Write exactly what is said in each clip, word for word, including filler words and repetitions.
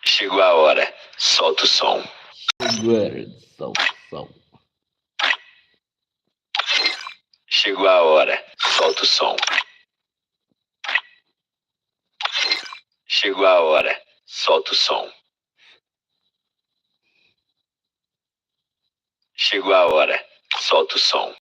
Shigwaware, sotu song. Shigware, sotu song. Shigwaware, sotu song. Shigwaware, sotu song. Shigwaware, sotu song.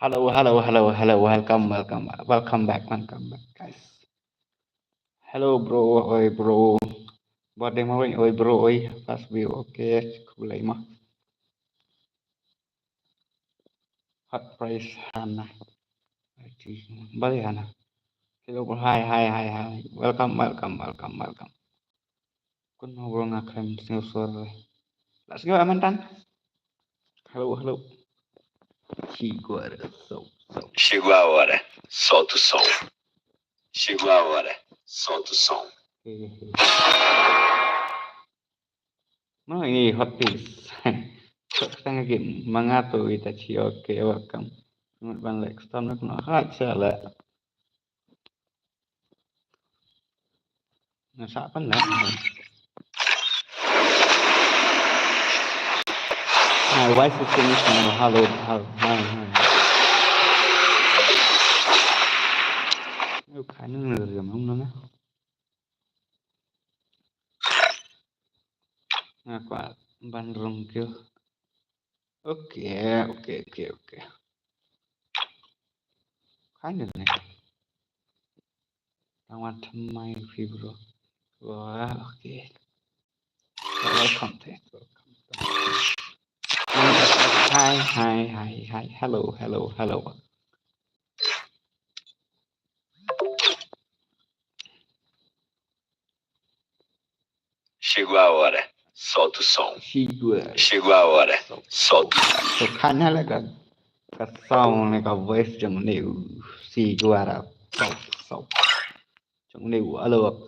Hello, hello, hello, hello. Welcome, welcome, welcome back, welcome back, guys. Hello, bro. Oi, bro. Birthday mo, oi, bro, oi. First view, okay. Khublei mo. Hot price Hana. Bali Hana. Hello, bro. Hi, hi, hi, hi. Welcome, welcome, welcome, welcome. Kun mo bro nga kren sngewsor. Let's go, Amantan. Hello, hello. Shigware, so, so. Shigwaware, sotu song. Shigwaware, sotu song. Okay. No, ini hot piece. Sok tang game mangato ita chi, okay, welcome. Ngut ban like stam nak no hot sala. Nga sa pan la. Hi, why is it finished now? Hello, hello, hi, hi. Ayu, kha nang nang riam nang nang. Nga kwah ban rung kiew. Okay, okay, okay, okay. Kha nang nang. Tang wan thymmai phi bro. Wah, okay. Welcome to it. Welcome. Hi, hi, hi, hi. Hello, hello, hello. Shigwaware, sotu song. Shigware. Shigwaware, sotu. So, kane la ka, ka song ne ka voice jong ne u. Shigware, sotu song. Jong ne u, hello.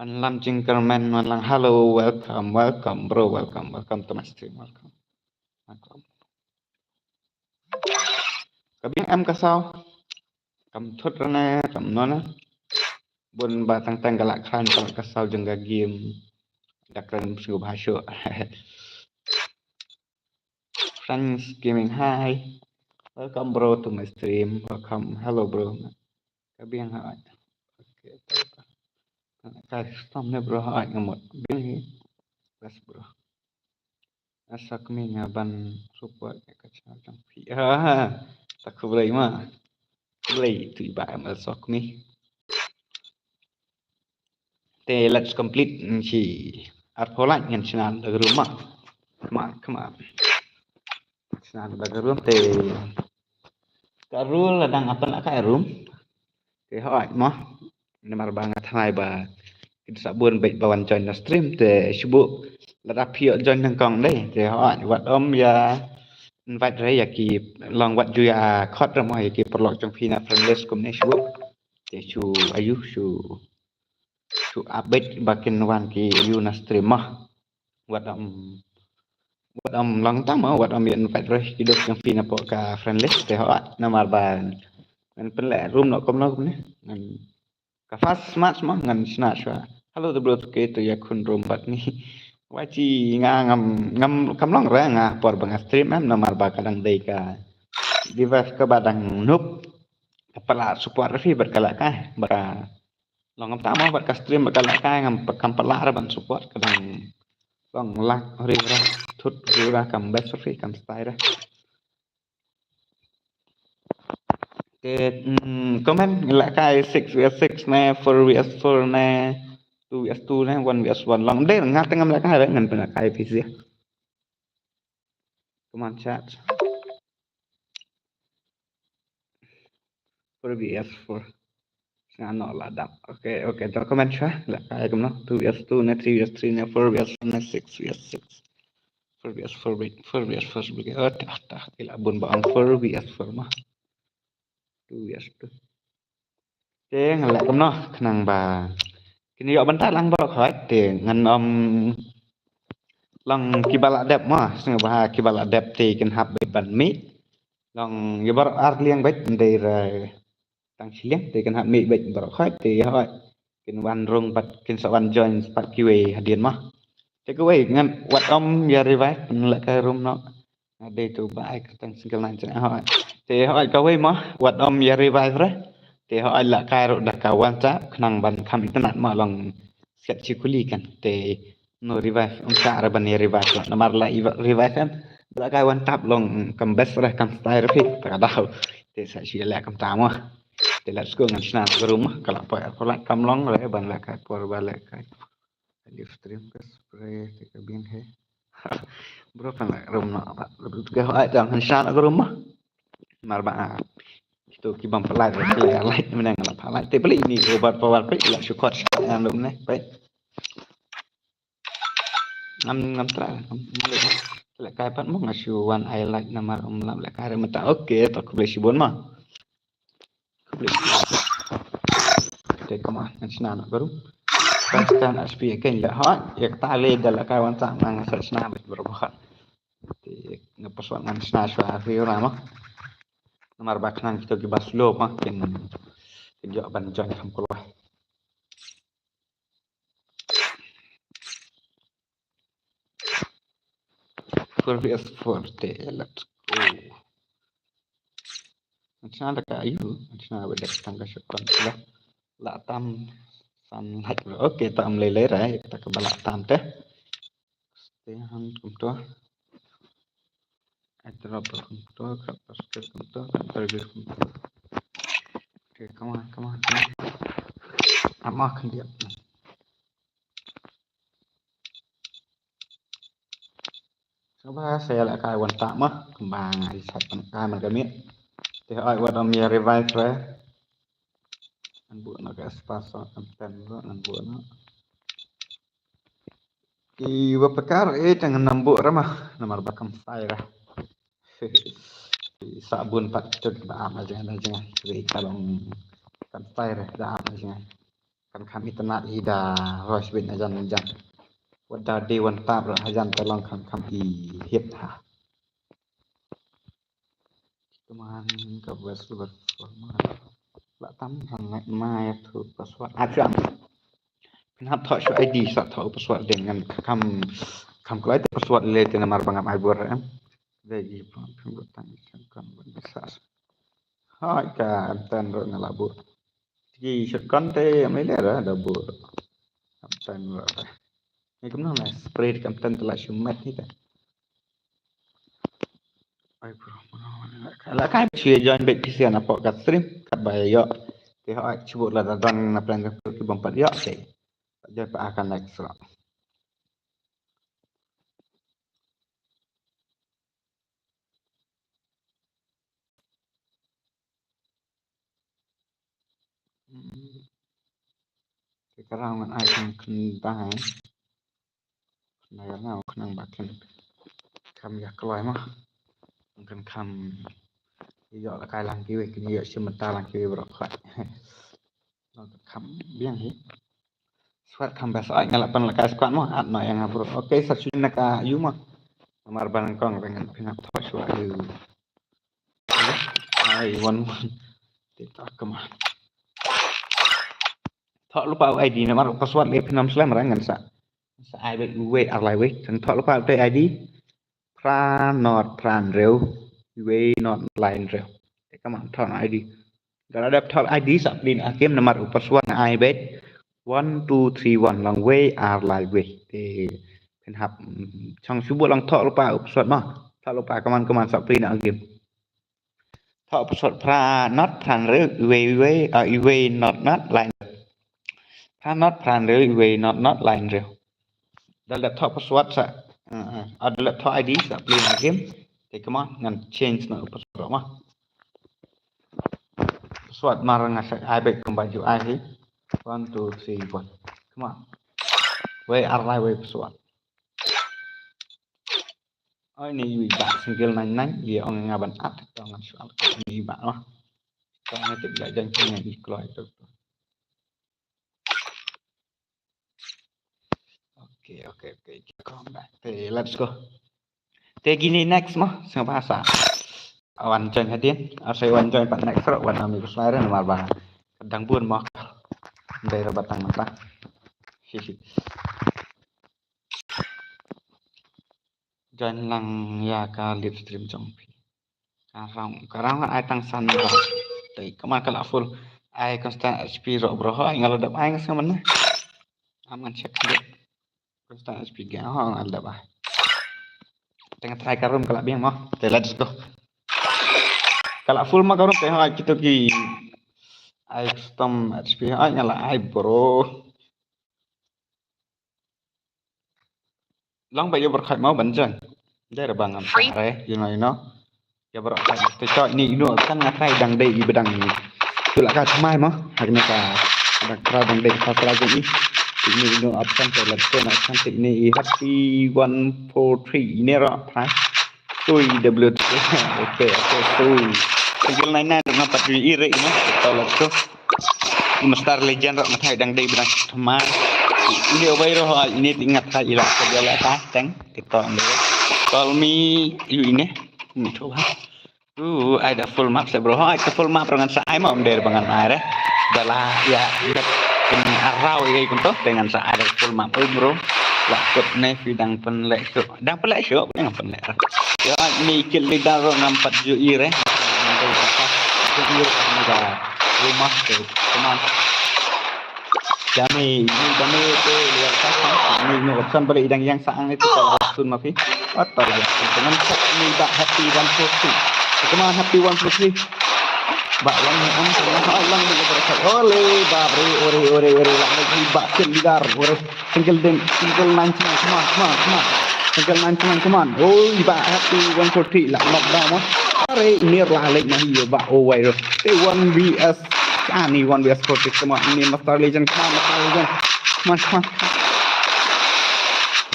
An lam jingkyrmen man lang, hello, welcome, welcome, bro, welcome, welcome to my stream, welcome. Welcome. Ka biang em ka saw. Kam thut rane, kam nona. Bun ba tang tang ka la khan ka la ka saw jong ka game. Da kren sngewbha shuh. Friends Gaming, hi. Welcome bro to my stream. Welcome. Hello bro. Ka biang ha. Okay. Ka stom ne bro ha ngamot. Biang hi. Yes bro. Asa kami nga ban support ka channel jong phi. Ah, tak khublei ma. Khublei tu i ba M L Sokmi. Te let's complete, mm, shi arphew lak ngan shna da ka room ma. Kma, kma. Shna da ka room te. Ka rule la dang open ka room. Te hooid mo. Namar ba nga tharai ba ki sa bun beit ba wan join na stream te shu buh. Lada phi ïoh join nyngkong dei te hooid wat ym ïa invite re ïa ki long wat ju ïa khot re mo ïa ki paralok jong phi na friend list kumne shu buh. Te shu ayu shu shu update ba kin wan ki ayu na stream mo. Wat ym wat ym long tam mo wat ym ïa invite re ki dok jong phi na pok ka friend list te hooid namar ba ngan pynleh room noh kumno kumne ngan Ka first match mo ngan shna shuwa. Hello the bro, okay, to ïa khun rum bad ni. Wa chi nga ngam, ngam, kam long re nga por ba nga stream em, namar ba ka dang dei ka device kaba dang noob. Ka pala support re phi bad ka la kai, bad ka long ngam tamo bad ka stream bad ka la kai, ngam, kam pala re ban support, ka dang long lag ri re, thut ri re, kam best re phi, kam style re. Te, mm, comment, la kai six versus six ne, four versus four ne, two versus two ne, one versus one. Long dei nga te ngam la kai re, ngan pynlak kai phi sha. Come on, chat. Four versus four. Nga no la dap. Okay, okay, to comment sha. La kai kumno? Two versus two ne, three versus three ne, four versus four ne, six versus six. Four versus four, four versus four. Oh, tah, tah. Ila bun ba ong four versus four mo. Two versus two. Te ngan leh kumno khnang ba kin ïoh bynta lang baroh khoit, te ngan ym long kiba la dep mo, sngewbha kiba la dep te kin hap beit ban mih. Long ïa baroh ar liang beit, ndei re tang shi liang, te kin hap mih beit baroh khoit, te ïa hoi kin wan rung bad kin sa wan join pat kiwei hadien mo. Te kawei ngan wat ym ïa revive, ngan leh kai room noh. Nga dei tu ba ai kyrteng single nine jong nga hoi. Te hoi kawei mo, wat ym ïa revive re. Te hoi la kai ruh da ka one tap khnang ban kham itynnad mo, long siat shi kuli kan. Te no revive, ym shah re ban ïa revive ruh. Namar la i revive em, la kai one tap long, mm, kam best re, kam style re phi, ta ka daw. Te sa shu ïa leh kumta mo. Te let's go, ngan shna ka room mo. Ka la poi ar poi lait kam long re ban leh kai por ba leh kai. Live stream ka spray te ka biang he. Bro, pynlait room noh pat. Ka hoi te ngan shna ka room mo. Namar ba, ah, kito ki bym pynlait, pynlait, lait, mynne nga la pynlait. Te pynlait ni overpower pynlait, la shu khot shah ïa room ne pynlait. Ngam, ngam try, ngam, ngam leh. Leh kai pat mo, nga shu wan ai lait namar ym lap leh kai re mynta. Okay, to khublei shibun mo. Khublei shibun. Te kumno, ngan shna noh ka room. Kan kan H P ïa kein leh hoi. Ïa kata lei da leh kai one tap, ngan sa shna beit baroh hoi. Te nga password ngan shna shuwa ri ra mo. Namar ba khnang kito kiba slow mo kin, kin ïoh ban join kham kloi. Four versus four te, let's go. Ngan shna da ka ayu, ngan shna da ka tang ka shotgun la. La tam san lait. Okay, tam lei lei re, ta ka ba la tam te. Stay hand kumto. I drop kumto, ka basket kumto, ka target kumto. Okay, come on, come on, come on. Ama khyndiat. Sngewbha sa ïa leh kai one tap mo, kumba nga i sait kai man ka miet. Te hoi wat ym ïa revive re. Ngan buh noh ka espace, ngan ten ruh, ngan buh noh. Kiba pekar eh te ngan ym buh re mo, namar ba kam style re. Sa bun pat kito kiba ap na jngai na jngai. Kiba i ka long kam style re, da ap na jngai. Kan kham itynnad i da rush beit na jan na jan. Wat da dei one tap ruh hajan te long kham kham i hit ha. Kito man ka best performer. La tam han lait ma ïa thu password. Acha. Phin hap thoh shuwa I D sa thoh password dei ngan kham kham kloi te password lei te namar ba ngam ai bor em. Dei i phin buh tang i kham kham ban sa. Hoi ka M ten ruh nga la buh. Ki shotgun te ym lei lei re da buh. M ten ruh te. Ni kumno ne spray ka M ten te la shu met hi te. Ai bro, la kai shu join beit phi sha na pok ka stream katba ïoh. Te hoi shu buh la da don na plan ka ki bym pat ïoh te. Joi pa ka next ruh. Te ka rang ngan ai khnang khyndai. Khyndai ka rang khnang ba kin kham ïa kloi mo. Kan kham ïoh la kai lang kiwei, kin ïoh shim bynta lang kiwei baroh khoit. Kham biang hi. Squad kham best, ai nga la pynlehkai squad mo, add noh ïa nga bro. Okay, sa shu na ka ayu mo. Namar ba nyngkong ba ngan pynhap thoh shuwa ayu. Ai, one one. Te ta kama. Thoh lypa u ID namar u password leh phin ym slem, ngan sa, sa ai beit uwei ar lai wei. Tang thoh lypa u ID. Phra not phra hynriew, uwei not lai hynriew. Te kumno thoh ID? Lada dep thoh ID sa plie na game namar u password nga ai beit one two three one, long wei ar lai wei. Te phin hap, mm, chong shu buh lang thoh lypa u password mo. Thoh lypa, kumno kumno sa plie na game. Thoh password phra not phra hynriew, uwei uwei, ah, uwei not not lai hynriew. Phra not phra hynriew, uwei not not lai hynriew. Lada dep thoh password sa, ah, ah, lada dep thoh ID sa plie na game. Te kumno ngan change na u password mo. Password mar nga sa ai beit kumba ju ai hi. One two three one. Kumno? Wei ar lai wei password. Oh, ini ïa i Bah single nine nine, ïa ong nga ban at, to ngan shu at ïa i Bah noh. To ngan tip ïa jong ki ngan i kloi to. Okay, okay, okay. Come back. Te, let's go. Te kine next mo, sngewbha sa wan join hadien. Asa wan join pat next ruh, wan ami ku slide namar ba ka dang bun mo. Dei ruh ba tang mynta. Join lang ïa ka live stream jong phi. Ka rong, ka rong ai tang san ba. Te kumno ka la full. Ai constant H P ruh bro, hooid nga la dep ai, nga sngewmynne. Am ngan check deh. Constant H P ga, ho, nga la dep ai. Te nga try ka room ka la biang mo. Te let's go. Ka la full mo ka room te, hooid, kito ki ai custom H P, hooid, nga la ai bro. Long ba ïa baroh khoit mo ban join. Dei ruh ba ngam sah re, you know, you know. Ïa baroh khoit te, to ini ino option nga try dang dei i ba dang. Tu la ka thymmai mo. Ha kane ka dang try dang dei ka try jong i. Ini ino option te, let's go na option te, ini i Happy one four three, ini ruh try. Sui W T. Okay, okay, sui. Single nine nine ruh nga pat ïohi re, you know. To let's go. Master Legend ruh nga tharai dang dei ba dang thymmai. Ini uwei ruh, ini te nga tharai i la ka jala ka teng. Ito ande. Call me, ïa ine. Ni to ha. Uh, ai da full map sa bro. Hooid, ka full map ruh ngan sa ai mo, ym dei ba ngan ai re. Da la ïa, ïa pynaraw ïa kumto te ngan sa ai da full map. Oi bro. La kut ne phi dang pynleh shuh. Dang pynleh shuh, dang pynleh. Ïa, ni kill leader ruh ngam pat ju i re. Ju i re ni da rumah te. Come on. Jami, ini jami te luar biasa. Ini, ini option balik dang ïeng sa ang itu kalau sun mafi. Otor ya. Dengan set ini Bah Happy one four three. Come on, Happy one four three. Bah, long ni am, long ni am, long ni am. Ole, babre, ore, ore, ore, lah lagi Bah kill leader, ore. Single dem, single nine, come on, come on, come on, come on. Single nine, come on, come on. Oi, Bah Happy one four three, lah knock down mo. Are, ini lah lek na hi, Bah, oh, wai ro. Te one V S, ani one V S four three, come on. Ini Master Legend, come on, Master Legend. Come on, come on.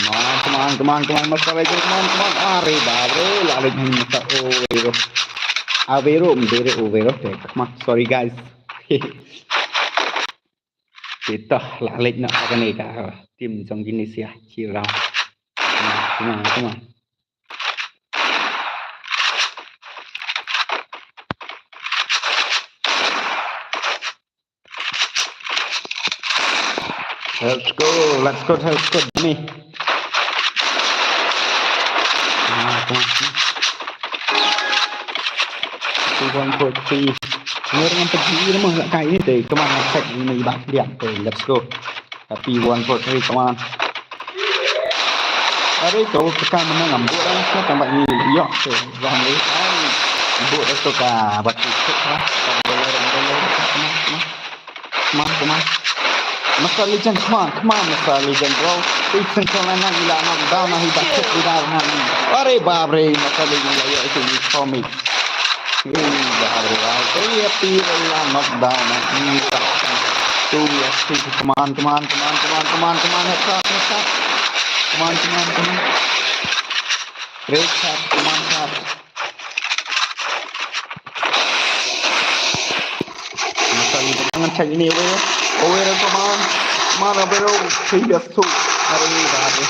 Come on, come on, come on, come on, Master Legend, come on, come on. Are, babre, lah lek na hi, Master, oh, wai ro. Avero, mbere, oh, wai ro. Te, come on, sorry, guys. Kita lah lek na kane ka team jong kine sia chi round. Come on, come on. Let's go, let's go, let's go, Jimmy. Come on, come on. Two, one, four, three. Ngor ngam pergi rumah lah kai ni te. Come on, check ni bak dia te. Let's go. Tapi one, four, three, come on. Are ko ka mana ngam buat dah sa tambah ni. Yok te. Wah ni. Buat dah tu ka batu. Come on, come on. Come on, come on. Master Legend, come on, come on, Master Legend, bro. It's in front of you, like, knock down, and he back kick without hand. Are, babre, Master Legend, like, yeah, it's a weak for me. Hey, babre, bhai. Hey, Happy, like, knock down, and he back. Two, yes, two, come on, come on, come on, come on, come on, come on, head shot, head shot. Come on, come on, come on. Great shot, come on, shot. Ngan check ini, Overo. Overo, come on. Come on, Overo. Previous two. Are, babre.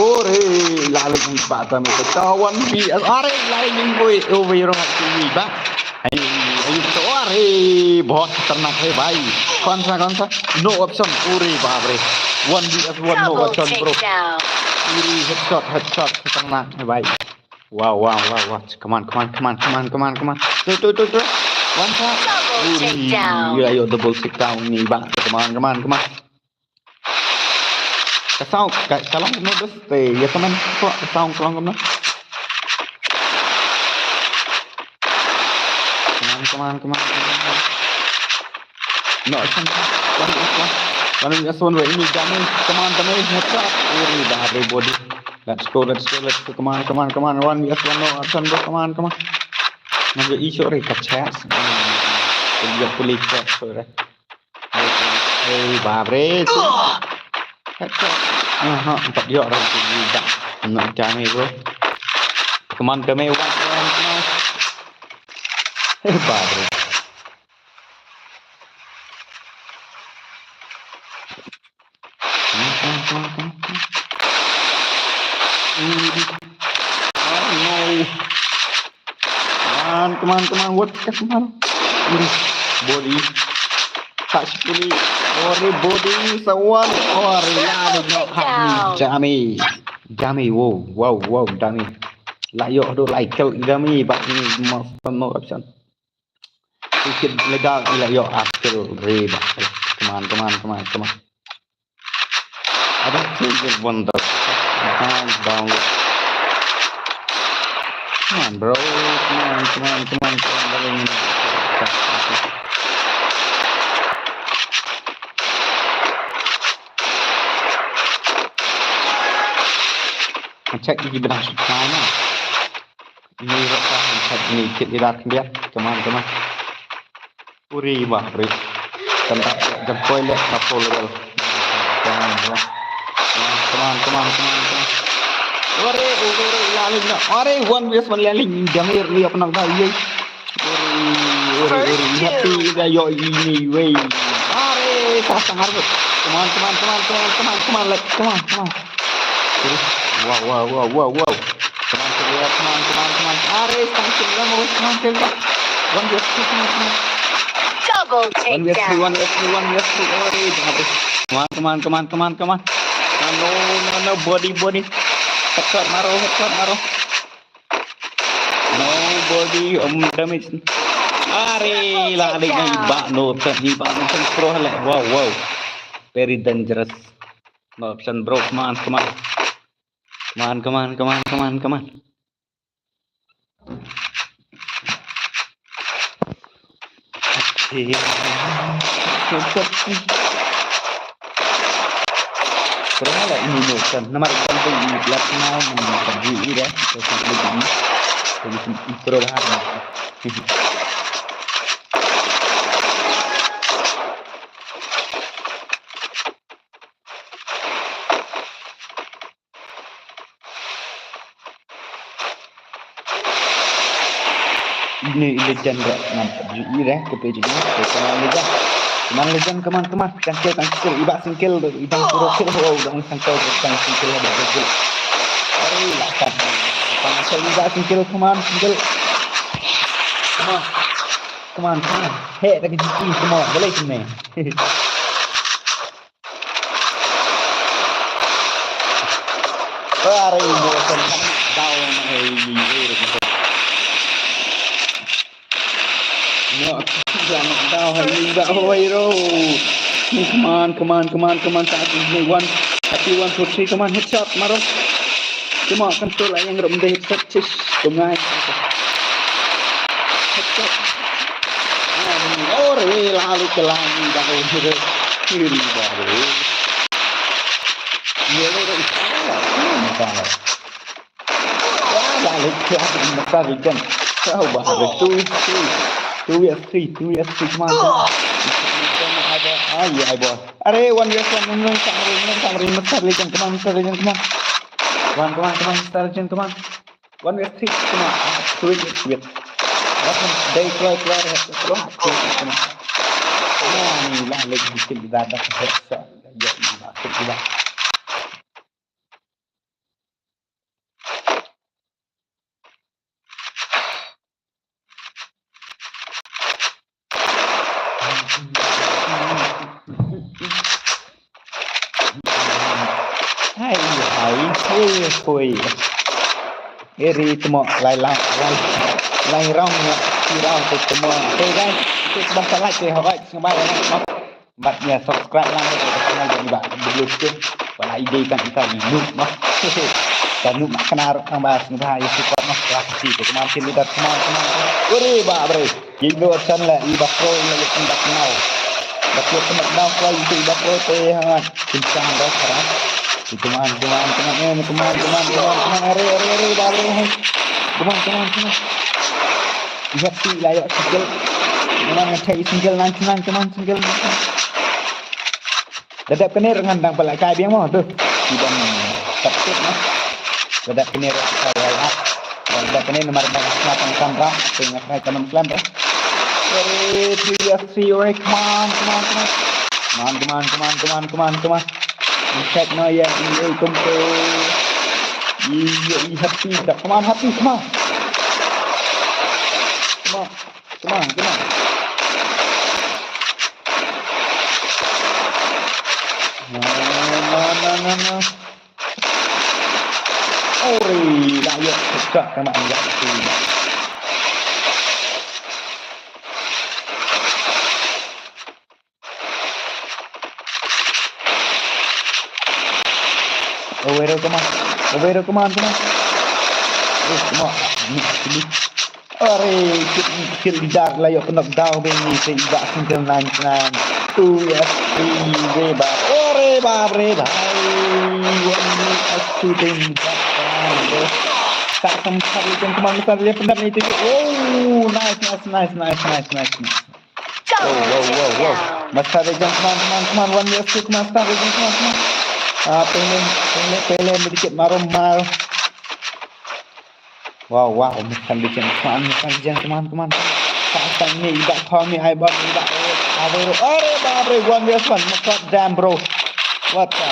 Ore, lale ni bata me to. One V S. Are, lale ni boy. Overo, ni ba. Ai, ai, to, are. Bahut khatarnak hai, bhai. कौन सा, कौन सा? No option. अरे बाप रे, one V S one, no option, bro. Uri, headshot, headshot, खतरनाक है भाई. Wow, wow, wow, wow. Come on, come on, come on, come on, come on, come on. Tu, tu, tu, tu. One shot. Uri, you are your double takedown ni, bang. Come on, come on, come on. Ka saw, ka, ka long kumno, dos te, ïa, ka men, ka saw ka long kumno. Come on, come on, come on, come on, come on. No, come on, come on, come on. One, one, just one way, ini, damage, come on, damage, headshot. Uri, bad body. Let's go, let's go, let's go. Come on, come on, come on. One, just one, no, option, bro. Come on, come on. Nang ïa i, sorry, ka chest. Ïa, police, sorry. Hey, bab re. Aha, empat ïoh orang tu juga. Nak kami, bro. Come on, kami, one, one, one. Hey, bab re. Come on, come on, come on, come on. Oh no. Come on, come on, come on. What the hell? Body. Touch body. Ore body. Someone. Ore, la, no, no. Dummy. Dummy. Wow, wow, wow. Dummy. La ïoh haduh lai kill dummy. But ni, no, no option. Kit legal ila ïoh article re ba. Come on, come on, come on, come on. I don't think it won the down, down. Come on, bro. Come on, come on, come on, come on. Check the bidang supply na. Ini rasa, ini kit ida khyndiat. Come on, come on. Uri, bab re. Kan tak jam koi le, tak full level. Come on, come on. Come on, come on, come on, come on. Ore, ore, ore, la lin na. Ore, one versus one la lin. Jamir ni apa nak dah, ye. Ore, ore, ore. Happy ida yo ini, wei. Ore, pasang harus. Come on, come on, come on, come on, come on, come on, like, come on, come on. Wow, wow, wow, wow, wow. Come on, come on, come on, come on, come on. Are, come on, come on, come on, come on. One versus three, come on, come on. Double takedown. One versus three, one versus three, one versus three. Are, come on, come on, come on, come on, come on. No, no, no, no, body, body. Headshot maro, headshot maro. No body, um, damage. Are, la, la, la, ba, no, ni ba, no, pro, la. Wow, wow. Very dangerous. No option, bro. Come on, come on. Come on, come on, come on, come on, come on. Okay. Bro, la ini no option. Nomor satu ini plat mau, nomor satu ini dah. Kita sampai ini. Jadi intro dah. Ini legend ro ngam ji ire ke pe ji ke Kaman Legend. Kaman Legend, kaman, kaman. Tangkil, tangkil. Iba singkil, iba puro kil. Wow, dang sangkil, dang singkil, dang singkil. Ari, lakat. Tangkil, iba singkil, kaman, singkil. Kaman, kaman, kaman. Heh, tak ji, kaman. Boleh sini. Are, mo kan down, ai, ai, ai. No, down, ai, ba, oi, ro. Come on, come on, come on, come on. One, happy one, two, three, come on, headshot, maro. Come on, control, ai, yang rum deh, headshot, sis, tungai. Headshot. Ore, lalu ke langit dah, ore. Kiri dah, ore. Ye, ore, ore. Wah, lalu ke langit, masa weekend. Kau bah, ore. Two, two. Two, yes, three. Two, yes, three. Come on, come on. Ai, ai, boy. Are, one, yes, one. Masa weekend. Come on, masa weekend. Come on. One, come on, come on, masa weekend. Come on. One versus three, come on. Wait, wait, wait. What one? They try, try, try, try, come on. Ah, ni lah, lagi bikin kita dah headshot. Ya, ni lah, kita. Ai, hui, hui. Eri temo lai lang, lai, lai rong, si rong tu temo. Okay, guys, tu bang sa like, eh, hoi, sngewbha like, no? Bad ïa subscribe lang, eh, ka channel jong i Bah Blue tu. Wala ide kan kita i noob, no? Ka noob mak kena rok tang ba sngewbha ïa support, no? Terima kasih, tu teman, team leader, teman, teman, teman. Uri, Bah Bre. Ïa i Bah Chan la, i Bah Pro la ïa kyndak nau. Bah Pro kyndak nau, khlaiñ ïa i Bah Pro te hangat. Kynchang dah sekarang. Come on, come on, come on, eh, come on, come on, come on, come on, are, are, are, Bah Pro, eh. Come on, come on, come on. Ïa ti la ïa single. Come on, ngan thei single nan, come on, come on, single nan. Da dep kane ruh ngan dang pala kai biang mo tu. Ki dang taktik mo. Da dep kane ruh kai wal ah. Da dep kane namar dang sna tang kam rah. Te nga kai ka nam klan ruh. Ready, three, yes, three, alright, come on, come on, come on. Come on, come on, come on, come on, come on, come on. Check no, yeah, yeah, come to. Yeah, yeah, happy, come on, happy, come on. Come on. Come on, come on. No, no, no, no, no. Ori, la ïoh pekak kena anjak tu. Overo, come on. Overo, come on, come on. Oh, come on. Ni, ni. Are, kill, kill leader la ïoh knock down beng ni, te i Bah single nine nine. Two, yes, three, Reba. Ore, Bah Bre, Bah. One, yes, two, ten, Bah. Ka sam sar le jong, come on, sar le pendap ni tu. Oh, nice, nice, nice. Wow, wow, wow, wow. Master Legend, come on, come on, come on. One, yes, two, come on, Master Legend, come on, come on. Ah, pehle, pehle, pehle, medikit maro mar. Wow, wow, Master Legend, come on, Master Legend, come on, come on. Sa sang ni, i Bah Tommy, ai Bah, i Bah, eh, Avero, are, Bah Bre, one, yes, one. God damn, bro. What the?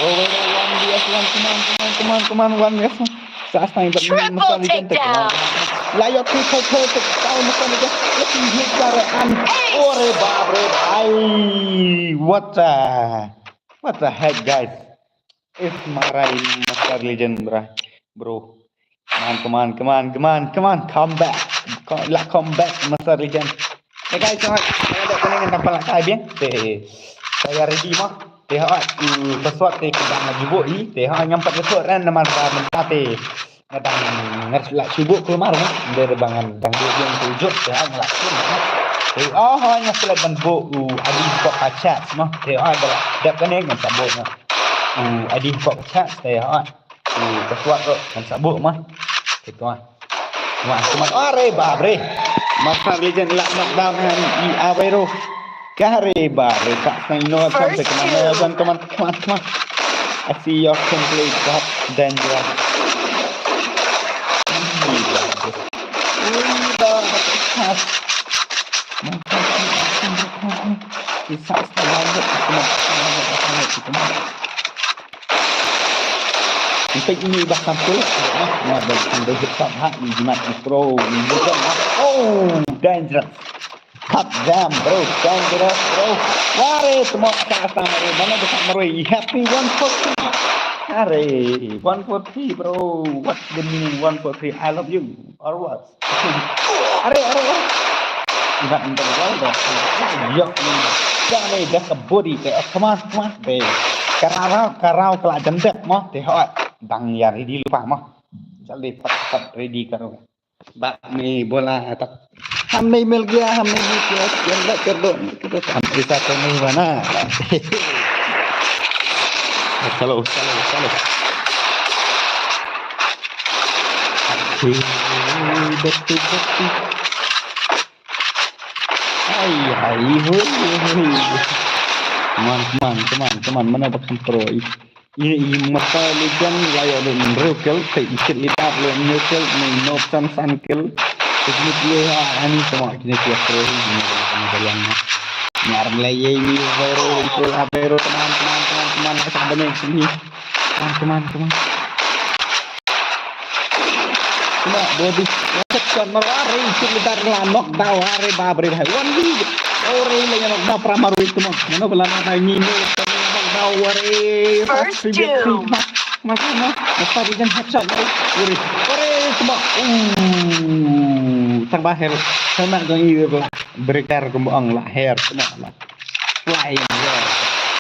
Oh, wait, wait, one, yes, one, come on, come on, come on, come on, one, yes, one. Sa sang i Bah, Triple Master Legend, take takedown. Layo, triple, triple, take down, Master Legend. Looking hit, Bare, and, ore, Bah Bre, bhai. What the, what the heck, guys? Is marai Master Legend, bra, bro. Come on, come on, come on, come on, come on. Come back. Come, la, come back, Master Legend. Hey guys, so, nga dep kane ngan dang pala kai biang. Te, saya ready mo. Te, ha, u, password te, ka dang la jubok i. Te, ha, ngam pat password ran namar ba mynta te. Nga dang, nga la shu buh kulmar mo. Ynda ba ngan dang buh biang tu juk, te ha nga la shu buh. Te oh, ha nga select ban buh u I D pok ka chat mo. Te ha nga la dep kane ngan sa buh mo. U I D pok ka chat te ha. U password tu ngan sa buh mo. Te tu mo. Mo, mo, are Bah Bre. Master Legend la knockdown han i Avero. Kare Bah Bre, ka snai no, come on, come on, come on, come on, come on. I see your complete, God, dangerous. Ui, Bah Bre. Ipek ini Bah Samsul. Nah, nah, Bah Samsul hit top ha, ni jimat ni pro, ni jimat ha. Oh, dangerous. Cut them, bro. Dangerous, bro. Ware, temo ka sa mare. Mana besar mare. Happy one forty. Are, one forty, bro. What's the meaning one forty? I love you. Or what? Are, are, are. Ibat minta gol dah. Yok ni. Jangan ni dah kebudi ke. Oh, come on, come on, be. Karau, karau kelak jendek mah. Teh, oh. Dang ya ready lupa mah. Jal deh, pat, pat ready karau. Bak ni bola atak. Ham nahi mil gaya, ham nahi mil gaya. Kya baat kar do? Hum aisa to nahi bana. Chalo, chalo, chalo. Hai, hai, hui, hui. Come on, come on, come on, come on. Mana ba kham pro i. Ïa i Master Legend la ïoh lut hynriew kill, te i Kit Leader la ïoh hynñiew kill, ne Nob Chan san kill. Te kine ki ha ani temo kine ki pro hi, kine ki yang na. Nyar mlei ye ni Vero, i pro ha Vero, teman, teman, teman, teman, la sa bane sini. Teman, teman, teman. Teman, body. Chet kon mar are, i Kit Leader la knock down are, Bah Bre bhai. One lead. Ore la knock down pra mar wik teman. Mano bala na ni no, teman. First doom. Mas, mas, mas, mas, headshot. Uri, uri, tuma. Uh, tang ba hel, tang ba dong i bela. Breaker ko mo ang la her, tuma la. Flying her.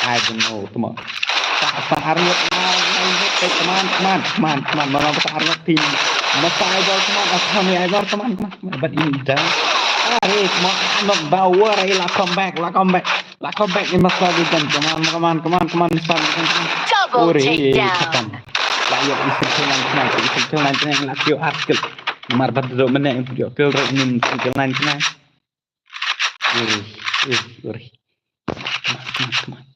I don't know, tuma. Sa, sa arngut, come on, come on, come on, come on, come on, sa arngut team. Mas sa Ivor, come on, as kami Ivor, come on, come on, come on. But in down. Are, come on, knock down, uri, la come back, la come back. La come back in the side again. Come on, come on, come on, come on, come on, come on. Double takedown. Khatam. La ïoh i Single Nine Nine, i Single Nine Nine la ïoh article. Namar ba dro mene in ïoh kill rate in Single Nine Nine. Uri, uri, uri. Come on, come on, come on.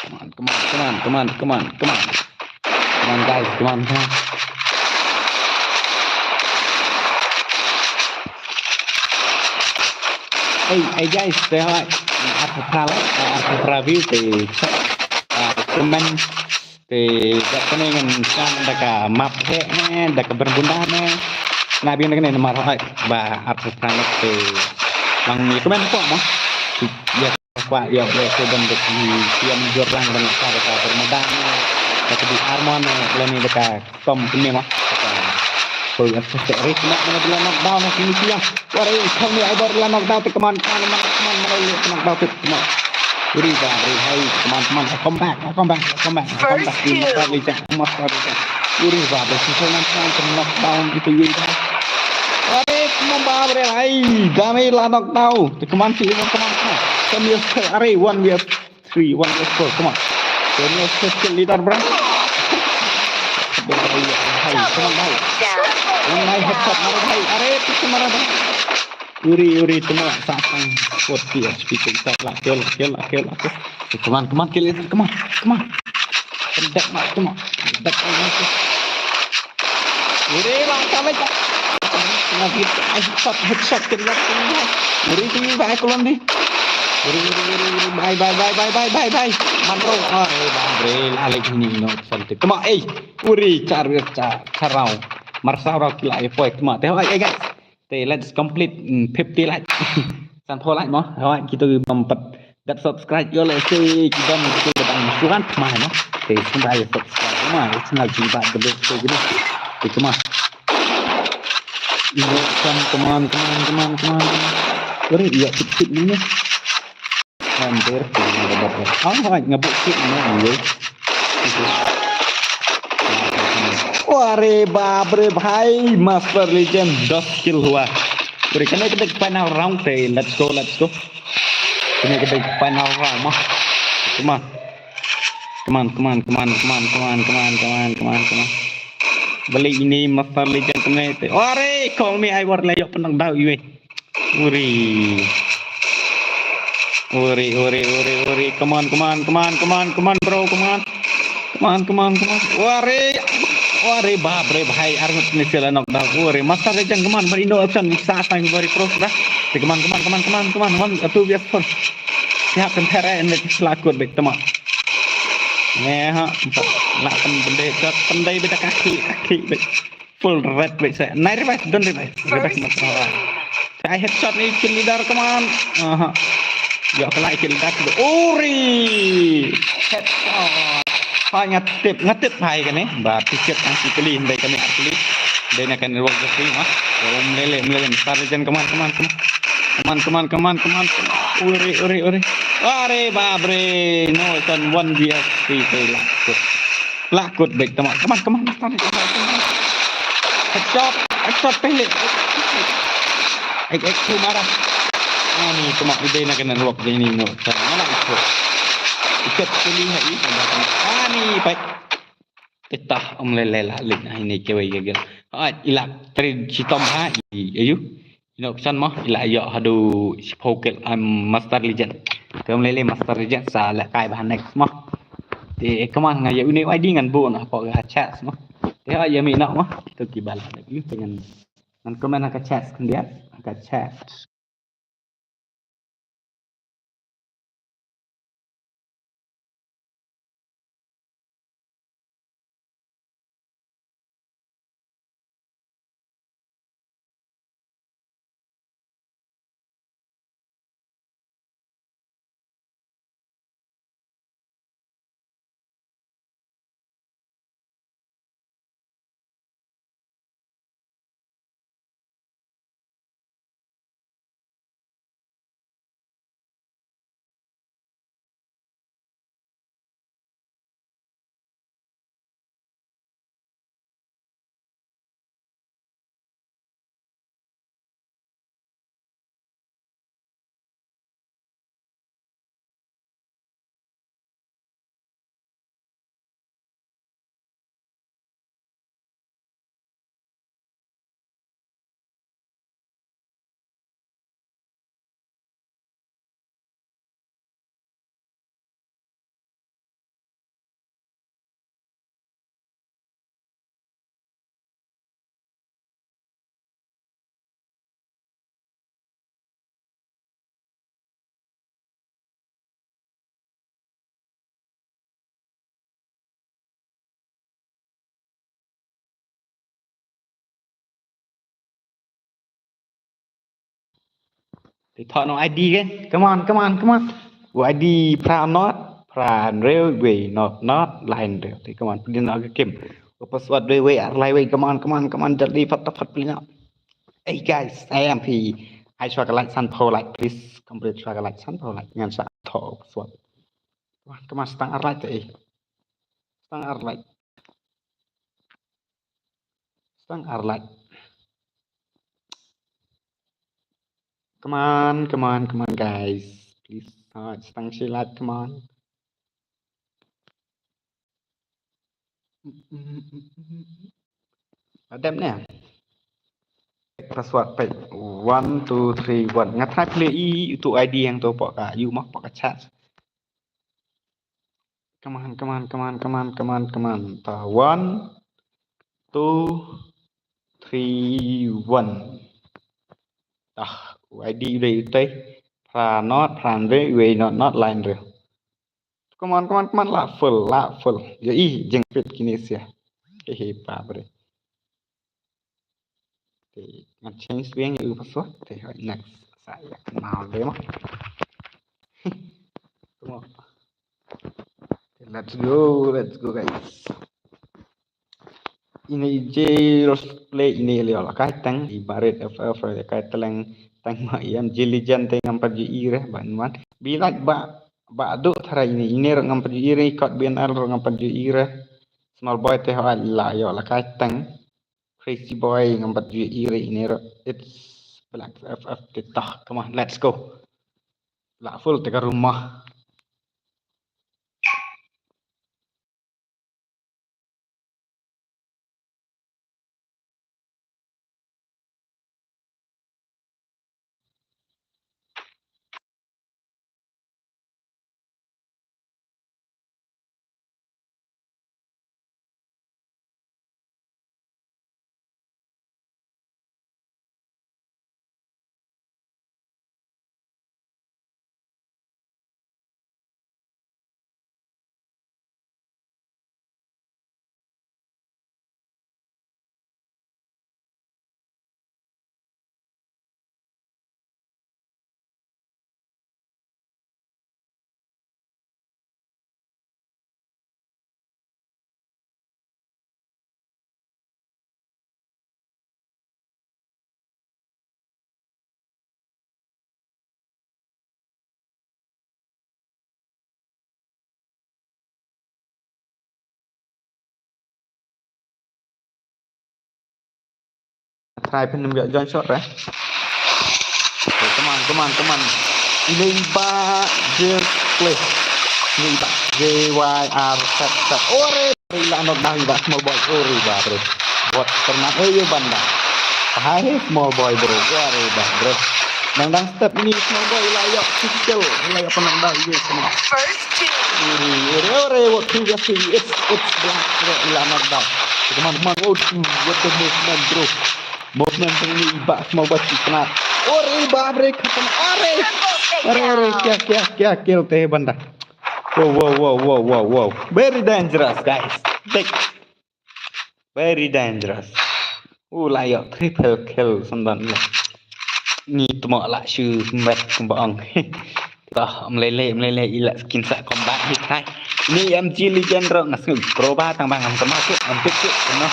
Come on, come on, come on, come on, come on. Come on, guys, come on, come on. Hey, hey guys, te hoi. Arphew phra like, arphew phra view te check. Ah, comment te da kane ngan shan da ka map he ne, da ka Bermuda ne. Na biang da kane namar hoi ba arphew phra like te lang ïa comment ko mo. Ïa Kwah ïa blei te ban da ki siam jur lang ban sa da ka Bermuda ne, da ka di armor ne, lane da ka tom kine ma. Da ka full effect ri kena mana bila knockdown ne kini siam. Wari, kau ni ai bor bila knockdown te, come on, come on, come on, mana lu knockdown te, come on. Uri ba, uri hai, come on, come on, come back, come back, come back, come back. First kill. Mas bali jak, mas bali jak. Uri ba, uri sisa nan knockdown itu yui ba. Wari, come on ba, uri hai, dami la knockdown. Come on, come on, come on, come on. Come here, are one we have three, one, let's go, come on. One, let's go, kill leader, bro. Hai, come on, bhai. One, my headshot, maro, bhai. Are, pis maro, bhai. Uri, uri, tuma, sa sang. Forty H P, kill, kill, kill, kill, kill. Come on, come on, kill leader, come on, come on. Dead, mate, come on. Dead, mate. Uri, bang, kami tak. Kena hit, ai, headshot, headshot, kena hit. Uri, tinggi, bye, kolon di. Uri, uri, uri, uri, bye, bye, bye. Manro, ah, eh, bang, bre, alik ni, no, santai. Come on, eh, uri, char, char, charau. Marsau rau kila, eh, poi, come on. Teh, eh, guys. Te, let's complete, mm, fifty like. San pho like mo. Hoi, kita bam pat. Dat subscribe yo le se ki bam kita bam suan mai mo. Te, sendai subscribe mo. Channel jing ba de se gitu. Te, come on. Ino san, come on, come on, come on, come on. Ore, iya, tip, tip ni ni. Hampir. Ah, hoi, ngebuk, tip ni ni. Ware bap re bhai, Master Legend, dos kill hua. Uri, kane ka dei final round te, let's go, let's go. Kane ka dei final round mo. Come on. Come on, come on, come on, come on. Balik ini Master Legend kane te. Ware, kong mi ai war la ïoh pynang dau iwe. Uri. Uri, uri, uri, uri. Come on, come on, come on, come on, come on, bro, come on. Come on, come on, come on. Wari. Wari, bap re, bhai, arngut ni sila knockdown. Uri, Master Legend, come on, bari no option, sa sang bari pro dah. Come on, come on, come on, come on, come on. One, two, yes, four. Siap kan thera en lek selakut bek tema. Nge ha, empat. Nak pendai, pendai beda kaki, kaki bek. Full red bek sa. Nai revive, don revive. Revive mat. Sa headshot ni kill leader, come on. Aha. Yo, kelai kill leader. Uri. Headshot. Ha, ngatip, ngatip hai kane. Ba ticket ang si kali, ndai kane actually. Ndai na kane work the free mah. Yo, melele, melele. Star Legend, come on, come on, come on. Come on, come on, come on, come on. Uri, uri, uri. Are, babre. No, it's on one V S three. Lakut bek tama. Come on, come on, Master. Headshot, headshot pehle. Ek, ek, tu marah. Ani, tama, ide na kena luak je ni, no. Sana, mana itu? Ikat kuli hai. Ani, pai. Titah, um, lele, la, lik, ai, ni, kewe, gel, gel. Ai, ilak, trade, sitom, ha, i, ayu. Ino ksan mo, ila ïoh haduh shiphew kill, I'm Master Legend. Te um lei lei Master Legend sa lehkai bha next mo. Te kumne nga ïa une I D ngan buh noh hapoh ka chat mo. Te ïa mih noh mo. Te kiba lah leh te ngan, ngan comment ha ka chat khyndiat, ha ka chat. Te thoh noh I D ke. Come on, come on, come on. U I D phra not, phra hynriew, wei not, not, lai hynriew. Te come on, pynlong ka kim. U password wei, wei, ar lai, wei. Come on, come on, come on. Jaldi, fat, fat, fat, pynlong. Hey guys, I am phi. Ai shuwa ka like sanphew like, please. Complete shuwa ka like sanphew like. Ngan sa thoh u password. Wah, come on, stang ar like te, eh. Stang ar like. Stang ar like. Come on, come on, come on, guys. Please, uh, stang shi like, come on. Adem ne. Password peit. One, two, three, one. Nga try plie i utu I D hangto, pok ka, ïoh mah pok ka chat. Come on, come on, come on, come on, come on, come on. Ta, one, two, three, one. Ah, I D u dei u tei. Phra not, phra hynriew, wei not, not, lai hynriew. Come on, come on, come on, la full, la full. Ïa i, jingpeit kine sia. He, he, bapre. Te ngan change biang ïa u password. Te hoi, next. Sa ïa kynmaw de mo. Mo. Te let's go, let's go, guys. Ine i je play ine leh la kai tang i Barit F F la kai tlang tang ma i M G Legend te ngam pat ju i re ba in wan. Be like ba, ba duk tharai ine, ine ruh ngam pat ju i re, kot B N L ruh ngam pat ju i re. Small boy te hoi la ïoh la kai tang. Crazy boy ngam pat ju i re ine ruh. It's Black F F te tah. Come on, let's go. La full te ka rumah. Try pyndonkam join shot re. Okay, come on, come on, come on. Ine i Bah James Cliff. Ine i Bah J Y R set set. Ore, ore, la knock down i Bah Small Boy. Ore, bapre. Buat pernah, eh, ïa banda. Hai, Small Boy, bro. Ore, bapre. Dang dang step ine Small Boy la ïoh kill. La ïoh pyndonkam ïa Small. First kill. Ore, ore, ore, what kill ya si. It's, it's Black, bro. La knock down. Come on, come on. Oh, what the movement, bro. Movement jong ine i Bah Small Boy ki kena. Ore bapre, khatam. Ore. Ore, ore, kya, kya, kya kill te banda. Wow, wow, wow, wow, wow, wow. Very dangerous, guys. Take. Very dangerous. U la ïoh triple kill sendon la. Ni tmo la shu met kumba ong. Toh, mlele, mlele, ila skin sa combat hi khai. Ni M G Legend ro ngas ngi pro ba tang ba ngam kama tu, ngam tu tu, no.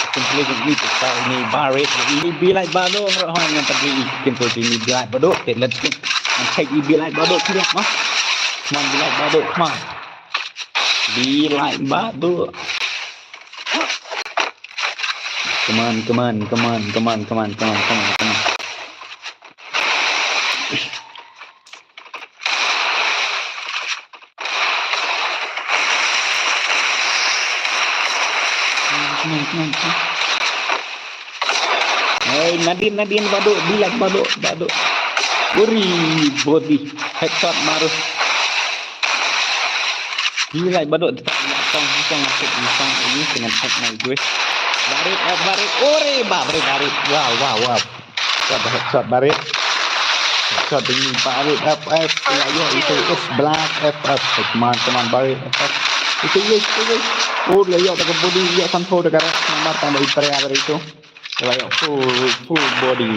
Kum play ni tu sa ni Barit, ni Be Like Bado ro ha ngam padi kin tu ni Be Like Bado, te let's go. Ngam check i Be Like Bado tu, no. Come on, Be Like Bado, come on. Be Like Bado. Come on, come on, come on, come on, come on, come on, come on, come on. Come on, come on, come on. Hey, Nadine, Nadine, Bado, Be Like Bado, Bado. Uri, body, headshot, marus. Be Like Bado, tetap nak tong, tong, tong, tong, ini dengan tag mai gue. Barit, eh, Barit, ore, Barit, Barit. Wow, wow, wow. Shot, headshot, Barit. Headshot ini, Barit, F F. Ayo, itu, it's Black, F F. Come on, come on, Barit, F F. Itu, yes, itu, yes. Oh, dia, ya, tak body, ya, sampo, tak ada. Nomor tambah, itu, ya, Barit, itu. Like full, full body.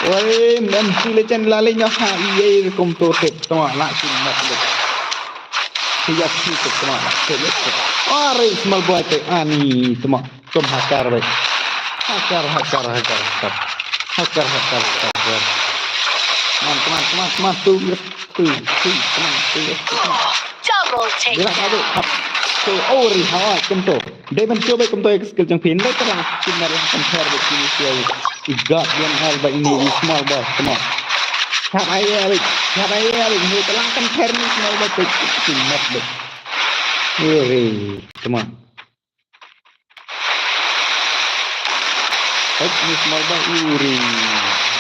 Oi, M G Legend la leh noh ha, i ei rukom to tip, tama, la shin mat leh. Siap sih tip, tama, la shin mat leh. Oi, small boy tip, ani, tama, kum hakar bhai. Hakar, hakar, hakar, hakar. Hakar, hakar, hakar. Come on, come on, come on, come on, two, yes, two, two, come on, two, yes, two, come on. Double take. Dia nak adu, hap. So, ori, hawa, kumto. Dei ban cuba kumto ïa ka skill jong phi. Ynda ka la kumar la compare bad kine ki ïa i God Bian Al bad ine i small boy. Come on. Hap ai ïa bad. Hap ai ïa bad. Ynda ka la compare ni small boy tu. Ki mat bad. Uri. Come on. Hop, ni small boy. Uri.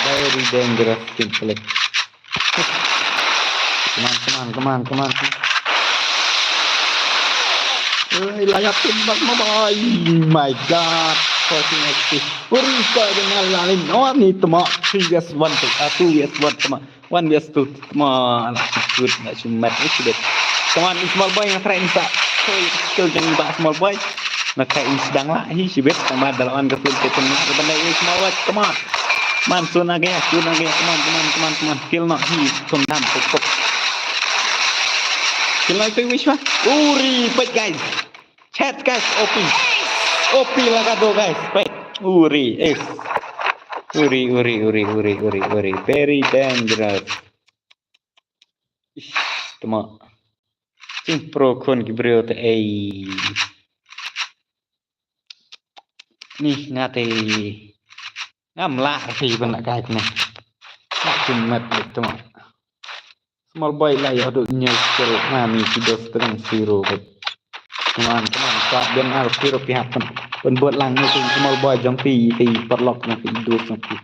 Very dangerous skin play. Come on, come on, come on, come on, come on. Oi, la ïa tembak ma boy. My God. Fucking X P. Uri, ka dengan lain. Oh, ni tama. Three vs one tu. Ah, two vs one tama. One vs two. Tama. Anak good. Nak sumat. Ni sudah. Come on, ni small boy nga try ni sa. Oi, skill jong i bah small boy. Nga try ni sdang lah. Hi, shibit. Tama dalam ka film tu. Tama. Benda ni small boy. Come on. Man, sun age, sun age, come on, come on, come on, come on. Kill noh, hi, sun dam, tuk, tuk. Kill noh, itu wish mah. Uri, pet, guys. Chat, guys, O P. O P lah kado, guys. Pet. Uri, ace. Uri, uri, uri, uri, uri, uri. Very dangerous. Ish, tama. Ching pro khun ki briew te ei. Ni nga te ngam lah phi ban lah kai kne. Lah kum mat bit tama. Small boy la ïoh duk nyel kel nga ni ki dos terang zero bit. Come on, come on, ka ben al zero pi happen. Pun buat lang ni tu small boy jong pi ti parlok jong pi dos jong pi.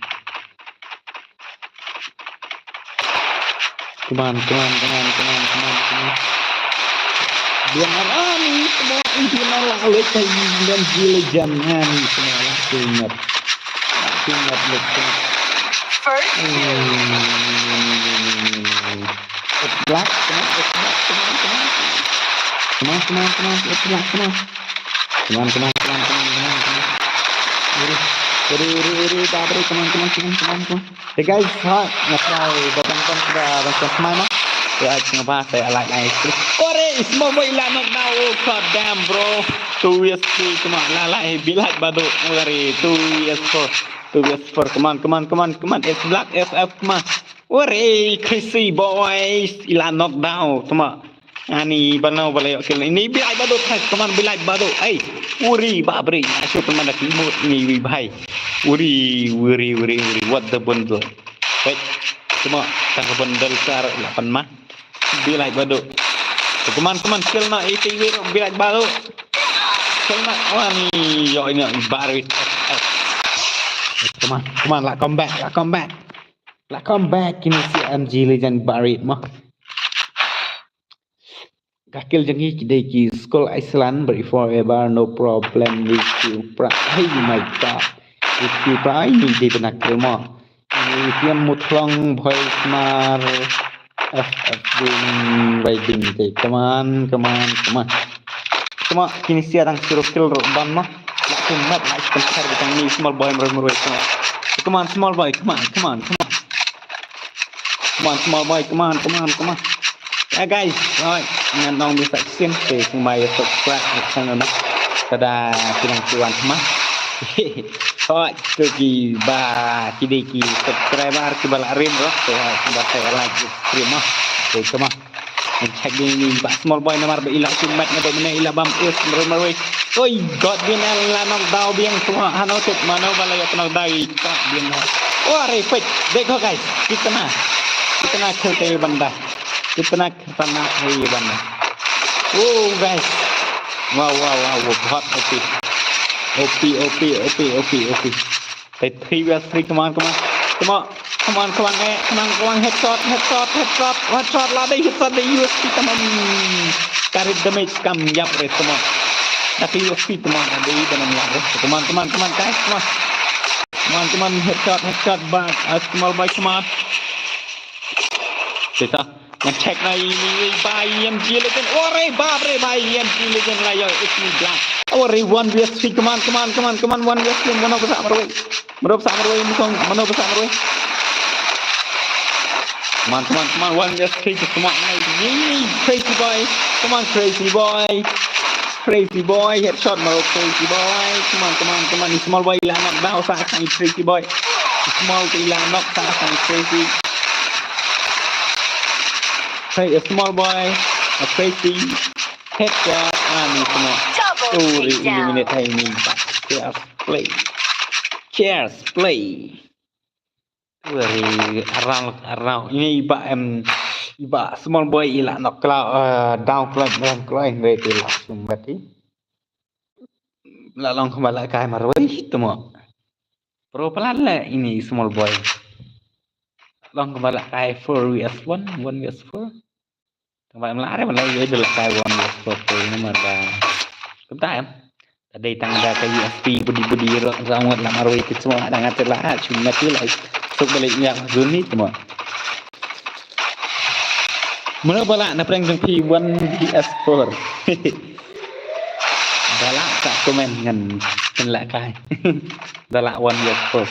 Come on, come on, come on, come on, come on, come on. Biang arani, come on, Indian ala alek kai dan gila jangan, come on, langsung net. Langsung net, look, come on. First. Hmm. It's black, come on, it's black, come on, come on. Come on, come on, come on, it's black, come on. Come on, come on, come on, come on, come on, come on. Uri, uri, uri, uri, bapre, come on, come on, come on, come on, come on. Hey guys, hi. Nga try ba ban ban ba ban ban mai ma. Ya, nga ba sa like, like. Ore, small boy la knock down. Oh, god damn, bro. Two vs three, come on. La la, hey, be like bado. Ore, two vs four. Two vs four. Come on, come on, come on, come on. It's black F F, come on. Ore, crazy boys. Ila knock down. Come on. Ani bano bala yok kill. Ini bilai bado, guys. Come on, bilai bado. Hey, uri, bapre. Asyik teman dah timur ini, wi, bhai. Uri, uri, uri, uri. What the bundle? Wait. Cuma tang bundle sar lapan mah. Bilai bado. Come on, come on, kill na, iti wi, bilai bado. Kill na. Wah, ni, yo, ini barit. Come on, come on, lah comeback, lah comeback. Lah comeback ini si M G Legend barit mah. Ka kill jong ngi ki dei ki Skull Island, but forever, no problem with you, pra-, hey my god. With you, pra-, ai, ni dei bana kill mo. Ni tiam Muthlong, Boy Smar, F F Win, Riding, te. Come on, come on, come on. Come on, kini sia dang suruh kill ro ban mo. Lah tu mat, lah tu mat, ni small boy, meroi, meroi, come on. Come on, small boy, come on, come on, come on. Come on, small boy, come on, come on, come on. Ya, guys, oi, ngan ong bi sa sien, te kumba ïa subscribe, ïa channel na. Tada, pinang tuan, come on. Oi, tu ki ba, ki dei ki subscriber, ki ba la rim, bro. Te, ki ba te like, stream, ah. Te, come on. Ngan check dei ni, ba small boy namar ba ila ki mat, na ba mene ila bam, is, meroi, meroi. Oi, god, biang la knock down biang semua. Hano tip mano ba la ïa knock down, god biang. Wah, re, wait. Dekho, guys. Kitna, kitna khel te banda. Kitna khataranak hai banda. Oh, guys. Wow, wow, wow, wow. Bahut O P. O P, O P, O P, O P, O P. Hey, three vs three, come on, come on. Come on, come on, come on, eh, come on, come on, headshot, headshot, headshot, headshot, la dei, headshot dei, U S P, come on. Karit damage kam yap re, come on. Daki U S P, come on, la dei, come on, come on, come on, guys, come on. Come on, come on, headshot, headshot, bang, uh, small boy, come on. Kita. Ngan check na ini, ini, ba M G Legend. Ore, bapre, ba M G Legend la ïa, it's me black. Ore, one vs three, come on, come on, come on, come on, one vs three, mano ba sa marwei. Mano ba sa marwei, musong, mano ba sa marwei. Come on, come on, come on. One versus three, come on. Yay, Crazy Boy. Come on, Crazy Boy. Crazy Boy, headshot maro Crazy Boy. Come on, come on, come on. Small Boy i la knock down sa sang Crazy Boy. Small Boy i la knock sa sang Crazy. Hey, a Small Boy, a Crazy. Headshot, ani semua. Double takedown. Uri, eliminate hai ni. Cheers, play. Cheers, play. Uri, arang, arang. Ini iba em, iba Small Boy i la knock klau, eh, down klau, down klau, eh, ready lah, sumbat i. La long kembali kai marwei, temo. Pro pelat le ini Small Boy. Long kembali kai four versus one, one versus four. Tang ba mla re mla ye de la kai one versus four ko ni mar ba. Kumta em. Tadei tang da ka U S P budi budi ro sangat la marwei ki semua da ngat la chum na tu lai. Sok balik nya zuni semua. Mula bala na prank jong phi one versus four. Bala ka komen ngan ken la kai. Bala one versus four.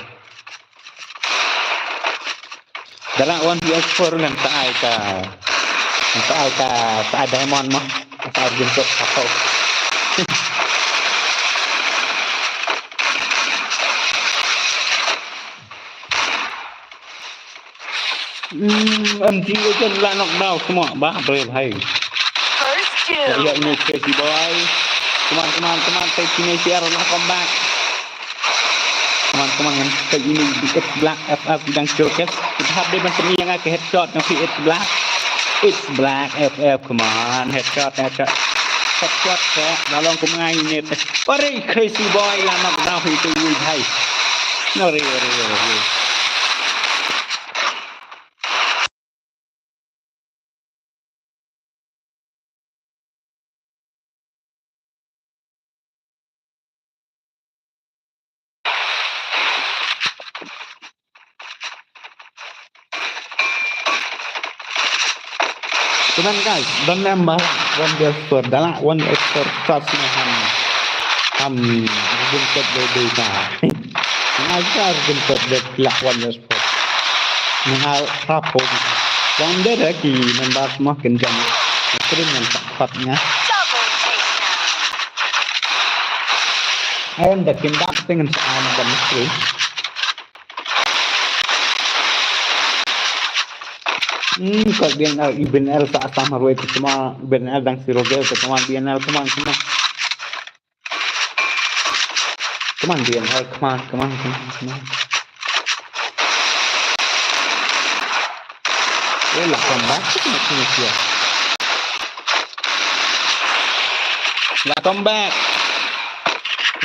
Dara one versus four ngan sa ai ka, ngan sa ai ka, sa ai diamond mo. Sa ai jemput satu. Hmm, M G Legend la knock down semua. Bah, brave hai. First kill. Ya, ini Crazy Boy. Come on, come on, come on. Take ini share lah comeback. Come on, come on, kan. Ka ini di It's Black F F dang showcase. Kita hap dei ban semi yang ke headshot yang si It's Black. It's Black F F, come on. Headshot, headshot. Headshot, headshot. Lalong kumngai ni te. Ore, Crazy Boy la knock down itu, ui, hai. Ore, ore, ore, ore. Tunan guys, don em ba one versus four, da la one versus four, trust me, ham, ham, jemput de de ka. Nga ka jemput de la one versus four. Nga rap home. Long de de ki member semua kin jam. Krim ngan tak pat nga. Ayon da kin dak tengen sa am ban screen. Hmm, kal B N L, B N L sa asam harway tu semua, B N L dang si Rogel tu semua, B N L, come on, come on. Come on, B N L, come on, come on, come on, come on. Oh, la comeback, come on, come on, come on. La comeback.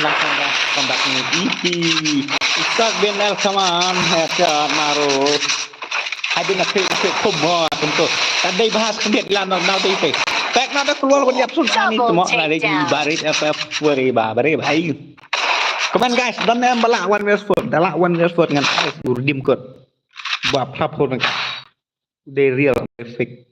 La comeback, comeback ni easy. Start B N L, come on, headshot, maro. Hai bin na klik, na klik, come on, tentu. Tadei bahas kembit la, na, na, dei, dei. Back na da keluar, kau diap sun, ani, temo, na, dei, barit, F F, wari, ba, bari, ba, ayu. Come on, guys, don em ba la one versus four, da la one versus four ngan ai u redeem code. Ba phrap ho nang. Dei real, dei fake.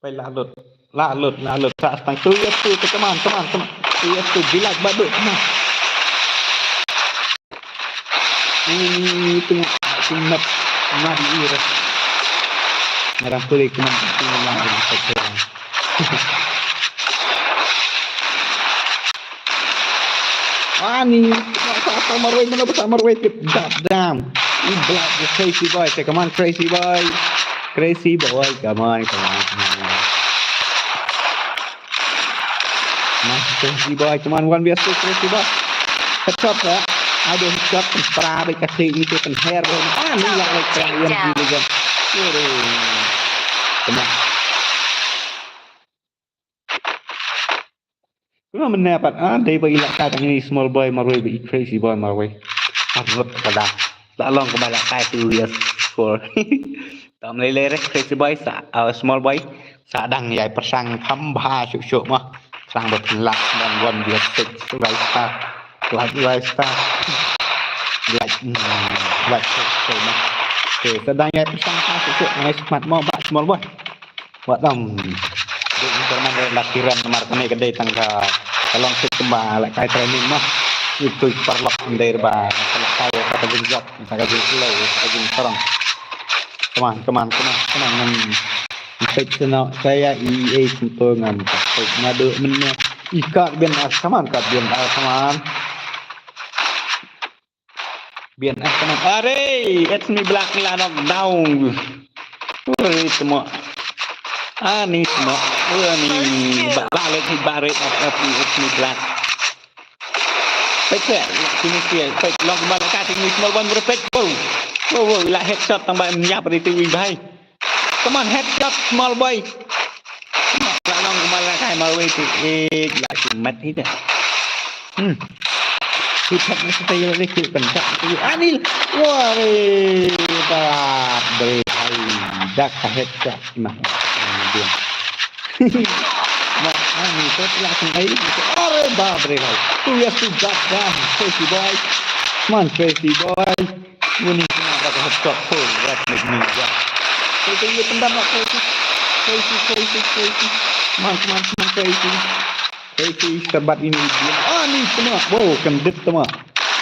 Lah lut. Lah lut, lah lut. Sa tang tu, yes tu, tu, come on, come on, come on. Tu, yes tu, bilat badu, come on. Ni tu nak, tu nak, nak di ira. Ngarang kulit, come on, tu nak, tu nak. Ani, sa, sa, sa marwei, mana sa marwei tip, dap, dam. I black, the crazy boy, say, come on, crazy boy. Crazy boy, come on, come on, come on. Nah, crazy boy, come on, one versus crazy boy. Headshot, ya. Aduh, headshot, pra, baik kasih, ini tu, penher, bro. Ah, ni lah, like, yang gila, kan. Aduh. Come on. Kumno mynne pat, ah, dei ba i lehkai tang ini small boy marwei ba i crazy boy marwei. Arngut ka da. La long kumba lehkai tu ïa score. Tam lei lei re crazy boy sa, ah, small boy. Sa dang ïai pyrshang kham bha shuh shuh mah. Shrang ba pynlak dang wan dia six rai star. Glad rai star. Glad, mm, glad shuh shuh mah. Okay, sa dang ïai pyrshang bha shuh shuh. Ngai smat mo ba small boy. Wat lam. Dei interman re la kiran namar kane ka dei tang ka, ka long sik kumba lehkai training mah. Itu paralok ndei ba ka lehkai ka ka jin jot, ka ka jin slow, ka jin sarong. Come on, come on, come on, come on. Ngan peit seno saya i ei sento ngan peit nadu mynne. I kat bian ar, come on, kat bian ar, come on. Bian, ah, come on. Are, it's me black la knock down. Ui, temo. Ani temo. Ani ba ba le ki bare at at it's me black. Pek pek, sini sini, pek long ba ka sini small one pek. Wow. Wow, wow, la headshot tang ba nyap ri tu bhai. Come on, headshot, small boy. La long kumba lehkai marwei tu. Eh, la ki mat hi dah. Hmm. Ki mat ni kita ïa lagi ki pentak tu. Anil. Wah, re. Bap, bre, hai. Dak ka headshot. Nah. Nah, ani tu la ki ai. Are, bap, bre, hai. Tu ya tu dak dah. Crazy boy. Come on, crazy boy. Winning kena bak headshot full red leg ni ya. Crazy, ïa pendam lah, crazy. Crazy, crazy, crazy. Come on, come on, come on, crazy. Crazy, serbat ini dia. Ah, ni kena. Wow, kendit tu mah.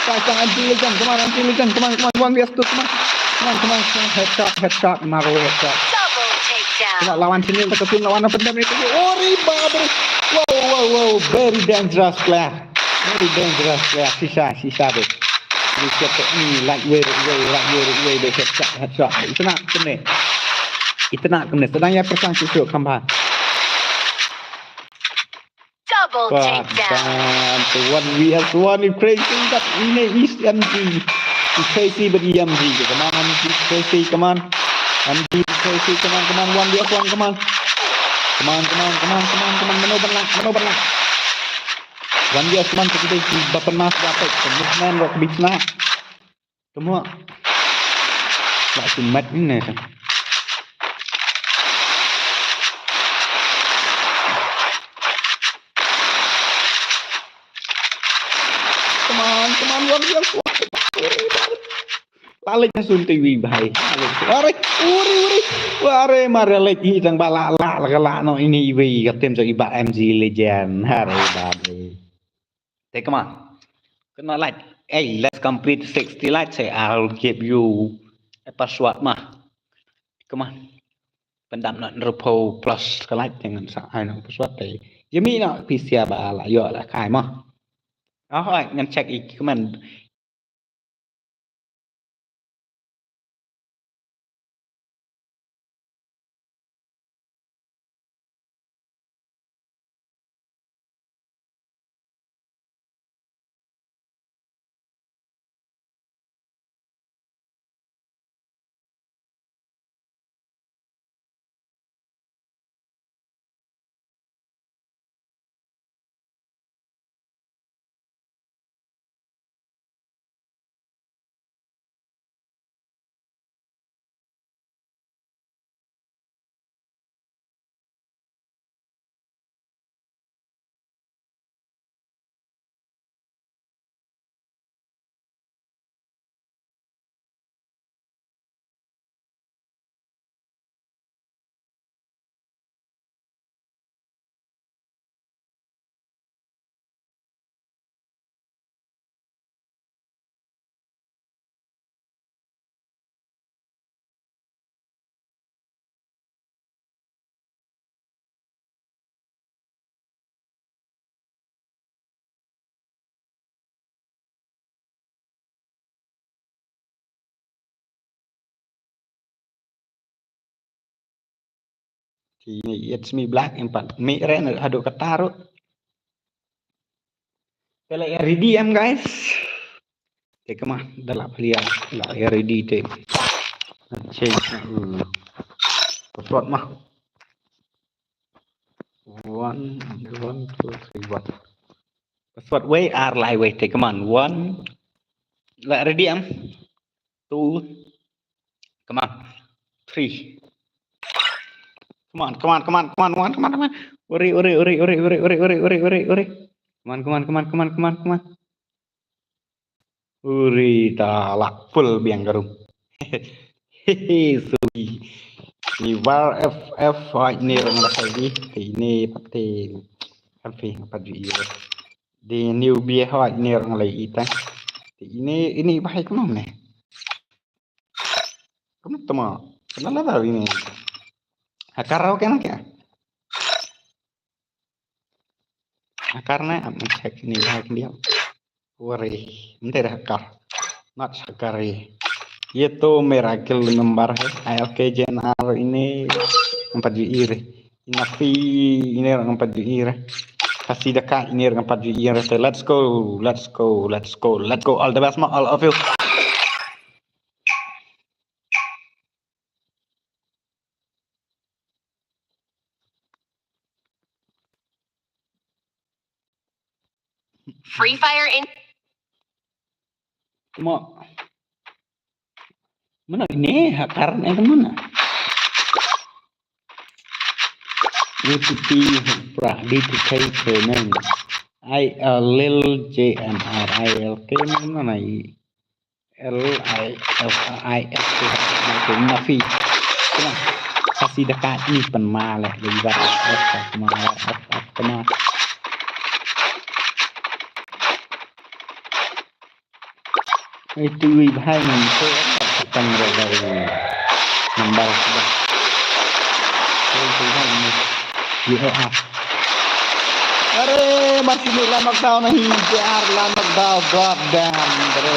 Pasang anti legend, come on, anti legend, come on, come on, one versus two, come on. Come on, come on, come on, headshot, headshot, marwei headshot. Double takedown. Kena lawan sini, tak kena lawan pendam ni. Oh, riba, bro. Wow, wow, wow, very dangerous player. Very dangerous player, shisha, shisha, bro. Ni siap tu, ni, light way, way, light way, way, way, headshot, headshot. Itna kumne. Itna kumne. Sa dang ïa pyrshang shuh shuh kham bha. Double takedown. One versus one, crazy, but ini is M G. Crazy, but M G. Come on, M G, crazy, come on. M G, crazy, come on, come on, one versus one, come on. Come on, come on, come on, come on, come on. Mano ban lah, mano ban lah. One versus one, kita di button mask dapat. Movement rock beat na. Temo. Lah sumat ni. Come on, come on, one versus one. Lalik na sun tu wi bhai. Lalik. Are, uri, uri. Wah, are, mare lalik i tang ba la, la, la, la, no ini wi ka tim so i ba M G legend. Are, ba, wi. Te kama. Kena like. Hey, let's complete sixty likes. Hey, I'll give you a password mah. Kama. Pendam na rupo plus ka like jangan sa ai na password te. Yemi na P C ba la yo la kai mah. Ah, ngan check i comment. Ki ne ïeit smi black em pat. Mi re na haduh kata ruh. Te la ïa ready em, guys. Te kama da la plia la ïa ready te. Change. Hmm. Password ma. One, one, two, three, one. Password wei ar lai wei te, come on. One. La ready em? Two. Come on. Three. Come on, come on, come on, come on, one, come on, come on. Uri, uri, uri, uri, uri, uri, uri, uri, uri, uri. Come on, come on, come on, come on, come on, come on. Uri, ta lah full biang ka room. Hehe, sorry. Ni war F F hoi ni rong lah kai ni. Kai ni pati. Kan fi pati ira. Di new bia hoi ni rong lai ita. Ini, ini bahai kumam ni. Kumam tama. Kenapa lah ini? Hakar rau kena kya? Hakar na, am check ni, hack dia. Worry, nanti dah hakar. Not hakar ye. Ye to miracle number hai. I L K J N R ini empat G I re. Inafi ini orang empat G I re. Kasih dekat ini orang empat G I re. Let's go, let's go, let's go, let's go. All the best ma, all of you. Free Fire in. Mo. Mana ini hakar ni mana? D T P pra D T K payment. I L L J M R I L K mana i? L I L I L K, Nafi. Kena. Kasih dekat ni penmaleh lagi bar. Kena. Itu i bahai ni. Tang dari number sudah. Itu i bahai ni. Di A R. Are, masih ni lah knockdown na hi, J R lah knockdown, god damn, bro.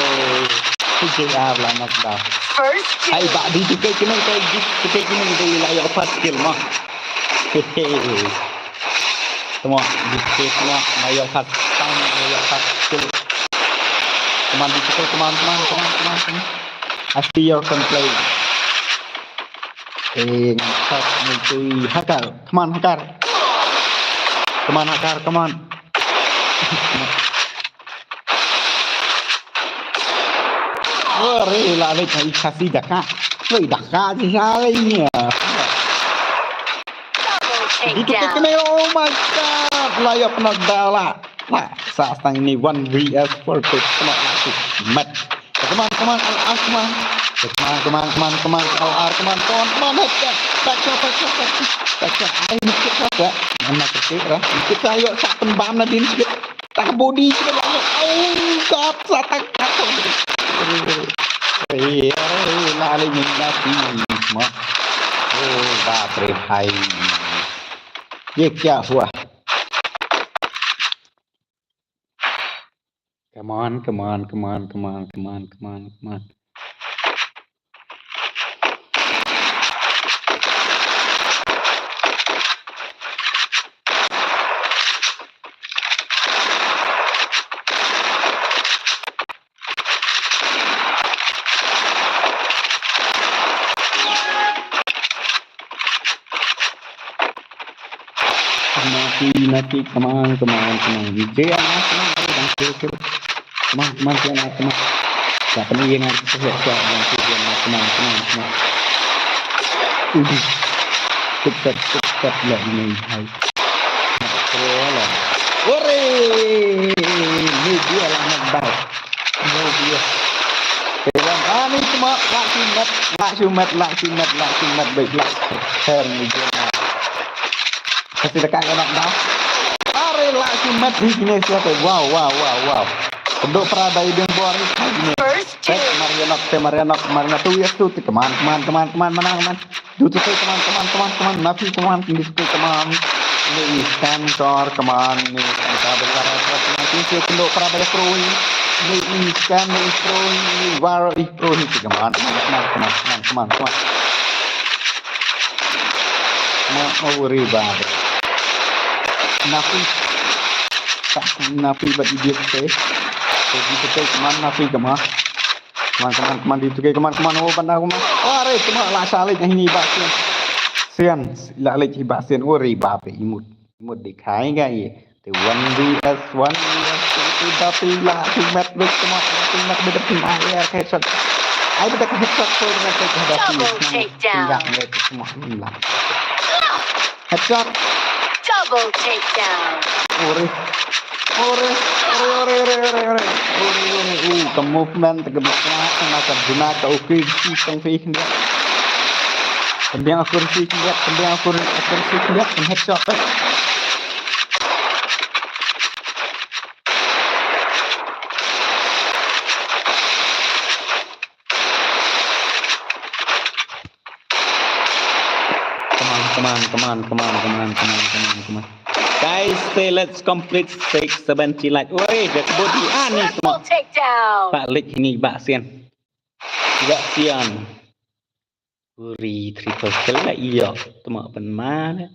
Hi J R lah knockdown. First kill. Hai, ba di tikai kini, kai di tikai kini, kai lah ïoh first kill mah. Hehe. Tama, di tikai tama, lah ïoh first, tama, lah ïoh first kill. Come on, di tikai, come on, come on, come on, come on, come on. I see your gameplay. Eh, ngkat ni tui. Hakar. Come on, Hakar. Come on, Hakar. Come on. Ore, la le kai kasi daka. Wei, daka di sale ni. Double takedown. Itu kene, oh my God. Layup nak dala. Lah, sa stang ini one V S four pick. Kena masuk. Mat. Come on, come on, Al, Al, come on. Come on, come on, come on, come on, Al, Al, come on, come on, come on, headshot. Back shot, back shot, back shot. Back shot. Ai, ni kit shot, ya. Mana kit, ya. Ni kit shot, yuk, shot pun bam na din, kit. Tak body, kit, ya. Oh, God, shot, tak, tak. Eh, eh, lale, ni na, ni, ma. Oh, bap re, bhai. Ye kya hua? Come on, come on, come on, come on, come on, come on, come on. Nafi, Nafi, come on, come on, come on. Vijay, ah, come on, come on, come on, come on. Come on, come on, come on, come on. Siapa ni yang harus kita siap, siap, come on, come on, come on. Udih. Cepat, cepat lah ini, hai. Nak scroll lah. Ore! Ni dia lah nak baik. Ni dia. Pegang. Ah, ni cuma lah simet, lah simet, lah simet, lah simet, baik lah. Share ni dia. Kasi dekat kena dah. Are lah simet di sini siapa? Wow, wow, wow, wow. Penduk perada idung bor ni. First kill. Marianok, te Marianok, Marianok tu ya tu. Come on, come on, come on, come on, menang, man. Dutu kai, come on, come on, come on, come on. Nafi, come on, dutu kai, come on. Ni Iskandar, come on. Ni Iskandar, come on. Ni Iskandar, Iskandar, Iskandar, Iskandar, Iskandar, Iskandar, come on, come on, come on, come on, come on. Ma, oh, ri ba. Nafi. Nafi bad idiot te. Te di te, come on, Nafi, come on. Come on, come on, come on, di te, come on, come on, oh, banda, come on. Oh, are, come on, la sa leit hini ba sien. Sien, la leit hi ba sien, oh, ri ba pe, imut. Imut dikhai ga ye. Te one versus one versus two, Dapi la, team mate bit, come on, team mate bit, team mate bit, headshot. Ai bit, headshot, headshot, headshot, Dapi. Double takedown. Tinggal bit, come on, la. Headshot. Double takedown. Ore. Ore, ore, ore. Ore, ore, ore. Uh, ka movement, ka bit, ka guna, ka ukir, si, tang fi, ndia. Tang fi, ukir, si, ndia, tang fi, ukir, ukir, si, ndia, tang headshot, eh. Come on, come on, come on, come on. Guys, stay, let's complete six, seven, chi like. Woi, that body, ah, ni, come on. Triple takedown. Bak lek ni, bak sien. Bak sien. Uri, triple kill lah, iya. Tuma pen mana.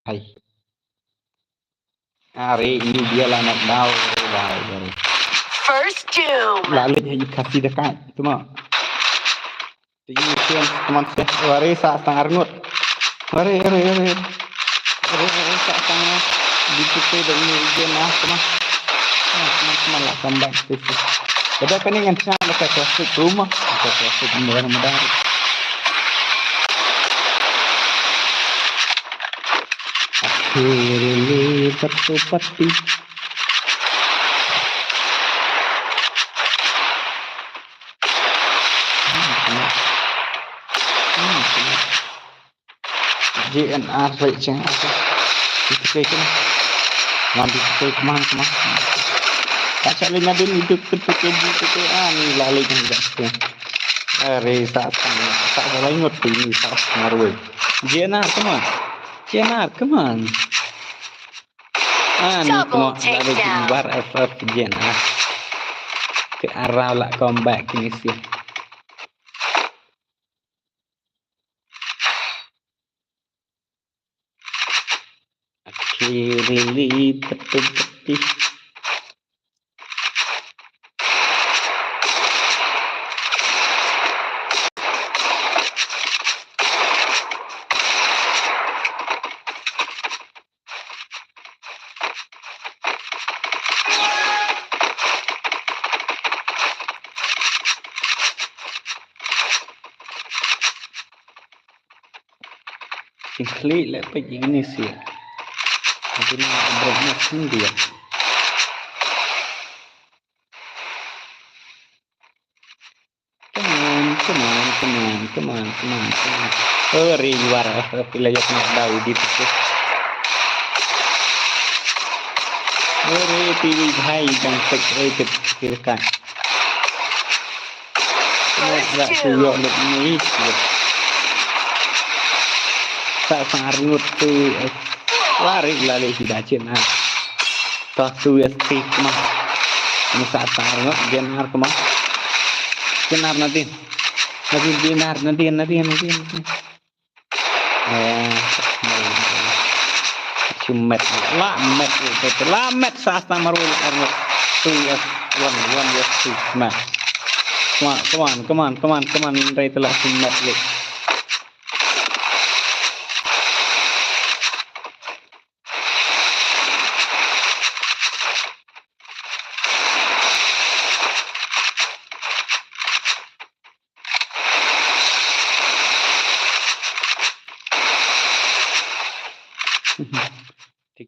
Hai. Are ini dia lah nak dau, dau, dau. First doom. Lalu jadi kasih dekat, cuma. Ini sian, teman sian. Wari sa sang arngut. Wari, wari, wari. Wari, wari, sa sang. Di situ dan ini dia nah, teman. Nah, teman, teman lah tambah. Kada kane ngan sha na ka classic rumah, na ka classic rumah. Akhirnya betul pati. J N R, right, J N R. Itu kayak gini. Mandi itu kayak kemana, kemana? Tak cak lagi nadin hidup, itu kayak gitu, kayak, ah, ni lali kan, tak suka. Are, tak, tak, tak salah ingat tu, ini tak marwei. J N R, come on. J N R, come on. Ah, ni, come on. Lali jimbar F F J N R. Ke arah lah comeback ini sih. Akhirnya betul-betul. Kin khlieh leh peit ïa kine sha. Kin brightness kin dia. Come on, come on, come on, come on, come on, come on. Oh, ri war, pila ïa kena dau di tu. Oh, ri T V hai jang peit, eh, kit, kit kan. First doom. Sa sang arngut tu, eh, lari lari sida chin ah. Toh tu ya sti kema. Ni sa sang arngut, J N R kema. J N R nadin. Nadin, J N R nadin, nadin, nadin, nadin. Eh, shumet. La met, la met sa sa maru la arngut. Tu ya one, one ya sti kema. Come on, come on, come on, come on, come on. Dai telah shumet.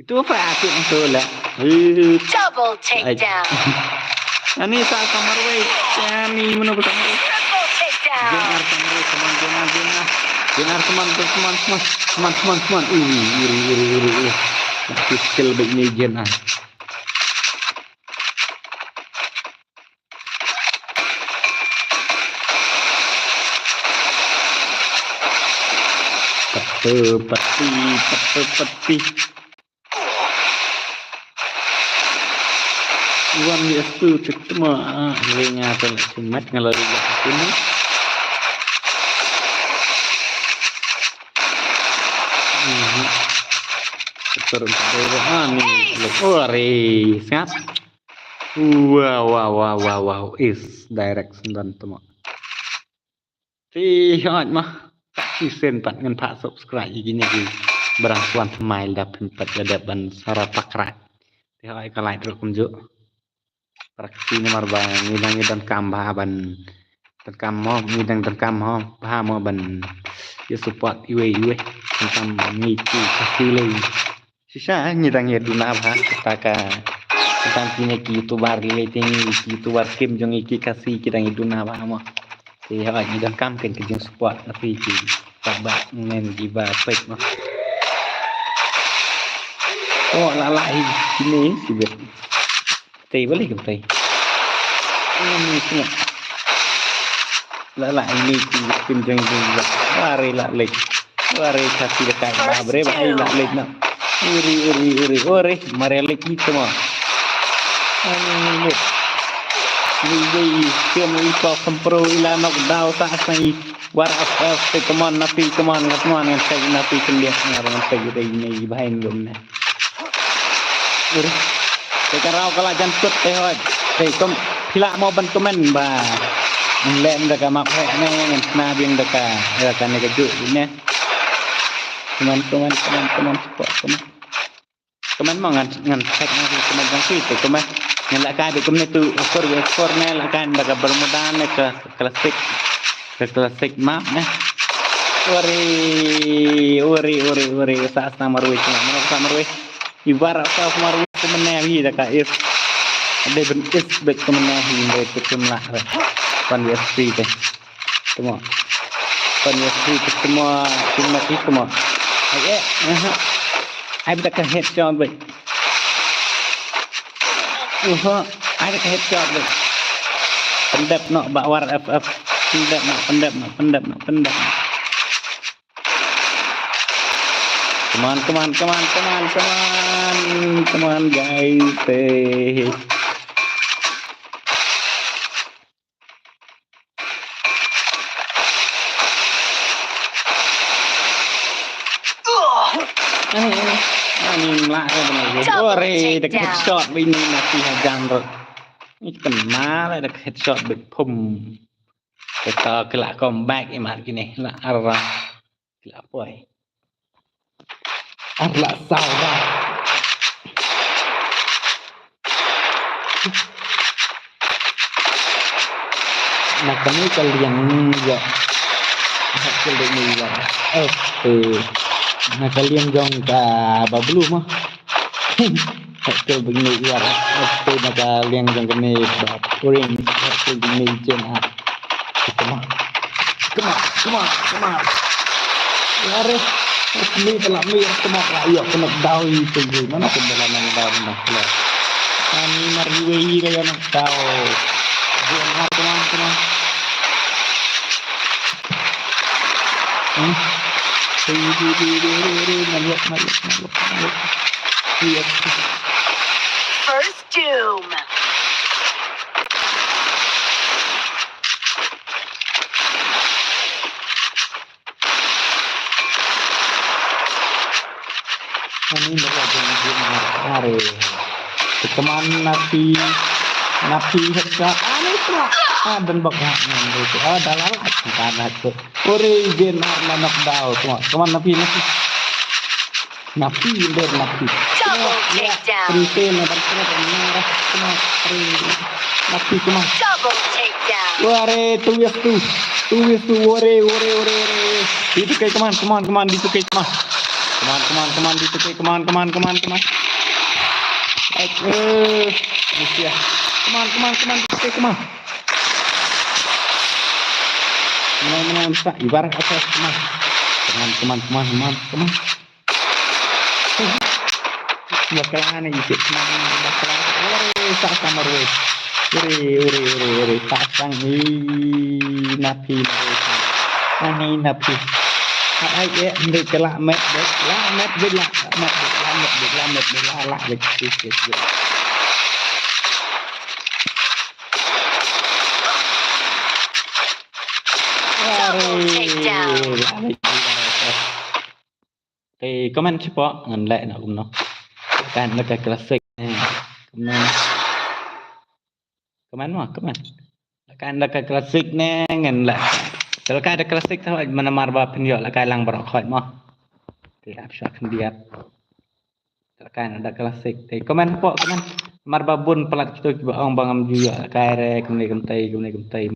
Itu apa aku tu lah. Eh, Double takedown. Ani sa ka marwei. Ani mano ba ka marwei. Triple takedown. Jen ar ka marwei, come on, jen ar, jen ar. Jen ar, come on, come on, come on. Come on, come on, come on. Ui, ui, ui, ui, ui. Nak skill baik ni jen ar. Pete peti, pete peti. Wan di astu cek tema. Ah, ringa tu nak cumat ngalor di astu ni. Mhm. Turun ke bawah. Ah, ni. Oh, ri. Sngap. Wow, wow, wow, wow, wow. Is direct sendon tema. Te hooid ma. Shisien pat ngan phah subscribe ïa kine ki brang swan thymmai lada phim pat ïa dep ban sara pakrai. Te hooid ka like ruh kumjuh. Para kti namar ba ngi dang ngi donkam bha ban donkam mo, ngi dang donkam ho bha mo ban ïa support iwei iwei. Donkam ngi ki ka feeling. Shisha ngi dang ïa duna bha kata ka, kata kine ki YouTuber lei te ngi ki YouTuber kim jong ngi ki Khasi ki dang ïa duna bha mo. Te hooid ngi donkam ken ka jingsupport na phi ki paidbah, ngin ki ba peit mo. Oh, la la hi kine sibit. Tei balik kam tei. Ini kena. La la ini ki pin jeng jeng. Wari la lek. Wari kati dekat. Ba bre ba ai la lek na. Uri uri uri uri. Mare lek itu mah. Ini lek. Ini lek. Kena ipa kempro ila knockdown tak sai. War as as te come on napi come on come on ngan sai napi kendiak ngan sai dei ni behind gum ne. Ur. Te ka rau ka la jan kut te hoi. Te kom phi lah mo ban comment ba. Lem da ka map he ne ngan sna biang da ka da ka ne ka juk ne. Comment comment comment comment support comment. Comment mo ngan ngan check ngan comment jong phi te comment. Ngan la kai be kumne tu score be score ne la kai da ka Bermuda ne ka classic. Ka classic map ne. Uri uri uri uri sa sa marwei sa marwei sa marwei. Ibarat sa marwei kumne hi da ka is. Ada ben is be kumne hi be kumla. Pan be free te. Tengok. Pan ya si ke semua tim mati semua. Ai eh. Aha. Ai benda ka headshot baik. Uha. Ai, da ka headshot beit. Pyndep noh Bah War F F. Pyndep noh, pyndep noh, pyndep noh, pyndep noh. Come on, come on, come on, come on, come on. Come on, guys. Hey. Ani, ani, ani mlah ka bang. Double takedown. Ore, da ka headshot beit ni, Nafi hajan ruh. Ni kena lah da ka headshot beit, pum. Kita ki la comeback imat kine, la arah. Ki la poi. Ar la saw ba. Na kane ka liang ïa. Hak kul dei ni ïa. Eh, eh. Na ka liang jong ka Bablu mo. Hak kul dei ni ïa. Eh, na ka liang jong kane ba Pring. Hak kul dei ni jen ah. Come on. Come on, come on, come on. Are, ni ka la mir, come on, la ïoh ka knockdown ïa ka, ïa, mana ka bala knockdown na ka la. Ani mar ïa ïa ka ïa knockdown. Jen ar, come on, come on. Hmm? Ri, ri, ri, ri, ri, ri, na ïoh, na ïoh, na ïoh, na ïoh. Ri, ri. First Doom. Ani mara jong jong mara are. Teman Nafi, Nafi headshot. Ani pula. Ah, dan bak hak nan tu. Ah, dah lalat. Bukan aku. Ore, Jen ar la knockdown. Teman, teman Nafi, Nafi. Nafi, nder Nafi. Double takedown. Kena, kena, kena, kena, kena, kena. Nafi, kena. Double takedown. Ware, two versus two. Two versus two, ware, ware, ware, ware. D two K, come on, come on, come on, D two K, come on. Come on, come on, come on, D two K, come on, come on, come on, come on. Like, uh, Malaysia. Come on, come on, come on, D two K, come on. Come on, come on, come on, Ibar atas, come on. Come on, come on, come on, come on, come on. Bakla na isi, bakla. Ore, sa samar we. Ore, ore, ore, ore, sa sang hi Nafi marwe. Ani Nafi. Ai, ai, eh, mbe kala met, bet, la met, bet, la met, bet, la met, bet, la met, bet, la, la, bet, bet, bet, bet. Double takedown. Ore, la, la, la, la. Te comment shapoh ngan leh noh kumno. Kan da ka classic ne. Kumno. Comment mo, comment. Kan da ka classic ne ngan leh. Te lada ka da classic te hooid namar ba phin ïoh lehkai lang baroh hooid mo. Te ap sha khyndiat. Te kan da classic. Te comment shapoh comment. Namar ba bun palat kito kiba ong ba ngam ju ïoh lehkai re kumne kumtai kumne kumtai.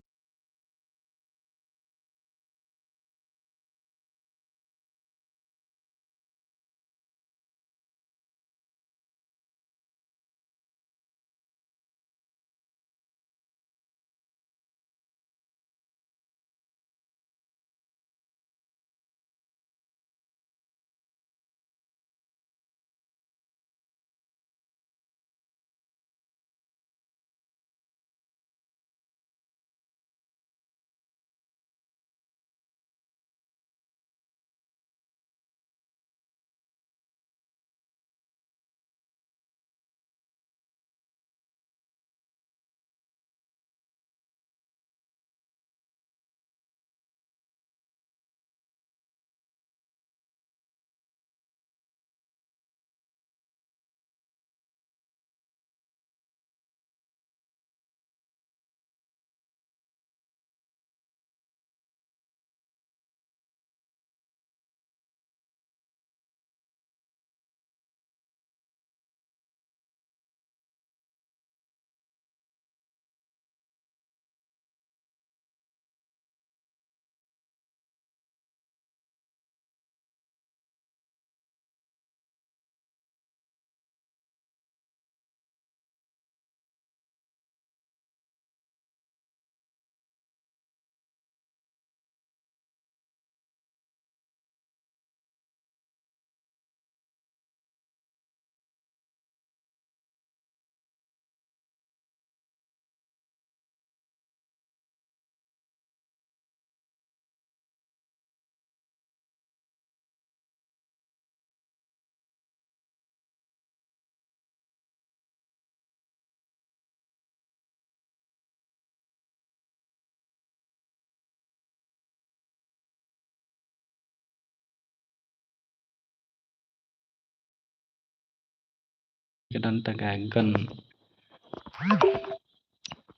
ka don tang ka gun.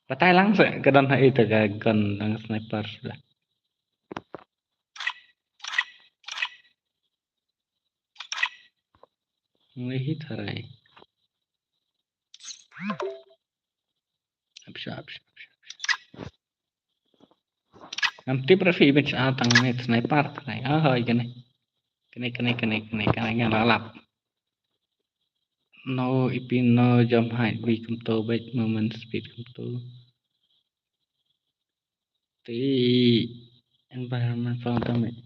Batai lang sa ka don ha i tang ka gun tang sniper sa. Ngi hi tharai. Apsha, apsha, apsha, apsha. Ngam tip ra phi ban sha tang ne sniper tharai. Ah, hoi kane. Kane, kane, kane, kane, kane, kane, lalap. No, ipi no, jump height, wi kumto, bad movement speed kumto. Te environment found damage.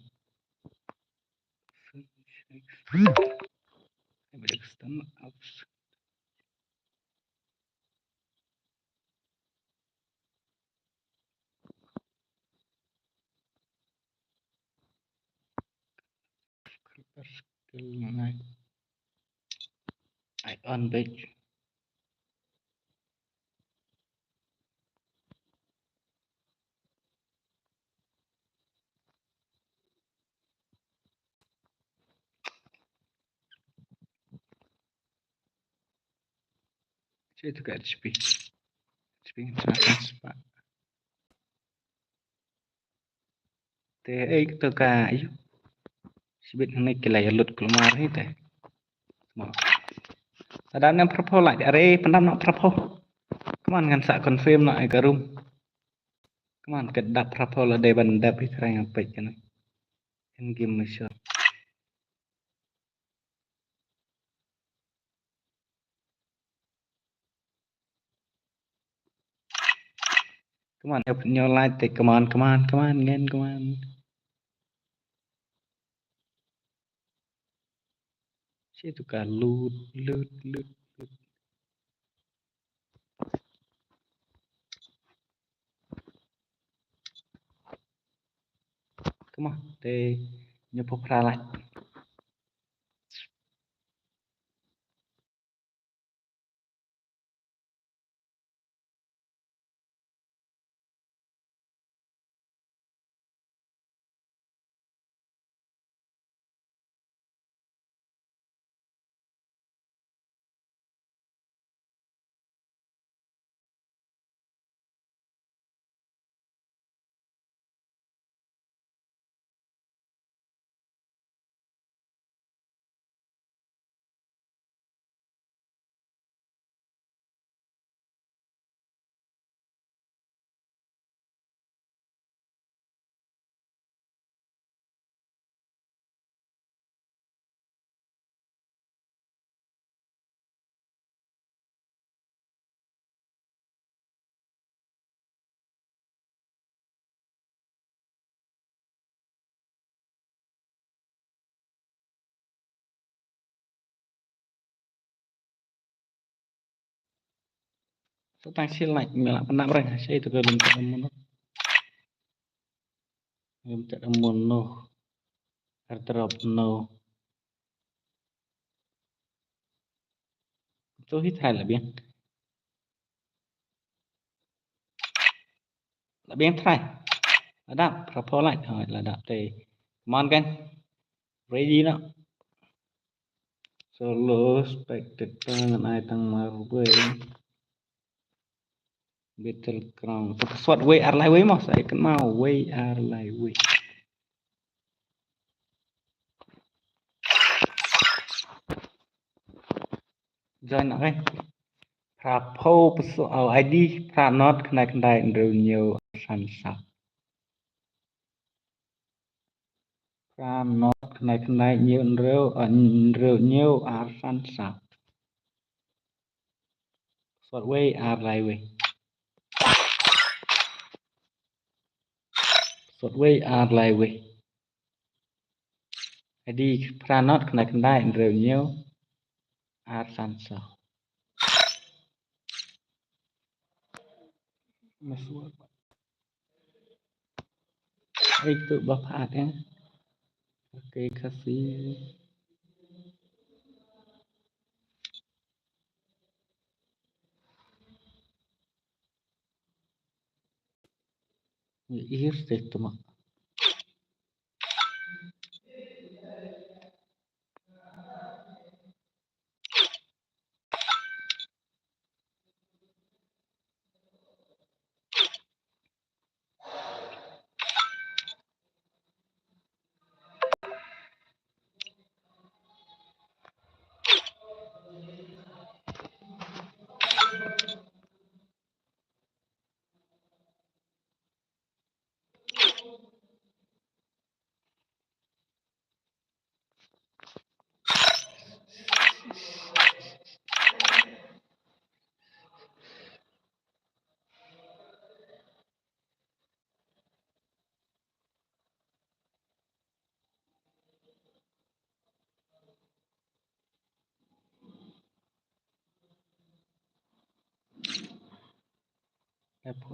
Skill mana? Icon page. Situ ka H P. H P ngan shna kan spah. Te ei to ka yu. Shibit hangne ki la ïa lut kulmar hi te. Mo. Lada ne phra phew lait, are pyndap noh phra phew. Come on, ngan sa confirm noh ïa ka room. Come on, ka dap phra phew, lada ban dap hi trai ngan peit kane. In game mission. Come on, help your light, take, come on, come on, come on, again, come on. Situ ka loot, loot, loot, loot. Come on, te nyo po pra light. Sa tang shi light, me la pynap reng, shi tu ka lum ta mun. Lum ta mun no. Airdrop no. Tu hi thai la biang. La biang thai. La dap, phra phew light. Oh, la dap te. Come on, gang. Ready noh. Solo spectator ngan ai tang marwei. Battleground. Sa password wei ar lai wei mo, sa icon mo wei ar lai wei. Join, okay. Phra phew password, oh, I D phra not khyndai khyndai hynriew hynñiew ar san saw. Phra not khyndai khyndai hynñiew hynriew, eh, hynriew hynñiew ar san saw. Password wei ar lai wei. Password wei ar lai wei. I D phra not khyndai khyndai hynriew hynñiew ar san saw. Password. Ai tu ba phat eh. Okay, Khasi. Ihir te tuma.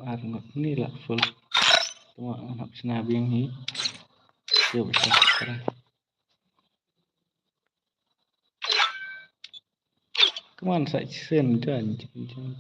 Ar ngut ni la full. Tuma ngan hap shna biang hi. Yo, basta. Come on, sa chen jan, chen jan.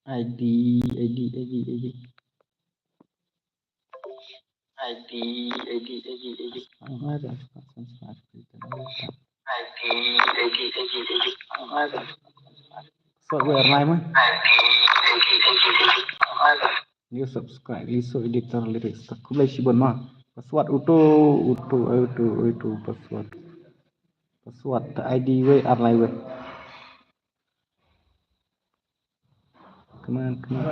I D, I D, I D, I D. I D, I D, I D, I D. Ang ada, I D, I D, I D, I D. Ang ada. So, where my man? New subscribe, Liso Editor Lyrics. Khublei shibun ma. Password utu, utu, utu, utu, password. Password, I D wei, ar lai wei. Come on, come on.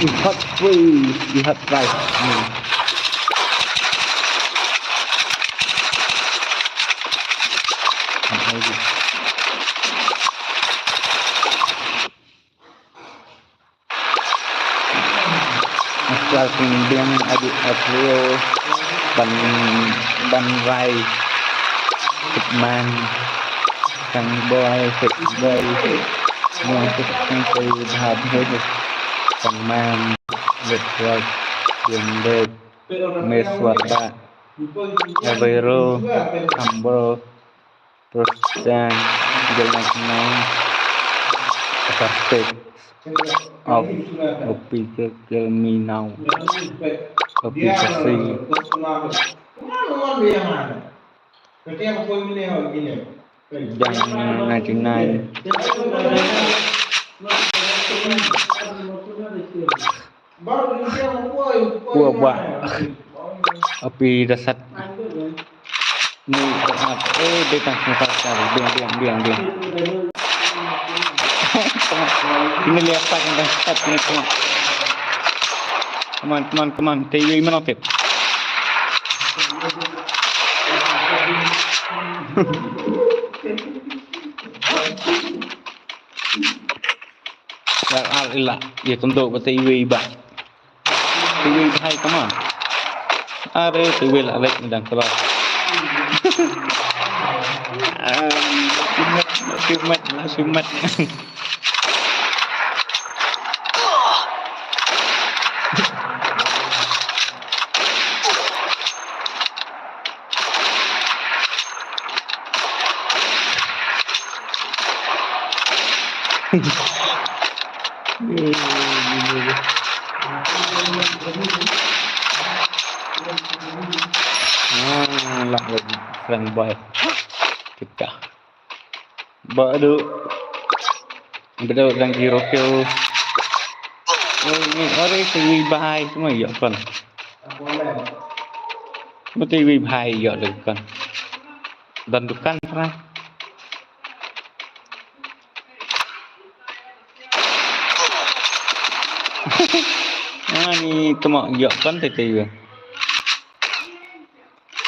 You have free, you have price. Hmm. Aswal kin biang adi atlio ban ban rai. Hitman, kang boy, hit boy. Mo kit kang kay dhab hit. Kang man, red flag, biang dek. Meswada, Aveiro, Hamburg, Protestant, International, Aspect of Opika Kelminau, Opika Si. Dang ninety-nine. Kua ba. Api dasat. Ni, ah, eh, dia tak sempat. Biang, biang, biang, biang. Ini lihat tak, ini tak, ini tak. Come on, come on, come on. Te yui mana tip. Ar ar ila, ïa kynduh ba te iwei ba. Te iwei bhai, come on. Are te iwei la lek ni dang kala. Ah, simet, simet, simet. Ah, lah lagi friend boy. Kita. Ba du. Ba du dang hero kill. Oi, ni ore si wi bahai semua ya kan. Mesti wi bahai ya kan. Dan dukan sana. Ah, ni tuma ya kan tete ya.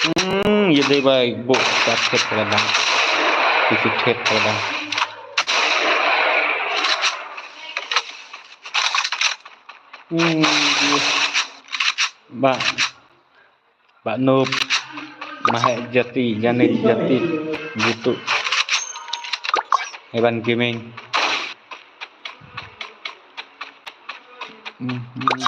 Hmm, ïa dei ba bok ka thet ka la dang. Ki thet ka la dang. Hmm, ba, ba noob, ma heh jati, jani jati, gitu. Heban Gaming. Hmm, hmm.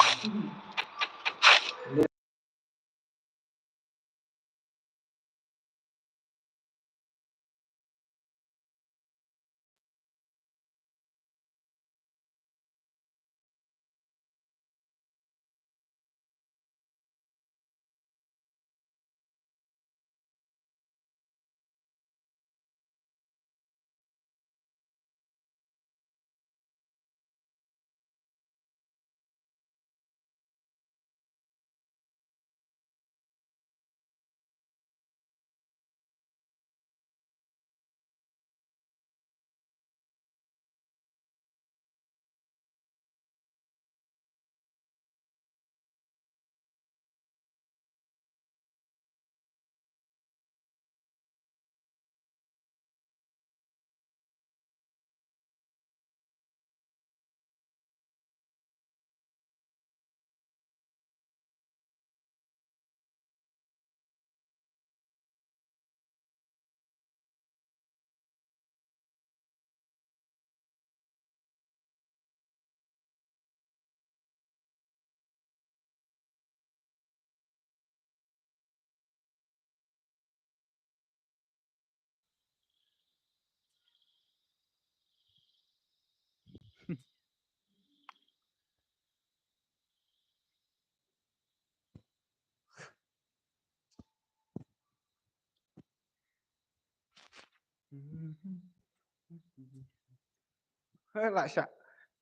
Lah shah,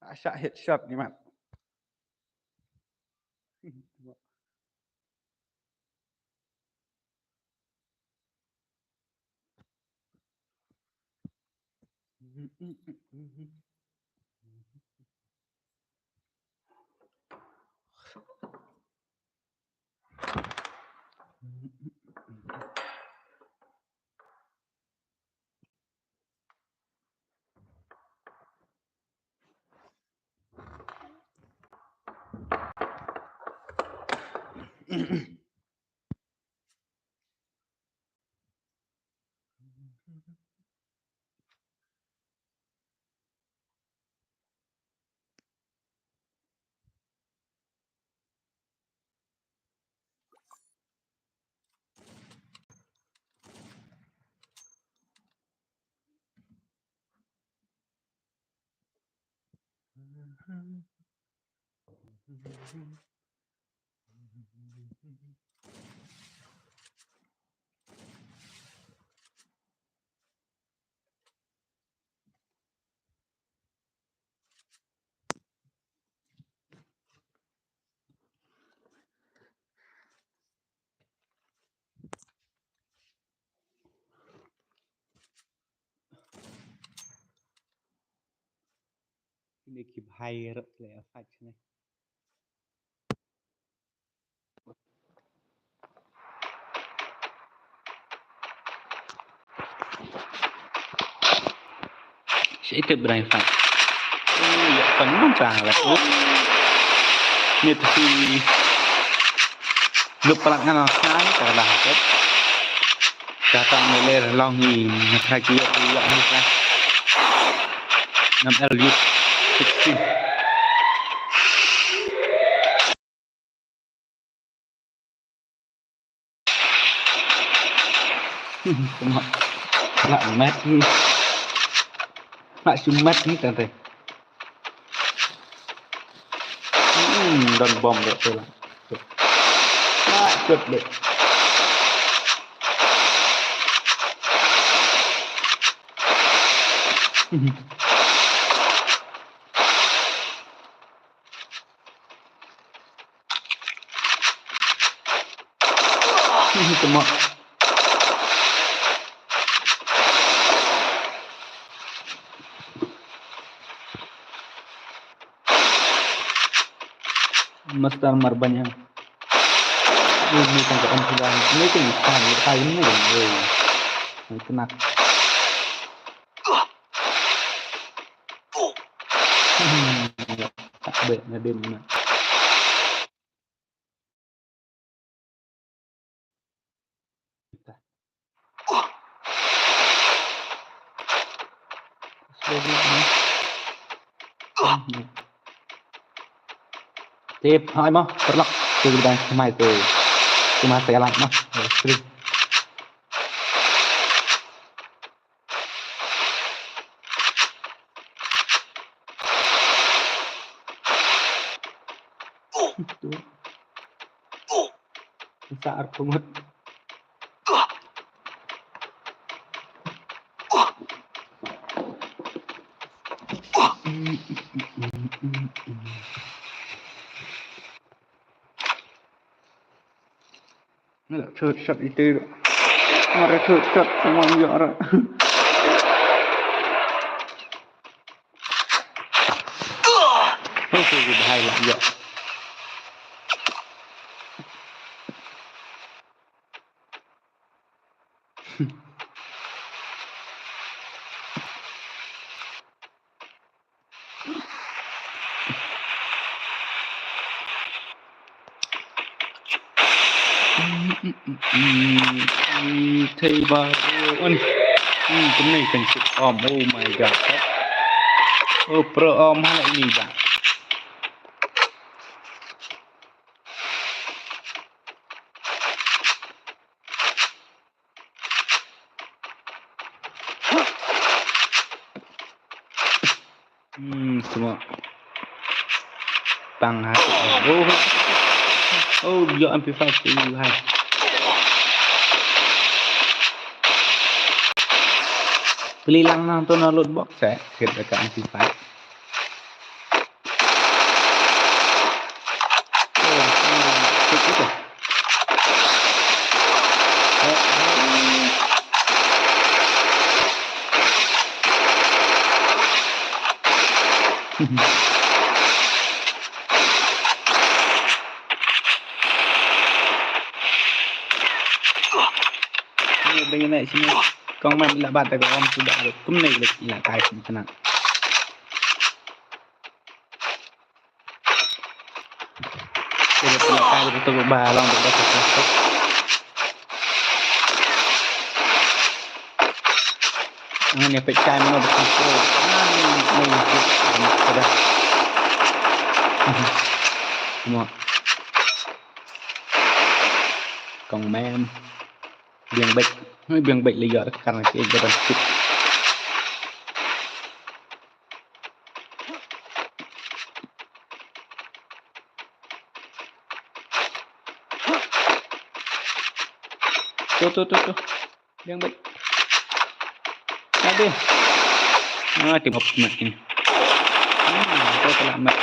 lah shah headshot ni mat. Kine ki bhai ruh ki la ïa fight shane. Shi ite brai fight. Oh, ïa Tang nang tang la. Ni tu si. Lup palat ngan ang snai ka dah ket. Ka tang ni ler long ni na kra ki yak ni ka. Nam el yut. Sixteen. Tengok. Nak mat ni. Nak sumat ni tante. Hmm, don bom dek tu lah. Nak cut dek. Tama. Master Marbanyang. Ini kan ke ampulan. Ini kan kan kan ini kan. Ini kena. Hmm, tak baik nadin na. Tip, hai mo, perlak. Tu kita mai tu. Tu masa jalan mo. Screen. Sa ar pungut. Nggak, shot, shot itu. Mara shot, shot, semua juga orang. Oke, bahaya lah, ya. Thei ba un. Hmm, kumne kan sik om. Oh my god. Oh, pro om hala ini ba. Hmm, semua. Pang ha. Oh. Oh, dia M P five tu hai. Peli lang nang tu na loot box eh. Kit dekat M P five. Ni bagi naik sini. Kong mem ila bat ko om sudah. Kum naik lagi ila kai sini kena. Ila pula kai tu tu ba long tu tu tu. Ang ni pek kai mana betul tu. Ang ni ni sudah. Semua. Kong mem. Biang bek. Biang bek liya kan ke jalan sikit. Tu tu tu tu. Biang bek. Ada. Ah, team up mat ni. Hmm, tu telah mat.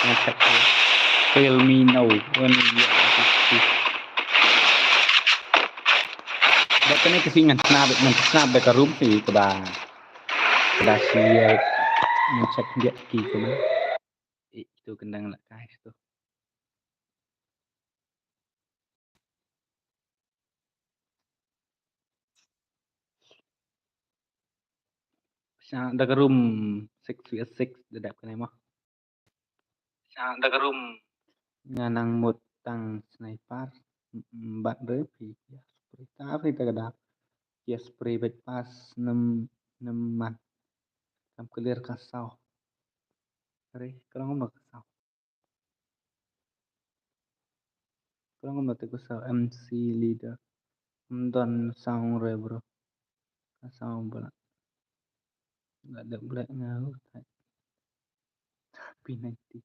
Ngacak tu. Fail me now. One year. Ba kane ka snap, man snap da ka room si kaba, kaba si, eh, man check dia ki kaba. Eh, itu kendang lah kai tu. Sha da ka room six vs six da dep kane mo. Sha da ka room. Nga nang mut tang sniper. Mm, bat re phi. Ya, spray ta phi ta ka da. Ya, spray bet pas nem nem man. Kam clear ka saw. Re, ka long ka saw. Ka long kumno te ka saw M C leader. Ym don sound re bro. Ka saw bala. Nga dep leh nga u thait. P ninety.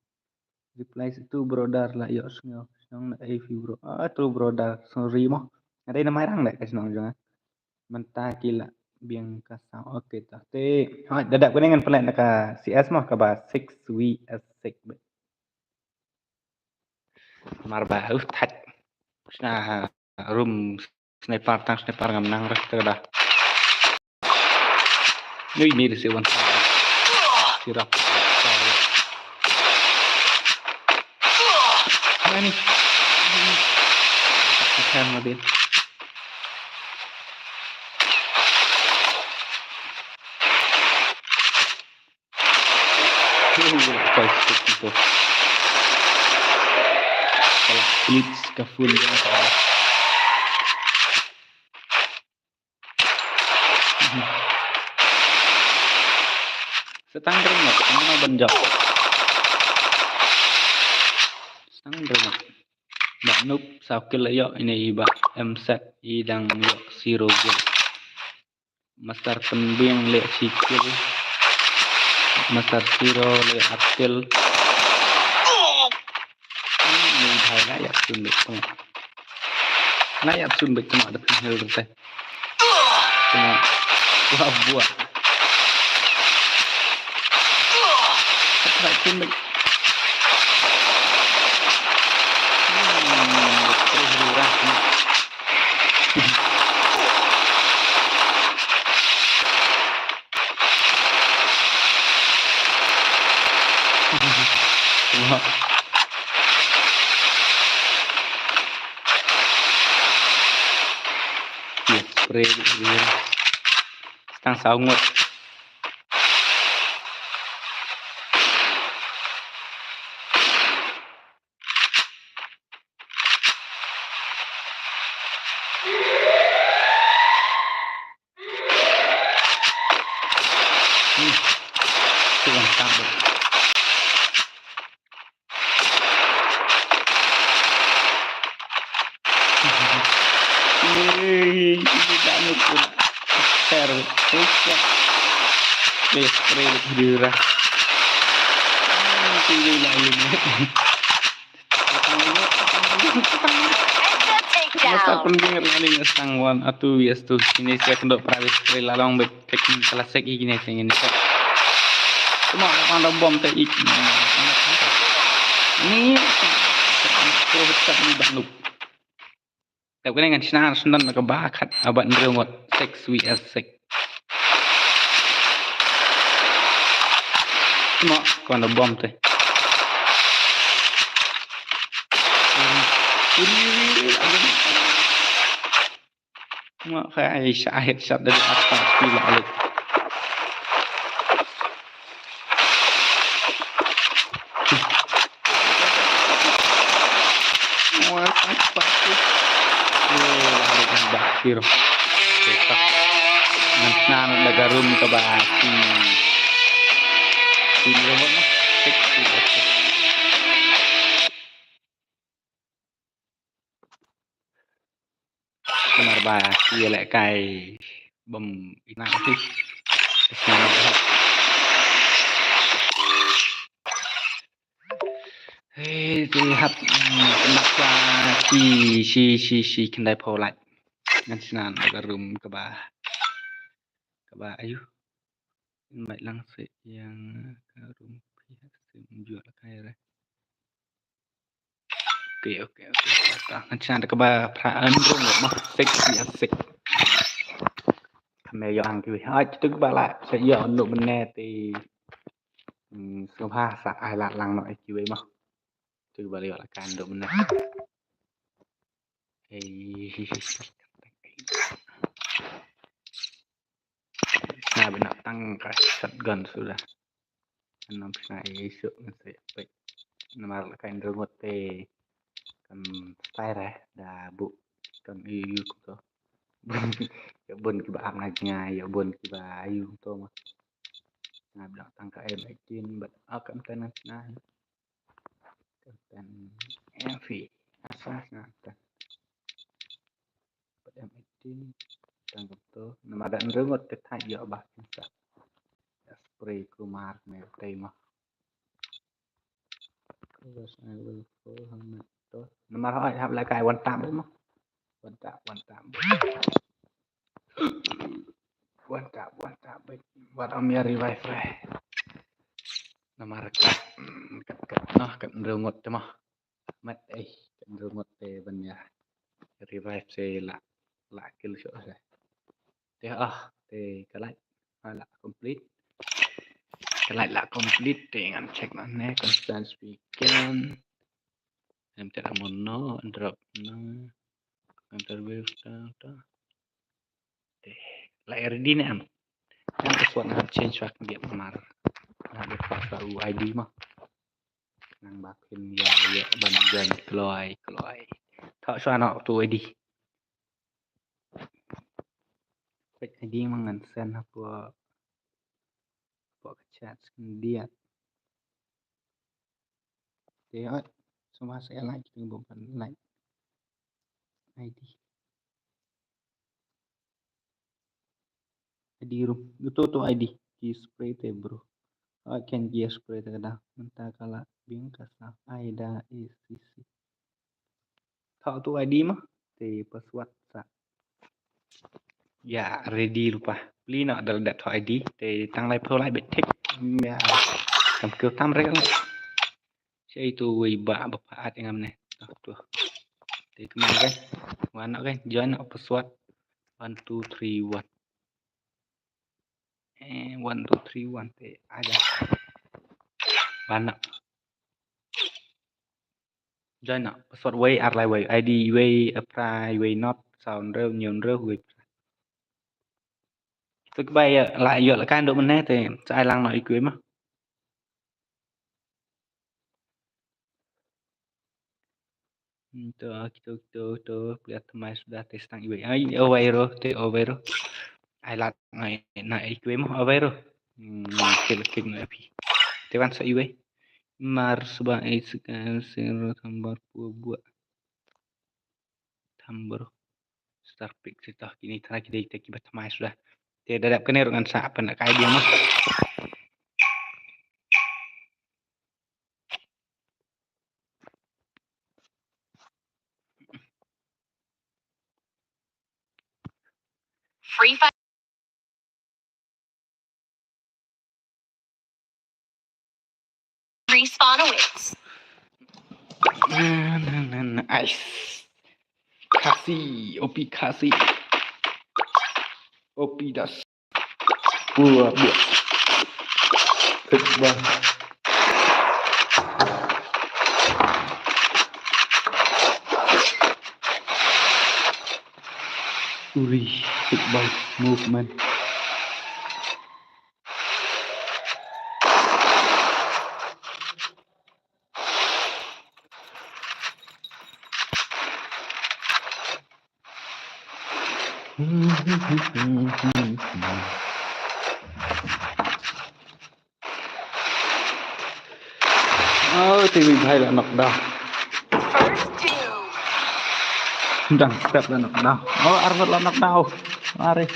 Replace tu brother la ïoh sngew. Snong na A P bro. Ah, tu brother. Sorry mo. Nga dei na Mairang dei ka snong jong nga. Mynta ki la biang ka saw. Okay ta. Te. Hoi, da dep kane ngan pynleh na ka C S mo kaba six vs six bit. Mar ba u thait. Sna room sniper tang sniper ngam nang reh te da. Nui ni resi wan. Sirap. Ani. Kan ma din. Koi stuk itu. Kalau blitz ka full dia. Setang ring nak, mana ban jawab? Setang ring nak. Ba Noob saw kill ïoh, ine i ba M Z i dang ïoh zero kill. Master Pynbiang leh shi kill. Master Siro leh ar kill. Ni bhai la ïap sun beit tengok. La ïap sun beit tengok da pynhill rete. Tengok. Wah buah. Tengok sun beit. Hmm, terus lurah. Yes, spray dia. Setang saw ngut. Hmm. Tu yang tak ber-, Hei, ini tak nukun. Ter, ucap. Spray, spray, dirah. Hmm, tinggi lah ini. Masa pendengar kali ngesang wan atu yes tu. Ini saya kendok prawi spray lalong bet tek klasik ini saya ini. Cuma pandang bom te ik. Ni. Terus tak ni banuk. Tep kane ngan shna shna na ka ba khat abat nrungot six vs six. Mo kwan da bom te. Mo kha ai sha headshot da atta pila alik. Wah, pas, pas. Eh, lari kan bakir. Cetak. Nang, nang, da garum ke baki. Sini, Robot, mah. Cek, cek, cek. Namar ba ki ïalehkai bym itynnad hi. Hei, te hap, mm, kynda ki shi, shi, shi khyndai phew lait. Ngan shna da ka room kaba, kaba, ayu. Mait lang se ïa ka room phi ha sim juh la kai re. Okay, okay, okay. Ta ngan shna da kaba phra an rung ma sek ïa sek. Kane ïa ang kiwi. Ai tu kaba la sa ïa nu bene te. Hmm, sngewbha sa ai lad lang noh ïa kiwi ma. Tu kaba la ïa la kan nu bene. Hei. Nah, bena. Ang ka shotgun suda. Ngan ym shna ei ei shuh ngan sa ïa peit. Namar la ka hynriew ngut te kan style eh da buh kan ei ei kumto. Ïa bun kiba ap na jngai, ïa bun kiba ayu kumto ma. Nga biang tang ka M eighteen bad ah ka M ten ngan shna. Ka M ten M V. Asa shna ka M eighteen. Tang kumto. Namar da hynriew ngut te thait ïoh ba kin sa. Ïa spray kumar ne tei ma. Because I will fall helmet to. Namar hoi hap la kai one tap mo. One tap, one tap. One tap, one tap. Wat am ïa revive re. Namar kat, kat, kat, noh, kat hynriew ngut te mo. Mat, eh, kat hynriew ngut te ban ïa revive se la, la kill shuh se. Te ah, te ka light, ah, la complete. Ka light la complete, te ngan check noh ne, constant speaker. Em te la mono, drop noh. Enter wave ta, ta. Te, la ready ne em. Ngan te suat ngan change wak dia mar. Ngan te suat suat u I D mo. Nang ba phin ïa ïa ban join kloi kloi. Tho suat noh tu I D. Peit I D ma ngan send hapoh, hapoh ka chat sendiri. Te oi, semua saya like tu bukan like. I D. I D rum. Itu tu I D. Ki spray te bro. Oi, ken ki spray te kada. Mynta ka la biang ka sa. Aida A C C. Tho tu I D mo. Te password sa. Ïa, ready lypa. Pli noh da la dep tho I D. Te tang lai phew lai beit thik. Ïa. Kam kiew tam re ka. Sa itu wei ba ba paat ngam ne. Tho tu. Te kemne kan. Wan noh kan. Join noh password. One two three one. Eh, one two three one te aja. Wan noh. Join noh. Password wei ar lai wei. I D wei, eh, phra wei, not, saw hynriew, hynñiew hynriew wei. Te kaba ïa la ïoh la kan dok mynne te sa ai lang noh i kwei ma. Hmm, to, kito, kito, to, peliat thymmai suda te stang iwei. Ai, owei ro, te owei ro. Ai lak ngai na iwei mo, owei ro. Hmm, kil kil na pi. Te wan sa iwei. Mar suba ai sekan sero thambar pua bua. Thambar. Star pick sito kini tara kini te kiba thymmai suda. Te dadap kane ro ngan sa apa nak kai dia mo. Free Fire. Respawn awaits. Na, na, na, na, ice. Khasi, O P Khasi. O P das. Buah, buah. Thik bha. Uri, thik bha. Movement. Oh, te iwei bha la knock down. First two. Dang step la knock down. Oh, armor la knock down. Mari.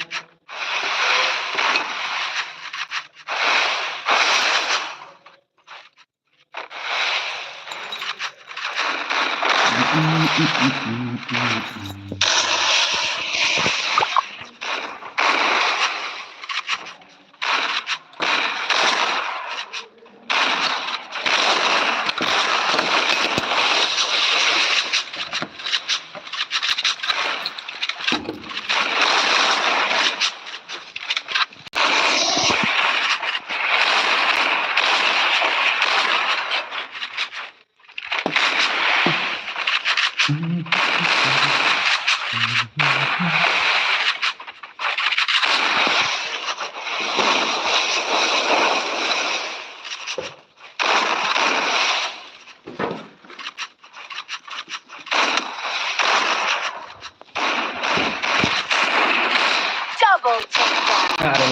Are.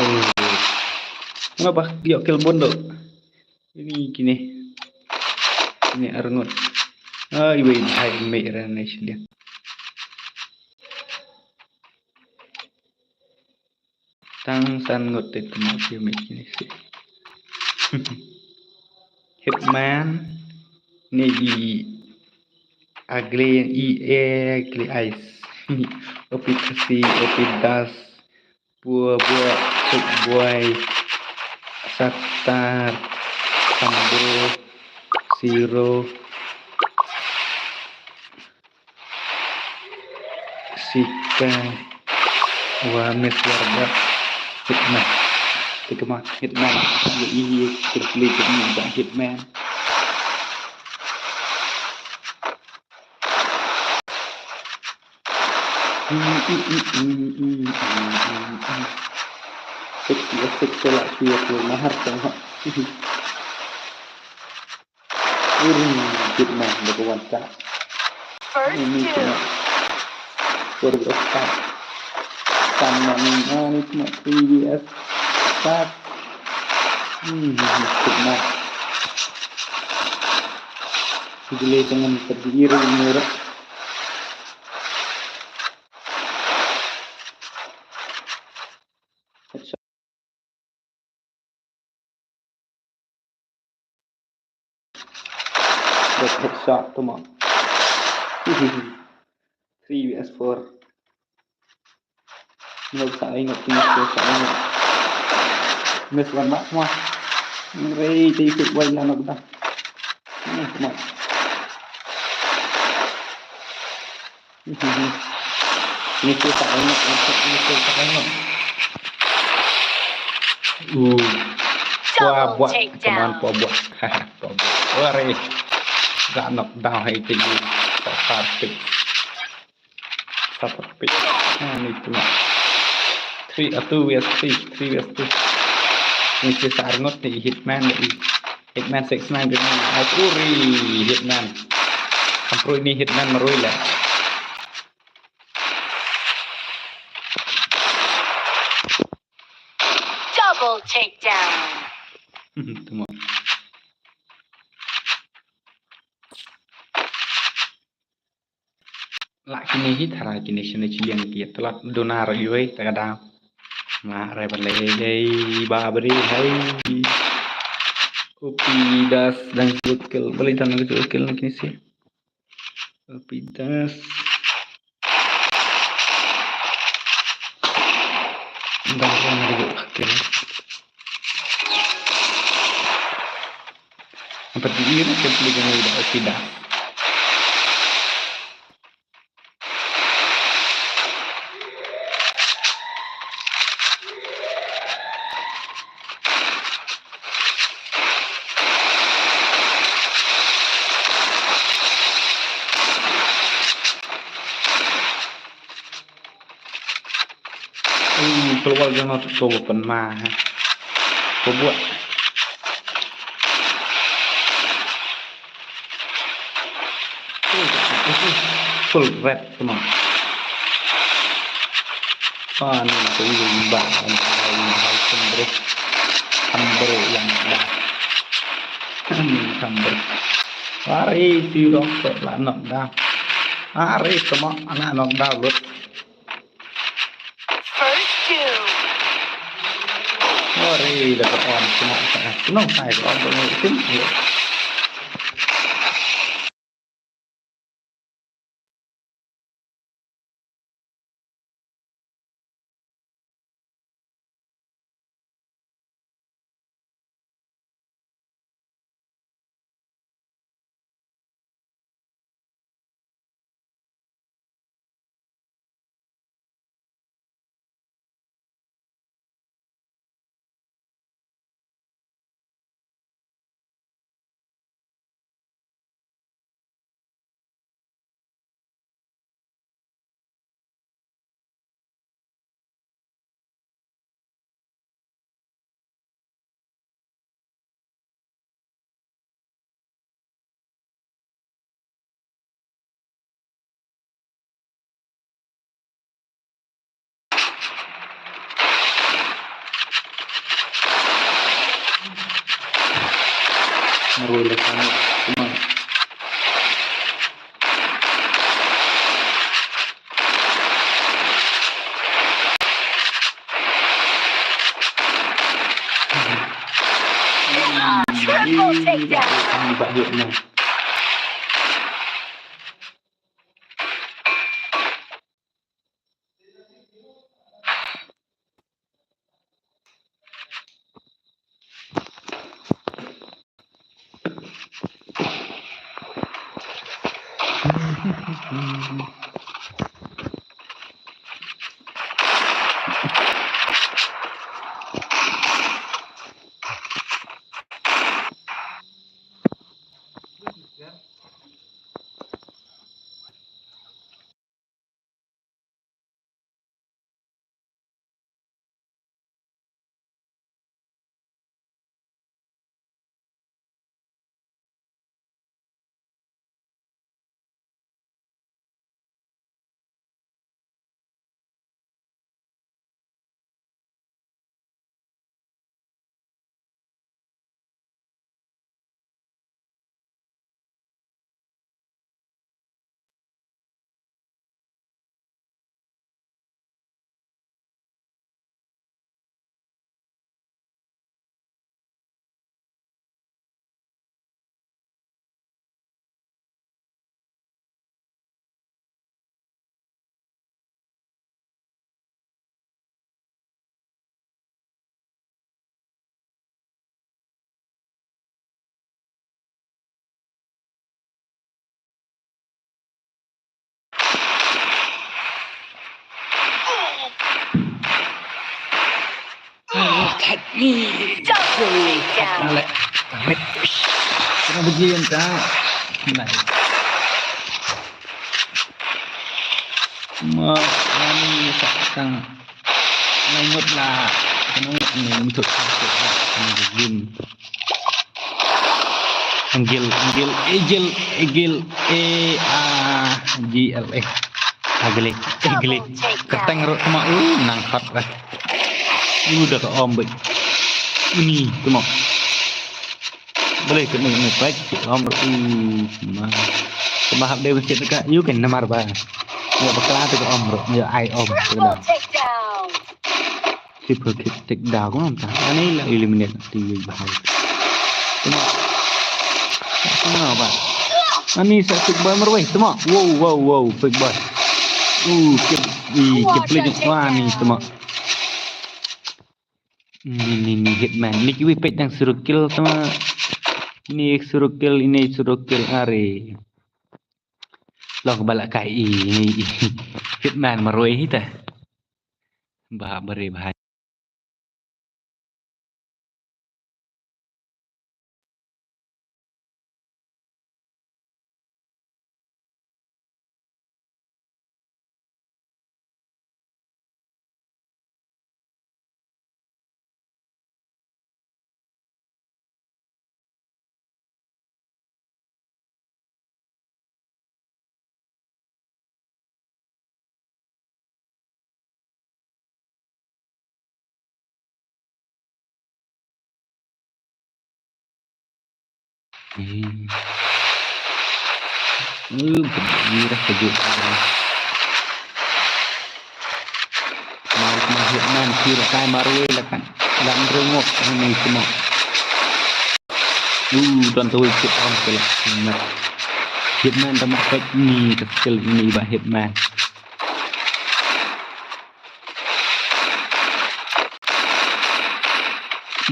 Nga ba ïoh kill bun tu. Ini kine. Ini arngut. Ah, iwei hai me ra ne shiliang. Tang san ngut te tuma ki me kine si. Hitman ni i agle i e agle ice. Opi kasi, opi das. Bua bua, suk buai, satar, sambal, siro, sika, wa mes warga, hitman. Tikma hitman. Ye ye, klik klik ni ba hitman. Sik ya sik sila sila sila mahar tengok. Uri, hitman, number one tak. First ini kill. Cuma. Baru start. Sama ni, ah, ni cuma three V S. Start. Hmm, hitman. Gila dengan berdiri murah. Headshot. That headshot, come on. Three V S four. Ngok sa ai ngok, ngok sa ai ngok. Miss one mark, come on. Ngeri, they shoot one, ya, knock down. Hmm, come on. Ni tu tak ingat, ni tu, ni tu tak ingat. Uh. Wah, buat. Come on, buat. Buat. Wari. Got knocked down hai ti. Safar pick. Safar pick. Ah, ni tu. Three, uh, two V S three, three V S two. Ni si sa arngut ni hitman ni. Hitman six nine ni. Ai, uri, hitman. Hampir ni hitman marui lah. Double takedown. Tuma. La kine hi thara kine shane chiliang ki tlat donar yoi ta ka dam. Ma rai ban le ei ba bri hai. Opi das dang jukil bali dan jukil na kine si. Opi das. Dang dang jukil. Apa dia nak kepli dengan ida opi das. Hmm, keluar jangan tu sobo pen ma ha. Kebuat. Full red tu ma. Ah, ni tu yang ba, yang ba, yang ba, yang ba, yang ba, yang ba. Yang ba. Hari tu rock tu lah knock down. Hari tu ma anak knock down lut. First kill. Ori, dapat on semua. Senang saya on tu. Marwei la ka ngut. Kumba. Triple takedown. Ih, ba hit na. Thait ni. Double takedown. Thait na leh. Thait. Kena begin ta. Nice. Ma, ani sa tang. Lai ngut la. Kena ngut ni untuk satu. Kena begin. Angle, angle, angle, angle, A, A, G, L, A. Angle, angle. Kyrteng ruh tma, uh, nang pat lah. Uh, da ka om beit. Uni, tma. Balei ka uni, uni peit, ka om ruh, uh, tma. Tma hap dei mesti ka, yu kan namar ba. Yu bakla tu ka om ruh, yu ai om. Triple takedown. Triple kick, take down ko nonta. Ani la eliminate ti yu bahai. Tma. Tma ba. Ani sa Fake Boy marwei. Tma. Wow, wow, wow. Fake Boy. Uh, kip, i, kip lagi. Wah, ni tma. Ni, ni, ni Hitman. Ni kiwi peit dang suruh kill tma. Ni suruh kill, ini suruh kill are. Long bala kai i, ni i. Hitman marwei hita. Bah, beri bah. Hmm. Uh, ni dah kejut. Mar, mar Hitman, ki la kai marwei la kan. Lam rengok ni semua. Uh, tuan tu ikut on ke lah. Hitman dah mak ni ke skill ni bah Hitman.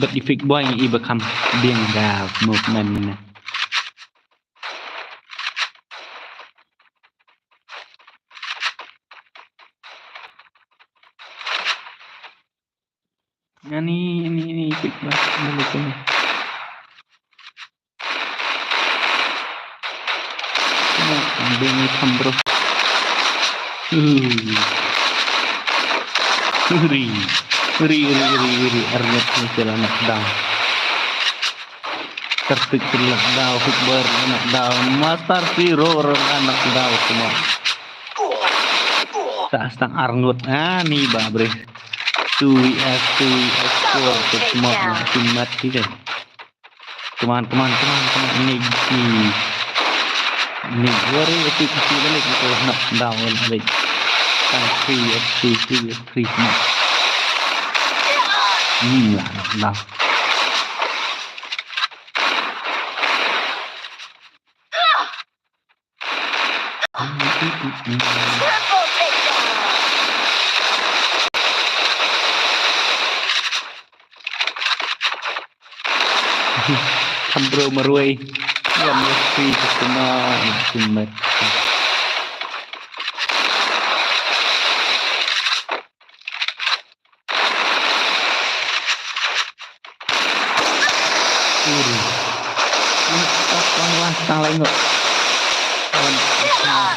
Bad i Fake Boy i ba kham biang da movement ni na. Ani, ani, ani, Fake Boy. Balik sini. Tengok, kambing hitam, bro. Uh. Uri. Uri, uri, uri, uri. Arnett ni sila nak down. Tertik sila nak down. Hukbar nak down. Master Zero nak down semua. Tak setang arngut. Ah, ni ba bre. Two V S, two V S four. Semua nak mati deh. Come on, come on, come on, come on. Ini ki. Ini gua ri ati ki balik itu nak down balik. Kan free F three, free F three semua. Ini lah, lah. Triple takedown. Kham bro marwei. Ngam ïa free customer. Ngam ïa free. Uri. Ini tak wan wan tang lai ngot. Wan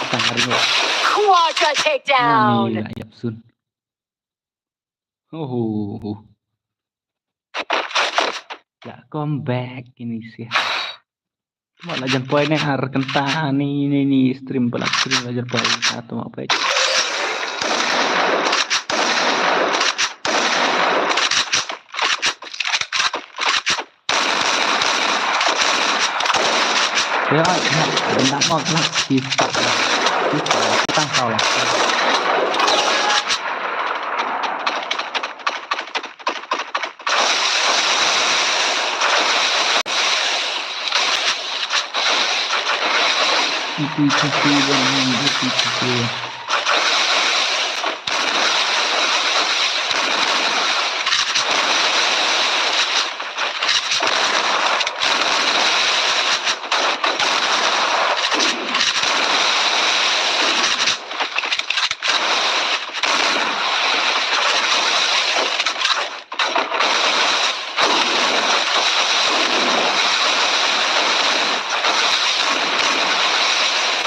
tang hari ngot. Quadra takedown. Ani la ïap sun. Oh. La comeback ini sih. Tuma la jan poi ne ar kynta ni ni ni stream pala stream la jan poi. Ah, tuma poi. Ya, ya, nak mau nak kita. Kita tang kau lah. Iti iti iti iti.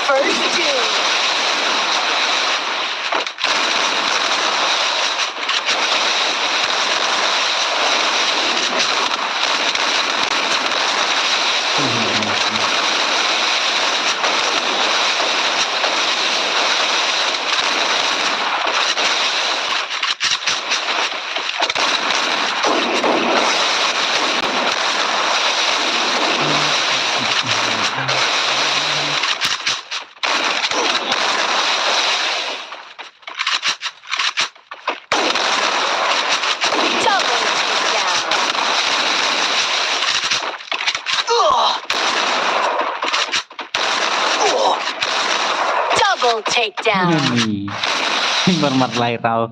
First two. Double takedown. Double takedown. Mar mar lai tau.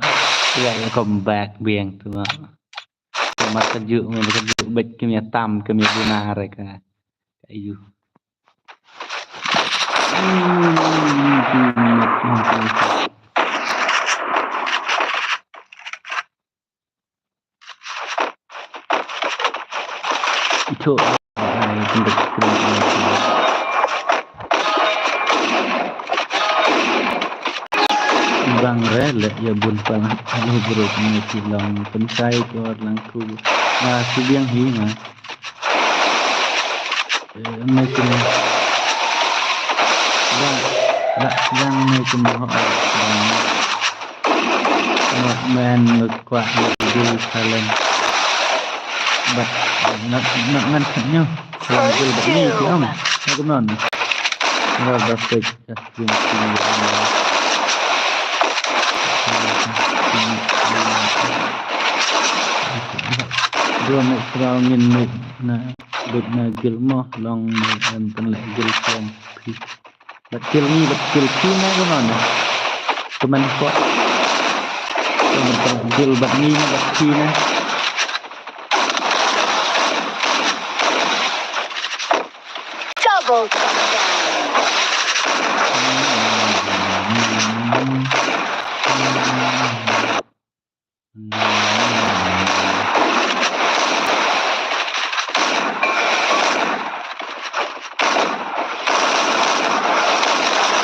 Ïa, ïa comeback biang tu. Mar ka ju, mar ka ju bet kim ïa tam, kim ïa buna re ka. Ka yu. Ito. Bang re le ïa bun pang anu bro ni ti long pensai ko lang ku. Na si biang hi na. Making. Bang, bang, bang making ho. Bang. Not man look quite like Jerusalem. But not, not man can you. Salam jul bak ni ki om. Aku non. Rubber stick. Dua mek sraw ngin mek na duk na gil mo long na em tan leh gil kong phi. Bat gil ni bat gil phi na ko non. Teman ko. Teman gil bat ni na bat phi na. Double takedown.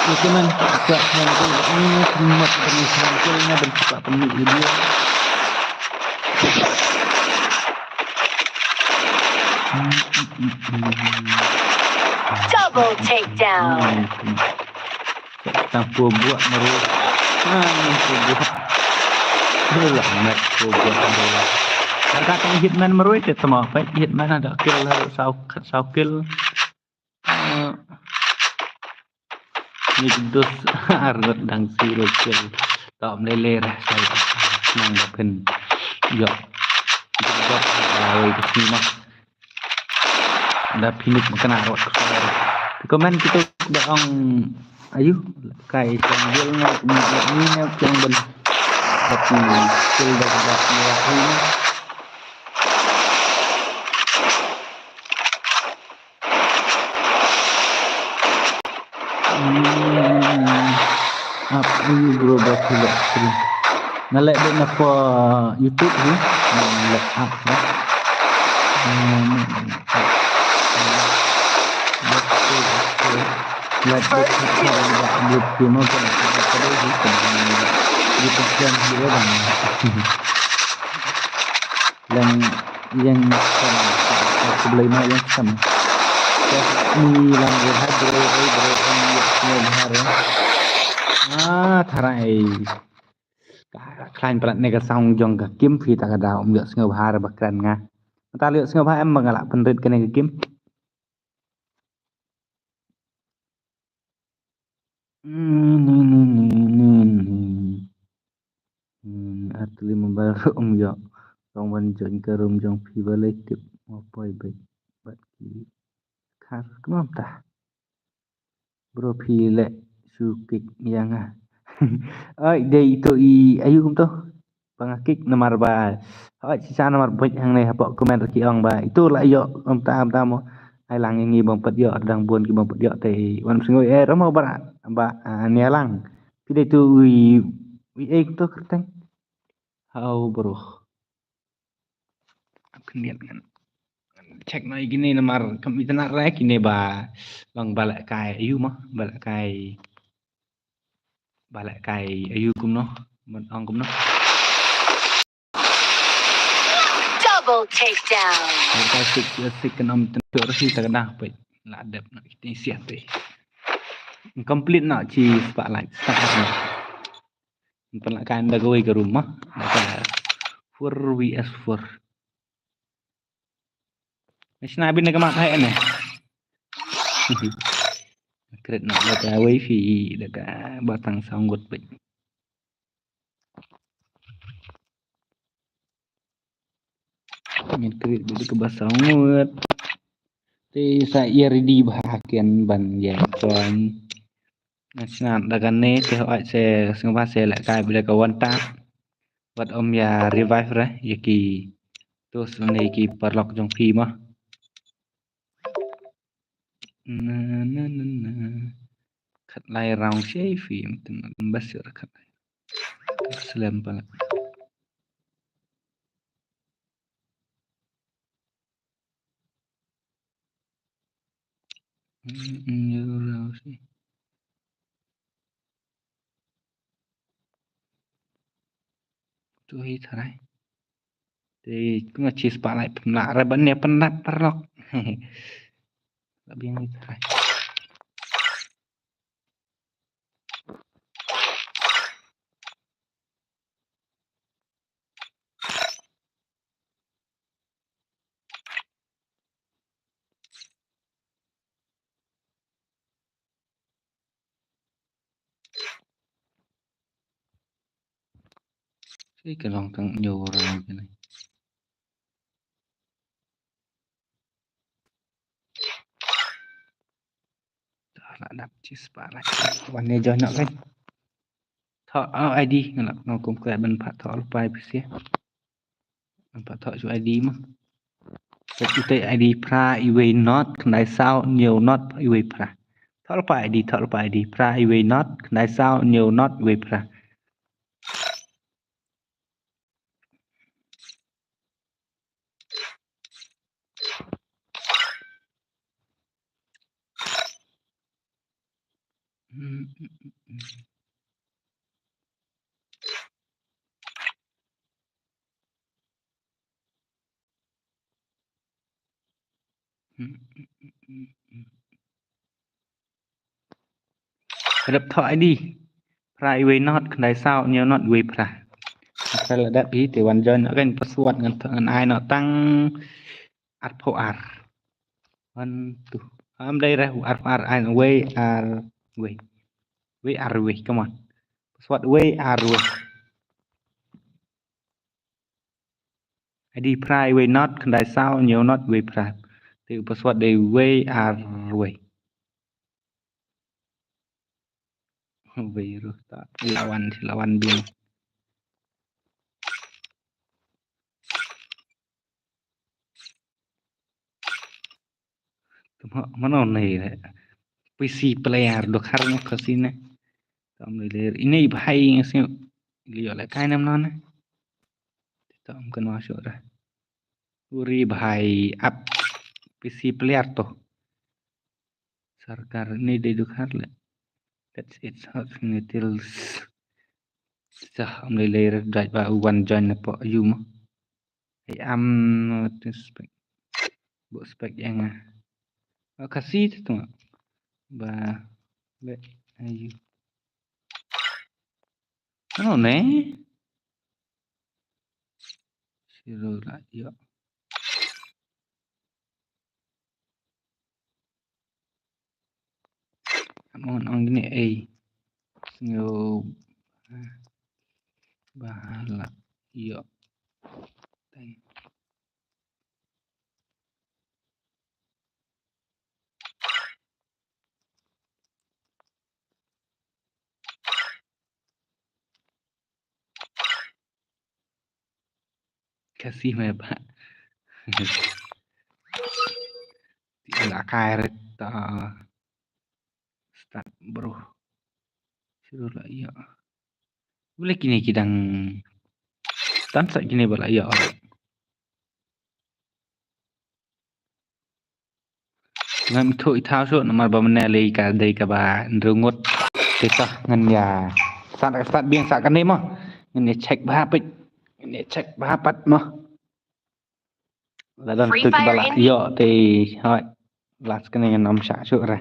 Ito man, sa yang ko ni, semua pernah serangkul na bercepat penuh dia. Double takedown. Tang pua buak maru. Ah, ni pua buak. Alah, mat pua buak maru. Ka tang Hitman marwei te tama, peit Hitman ada kill, saw, saw kill. Eh, Nick Dus, arngut dang zero kill. Tom lele rah sai. Nang da phin. Yo. Jop, ah, wei ke sini mah. Da phin nik makna rot. Comment kita da ong ayu kai sang bil nga ni ni ni yang ben. Tapi skill da da ni. Hmm. Up to you, bro, bro, bro. Nga leh dei na pha YouTube hi. Nga leh up, ya. Hmm. Leh dei na pha YouTube hi, mo, kan. Kan dei hi, kan. YouTube kan, hi, kan. Lang yang kan, khublei ma yang kan. Ni lang bro, hai bro, hai bro, kan ya, ya, ya, ya. Ah, tharai. Ka khlain prat ne ka sound jong ka game phi ta ka da um ïoh sngewbha ba kren nga. Ta ïoh sngewbha em ba nga lah pynrit kane ka game. Hmm, ni, ni, ni, ni, ni. Hmm, ar tylli mobile ruh um ïoh. Tang ban join ka room jong phi ba lei tip. Mo poi bad, bad ki khar kmam ta. Bro phi leh shu kick ïa nga. Oi, dei ito i ayu kumto. Ba nga kick namar ba. Hooid, shisha namar buit hangne hapoh comment ki ong ba. Ito la ïoh, ym ta, ym ta mo. Ai lang ïa ngi bym pat ïoh, dang bun ki bym pat ïoh te. Wan sngew eh, ramo ba, ba, ah, nia lang. Phi dei tu ui, ui eh to kyrteng. Hau bro. Khyndiat ngan check noh ïa kine namar kam itynnad re kine ba long ba lehkai ayu mo, ba lehkai, ba lehkai ayu kumno, ban ong kumno. Double takedown. Lehkai sik, sik kan ym tyntu rasi ta ka dah peit. La dep noh ite siat te. Complete noh chi spotlight. Start noh. Pynlehkai da kawei ka room mo. Da ka four V S four. Nga shna beit na ka map hai ne. Kret noh da kawei phi da ka batang sound good beit. Ngan kret beit da ka ba sound good. Te sa ïa ready bha ken ban ïa join. Nga shna da kane te hooid se sngewbha se lehkai beit da ka one tap. Wat ym ïa revive re ïa ki tools ne ki paralok jong phi mo. Na, na, na, na. Khatlai round shei phi, ym tynat bas ïa khatlai. Slem pala. Mm, mm, ïa round shei. Tu hi tharai. Te nga chi spotlight pynlah re ban ne pynlap paralok. La biang hi tharai. Sei ka long tang ñiew round kane. Tah, la dap chi spotlight. Wan ne join noh kan. Thoh, oh, I D nga la, nga kum klet ban pat thoh lypa phi sha. Ban pat thoh shu I D mo. Peit ute I D phra iwei not khyndai saw hynñiew not iwei phra. Thoh lypa I D, thoh lypa I D phra iwei not khyndai saw hynñiew not iwei phra. Rep thoh I D. Phra iwei not khyndai saw hynñiew not iwei phra. Ka la dep hi te wan join noh kein, password ngan, ngan ai noh tang arphew ar. One, two. Am dei re arphew ar, ai wei ar wei. Wei ar wei, come on. Password wei ar wei. I D phra wei not, khyndai saw hynñiew not wei phra. Te u password dei wei ar wei. Wei ruh ta. La wan, la wan biang. Tuma mano ne, P C player dohkha ne Khasi ne. Tam le le ine bhai ngasngew. Li yo le kai nam non ne. Tam kan masuk dah. Uri bhai ap P C player to. Sarkar ni dei dohkha le. That's it, hot ngetil. Sah am le le dai ba wan join na po yu mo. Ai am to spek. Bo spek yang ah. Oh, Khasi tu tu. Ba le ayu. Ano ne? Siro la yo. Amon ong gini ei. Sngew ba la yo. Teng. Khasi me ba. Ti la kai ret ta. Start bro. Siro la yo. Boleh kini ki dang tan sa kini ba la yo. Ngam ithuh ithaw shuh namar ba mynne lei ka dei kaba hynriew ngut. Te tah ngan ïa start, start biang sa kane mo. Ngan ïa check bha pat. Ngan ïa check bha pat mo. Lada tu ba la yo te hoi. Last kane ngan ym shah shuh re.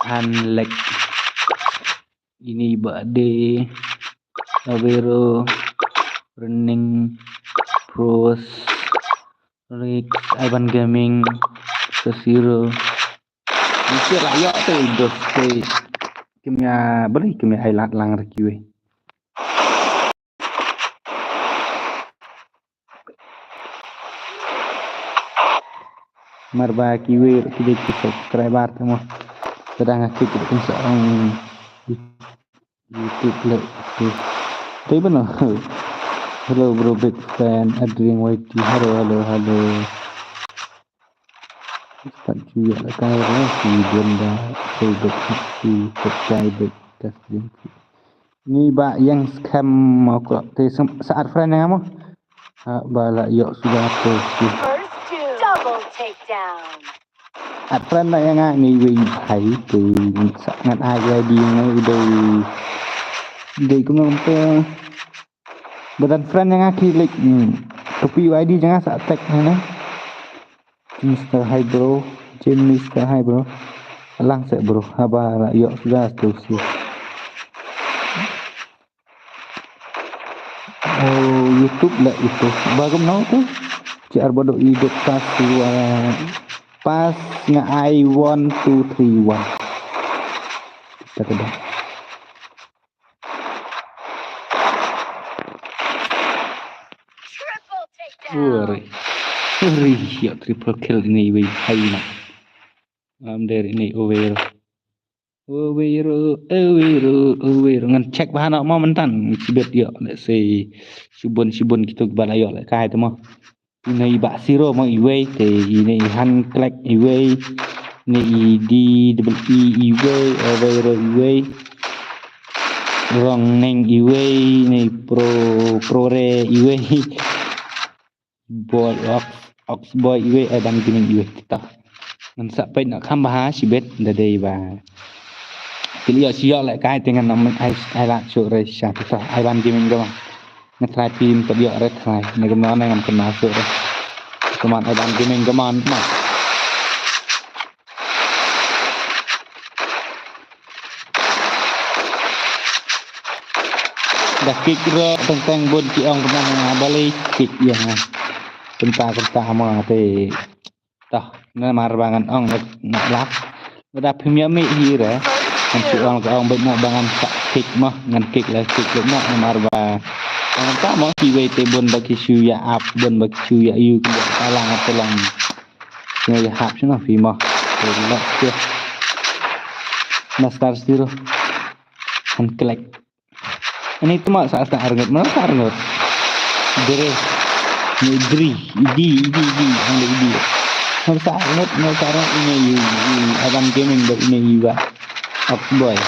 Hanlek ini ba de Avero Running Pros Rick Ivan Gaming Sesiro. Mesti lah ya tu dos te. Kimia beri kimia ai lat lang reki weh. Marba kiwei ki dei ki subscriber te mo. Kadang aku ki dei sa ong YouTube le tu. Dei bano. Hello bro, big fan Adrian Y T. Hello, hello, hello. Start ju ya la kai ra si don da. Hello big happy subscribe big testing. Ni ba yang scam mau ko te sa add friend nga mo. Ha ba la yo sudah tu si. Double takedown. Add friend na yang ni wei bhai te sa ngan ai I D nga dei. Dei ko mo te. Ba dan friend nga ki like. Kopi I D janga sa tag na. Mister Hi bro, Jim Mister Hi bro. Lang seh bro, haba la yo sudah tu si. Oh, YouTube la itu. Bagum nau tu. Ci arba do edit pas wa pas nga ai one two three one. Kita kada. Uri. Uri, ya triple kill ini wei hai na. Am der ini over. Over, over, over. Ngan check bahan apa mentan. Sibet ya, let's say. Sibun, sibun kita bala ya, let's kai tu mah. Ine i Bah Siro mo iwei te, ine i Han Klek iwei, ine i D double E iwei, Overo iwei, Rong Neng iwei, ine i Pro, Pro Re iwei, Boy Ox, Ox Boy iwei, Adam Gaming iwei. Kita ngan sa peit na kham bha shibet da dei ba. Pili ya siya le kai te ngan nam ai ai la shu re sha kita ai ban gaming ga. Nga try phi ym pat ïoh re try. Ne ka mon ne ngam kena shuh re. Ka mon ai ban gaming ka mon ma. Da kick ruh teng teng bun ki ong kumta, nga balei kick ïa nga. Kumta kumta mo te. Toh, namar ba ngan ong na la. Lada phim ïa mih hi re, ngan shu ong ka ong bad na ba ngan sa kick mo, ngan kick la kick bad na namar ba. Ngan ta mo kiwei te bun ba ki shu ïa ap, bun ba ki shu ïa ïu ki ïa ka lang ap lang. Nga ïa hap shu na phi mo. Te lok shu. Master Zero. Han kelek. Ani tu ma sa sa arngut, mana sa arngut. Dere. Ni dri, idi, idi, idi, ang idi. Mana sa arngut, mana sa arngut ini i, i Aban Gaming ba ini i ba. Ox Boy.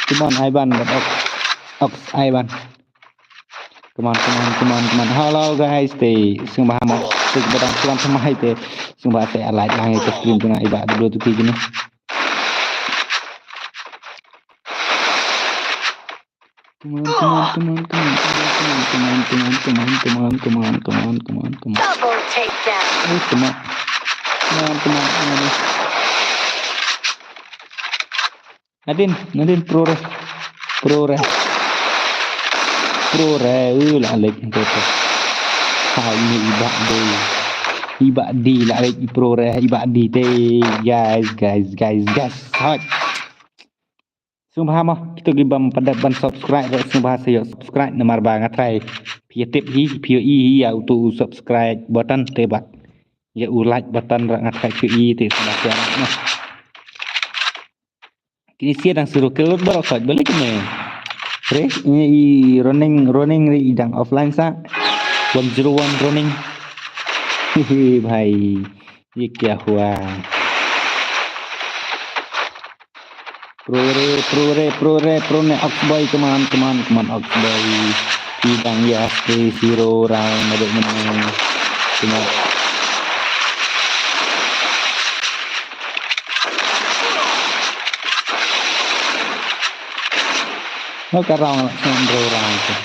Come on, Ivan, ba Ox, Ox Ivan. Come on, come on, come on, come on. Hello guys, te sing ba mo, te ba dang sing ba hai te sing ba te alai lang ïa ka stream tu na i ba dulu tu ki gini. Come on, come on, come on, come on, come on, come on, come on, come on, come on, come on, come on, come on, come on, come on, come on. Double takedown. Ay, come on. Come on, come on, come on. Nadin, Nadin, pro re. Pro re. Pro re, uh, la lek, gitu. Hai, ini ibak di. Ibak di, la lek, pro re, ibak di, te. Guys, guys, guys, guys. Hai. Sngewbha mo, kito ki bym pat dep ban subscribe ruh sngewbha sa ïoh subscribe namar ba nga trai. Phi ïa tip hi, phi ïohi hi ïa uto u subscribe button te bad ïa u like button ruh nga trai phi ïohi te sngewbha share mo. Kine sia dang zero kill lut baroh sait balik kine. Re, ini i running, running re i dang offline sa. One zero one running. Hehe, bhai. Ye kya hua? Pro re, pro re, pro re, pro ne, Ox Boy, come on, come on, come on, Ox Boy. Ti dang ya, stay zero round, ada menang. Cuma. Lo ka round, zero round tu.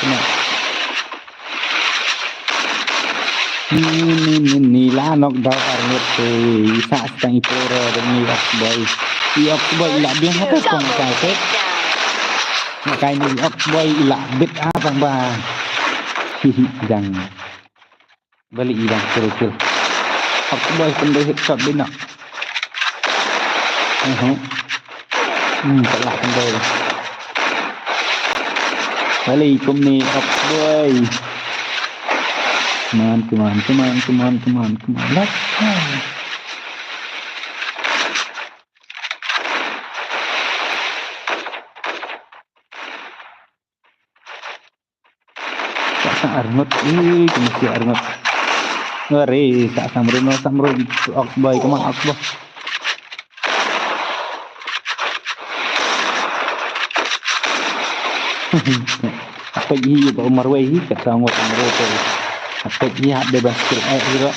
Cuma. Ni, ni, ni, ni, la knockdown arngut te, i sa stang i pro re, ni Ox Boy. I Ox Boy, i la biang hata kong ka te. Makai ni Ox Boy, i la bit a bang ba. Hihi, jang. Balik i bang, kill, kill. Ox Boy, pun doi headshot bina. Mhm. Hmm, tak lah kendai. Balik kum ni, Ox Boy. Come on, come on, come on, come on, come on, come on. Let's go. Sa sa arngut, ih, kena si arngut. Ngeri, sa samrun, samrun, Ox Boy, come on, Ox Boy. Apa ji ba Umar wei, kat sa ngot Umar wei. Apa ji hap de ban skill eh, gitu.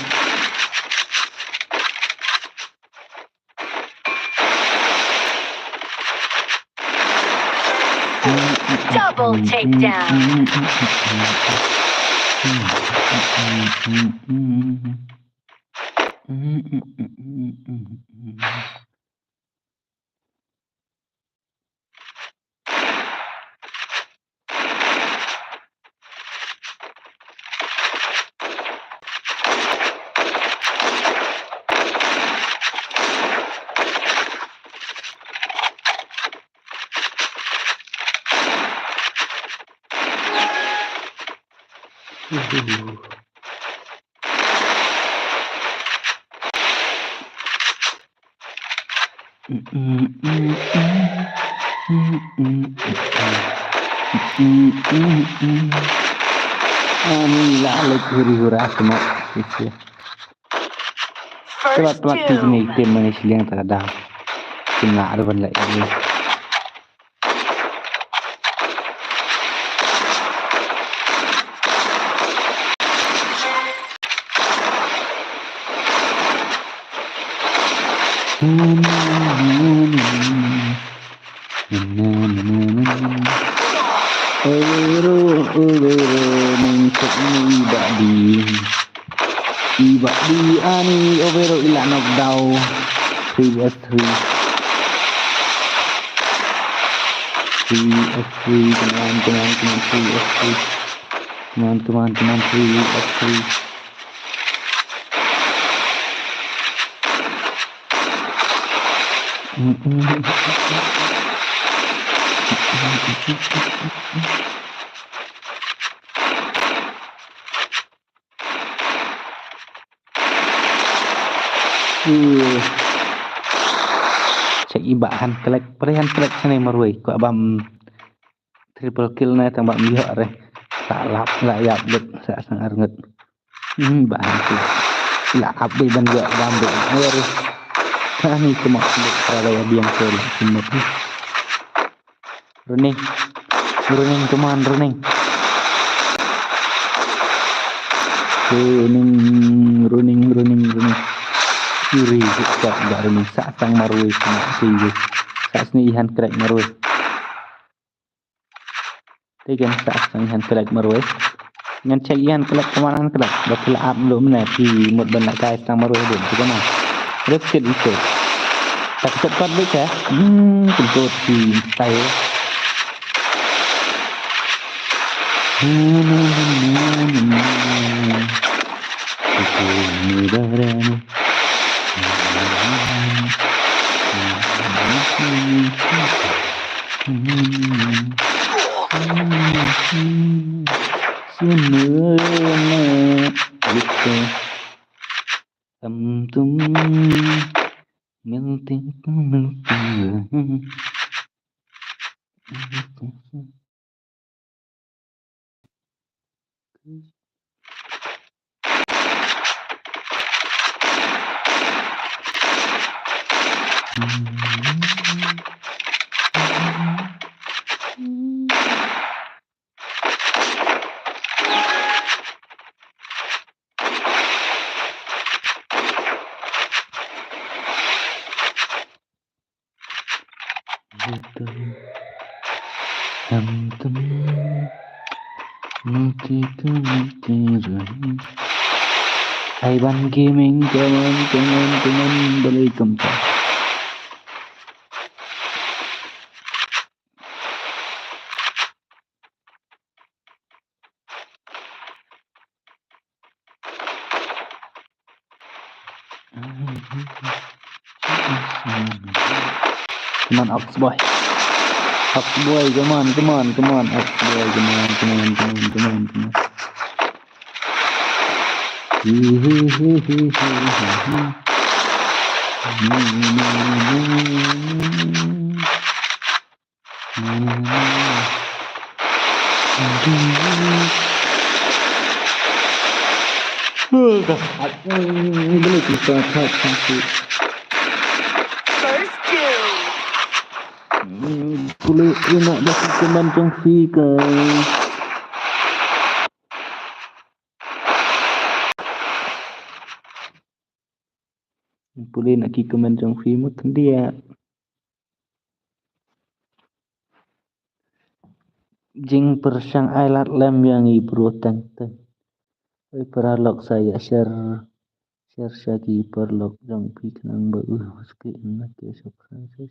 Double takedown. Ani la lek huri hura kena. Telat telat tu kena item mana siliang tak ada. Kena ada ban lek ini. Ero, ero, neng cek ni badi. Ibak di ani overall ila knockdown. Three versus three. Three F three, come on, come on, come on, three F three. Come on, come on, come on, three F three. Check i Bah Hanklek, pyrshah Hanklek shane marwei, kwah bam triple kill ne tang bam ïoh re. Sa lap la ïap lut, sa sang arngut. Hmm, Bah Hanklek. La ap dei ban ïoh bam dei. Wer. Kani kemok dei, para dei biang ke la kumut. Running. Running, come on, running. Running, running, running, running. Iri, sa ga running. Sa sang marwei, kena sini. Sa sini i Hanklek marwei. Te kan sa sang i Hanklek marwei. Ngan check i Hanklek, come on Hanklek. Ba phi la ap mluh mynne phi mut ban lehkai tang marwei dei, phi kynmaw. Risk it, risk it. Tak set pat bik ka. Hmm, kyntot phi tai. Tam tum. Melting, melting. Aiban Gaming, come on, come on, come on, balei kam ta. Come on, Ox boy. Ox boy, come on, come on, come on, Ox boy, come on, come on, come on, come on, come on. Hee, hee, hee. First kill. Pule ina da ki keman jong phi ka. Pule na ki keman jong phi mut khyndiat. Jingpyrshang ai lad lem ïa ngi bro teng teng. Oi paralok sa ïa share, share sha ki paralok jong phi khnang ba u skip na ki subscribe.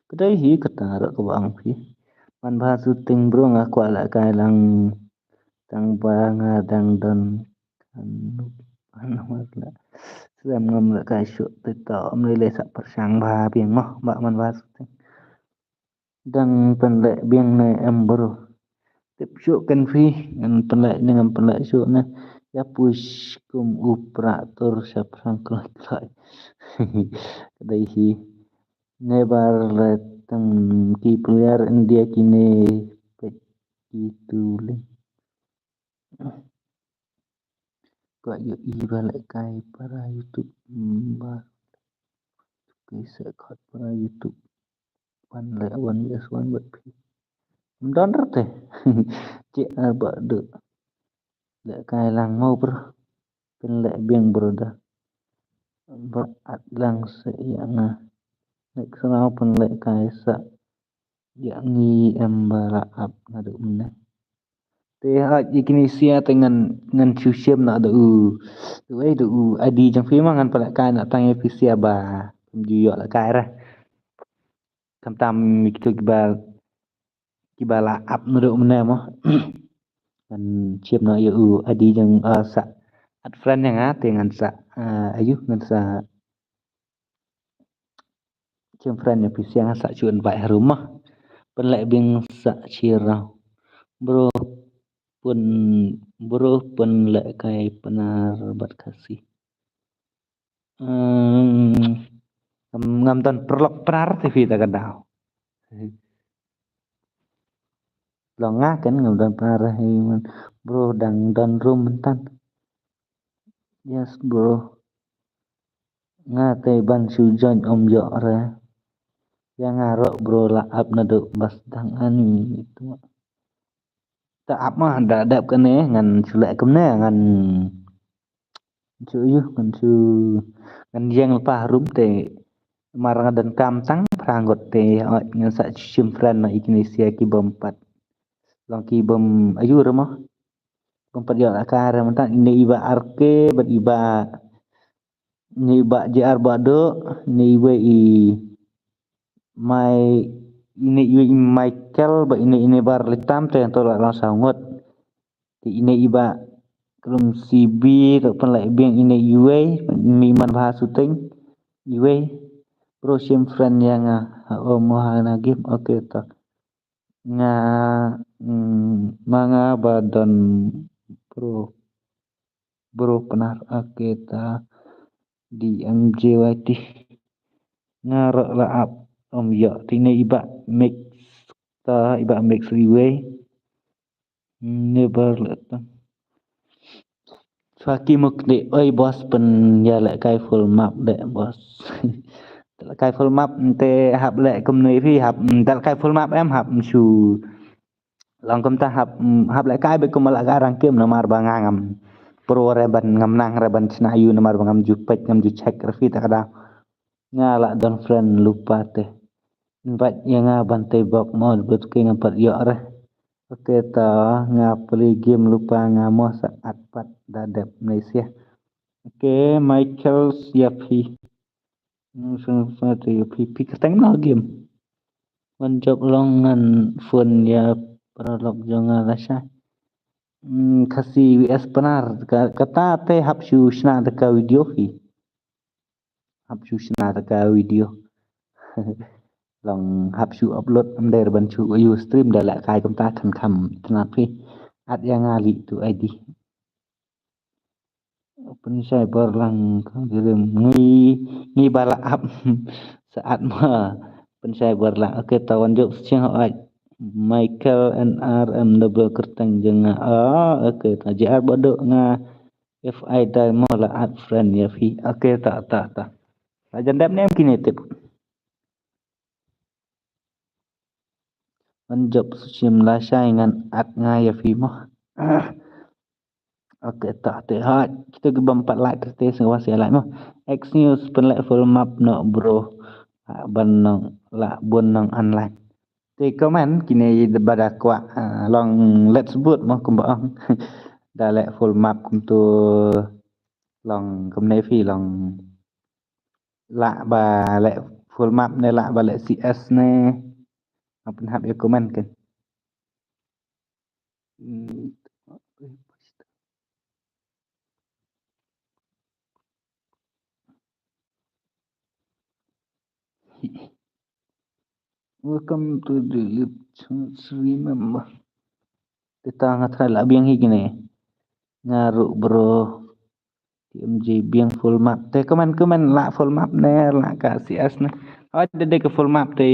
Ka dei hi kata ruh kaba ong phi. Man ba shooting bro nga kwah lehkai lang tang ba nga dang don kan nuk kan mar la. Slem ngam lehkai shuh te to ym lei lei sa pyrshang ba biang mo ba man ba shooting. Dang pynleh biang ne em bro. Tip shuh kan phi ngan pynleh ne ngam pynleh shuh ne. Ïa push kum u pra tur sha pyrshang kloi kloi. Ka dei hi. Nebar le tang ki player India kine peit ki tu leh. Ka ïohi ba lehkai para YouTube, mm, ba ki sa khot para YouTube. Wan leh wan yes wan bad phi. Ym don rte. Cek ar ba de. Lehkai lang mo bro. Pynleh biang bro da. Ba at lang sa ïa nga. Next round pynlehkai sa ïa ngi em ba la ap naduh mynne. Te hooid ïa kine sia te ngan, ngan shu shim na da u. Tu ei da u I D jong phi ma ngan pynlehkai na tang ïa phi sia ba. Kum ju ïoh lehkai re. Khamtam ïa kitu kiba kiba la ap naduh mynne mo. Ngan shim noh ïa u I D jong, ah, sa add friend ïa nga te ngan sa, ah, ayu ngan sa shim friend ïa phi, sa ngan sa shu invite harum mo. Pynleh biang sa share noh. Bro pyn, bro pynlehkai Pnar bad Khasi. Hmm, ngam, ngam don paralok Pnar te phi ta ka daw. Long nga kan ngam don Pnar hi man. Bro dang don room myntan. Yes bro. Nga te ban shu join ym ïoh re. Ïa nga ruh bro la ap naduh ba sdang ani tu. Ta ap ma da dep kane ngan shu leh kumne ngan shu ïuh ngan shu ngan ïeng lypa harum te mar nga donkam tang phra ngut te hooid ngan sa shim friend na i kine sia ki bym pat long ki bym ayu re mo. Bym pat ïoh la ka re mynta ine i Bah R K bad i Bah, ine i Bah J R Bah Duk, ine iwei i Mai, ine iwei i Michael bad ine ine Bah Litam te to la long saw ngut. Te ine i Bah Khlem C B to pynleh biang ine iwei, mi man bha shooting iwei. Bro shim friend ïa nga ha o mo ha na game. Okay to. Nga, mm, ma nga ba don bro, bro Pnar. Okay ta D M J Y T. Nga ruh la ap ym ïoh te ine i Bah Mix ta i Bah Mix iwei. Never let them. Shuwa ki mut de oi boss pynïalehkai full map de boss. Lehkai full map te hap leh kumne phi hap, te lehkai full map em hap shu. Long kumta hap, hap lehkai bad kumba la ka rank game namar ba nga ngam pro re ban ngam nang re ban shna ïa u namar ba ngam ju peit ngam ju check re phi ta ka daw. Nga la don friend lypa te. Invite ïa nga ban tei bok mo bad ki ngam pat ïoh re. Okay ta nga play game lypa nga mo sa add pat da dep Malaysia. Okay Michael ïa phi. Hmm, so, so, ïa phi phi kyrteng no game. Wan jop long ngan phone ïa paralok jong nga lashai. Hmm, Khasi V S Pnar ka, kata te hap shu shna da ka video phi. Hap shu shna da ka video. Long hap shu upload ym dei ban shu ïa u stream da lehkai kumta khan kham tnat phi. Add ïa nga leh tu I D. Pynshai bor lang ka jilem ngi ngi ba la ap sa add ma. Pynshai bor lang. Okay ta wan jop sing hooid. Michael N R M double kyrteng jong nga. Ah, okay ta J R Bah Duk nga. F I Diamond la add friend ïa phi. Okay ta ta ta. La jan dep ne em kine tip. Wan jop shim lashai ngan add nga ïa phi mo. Okay ta te ha kita ki bym pat like te sngewbha sa like mo. X News pynleh full map no bro. Ban nong la bun nong unlike. Te comment kine ba da kwah, ah, long let's vote mo kumba ong. Da leh full map kumtu long kumne phi long lah ba leh full map ne lah ba leh C S ne. Hap hap ïa comment kan. Hmm. Welcome to the live channel, remember. Te ta nga try lah biang hi kine. Nga ruh bro. T M J biang full map. Te comment comment lah full map ne lah ka C S ne. Oh, da dei ka full map te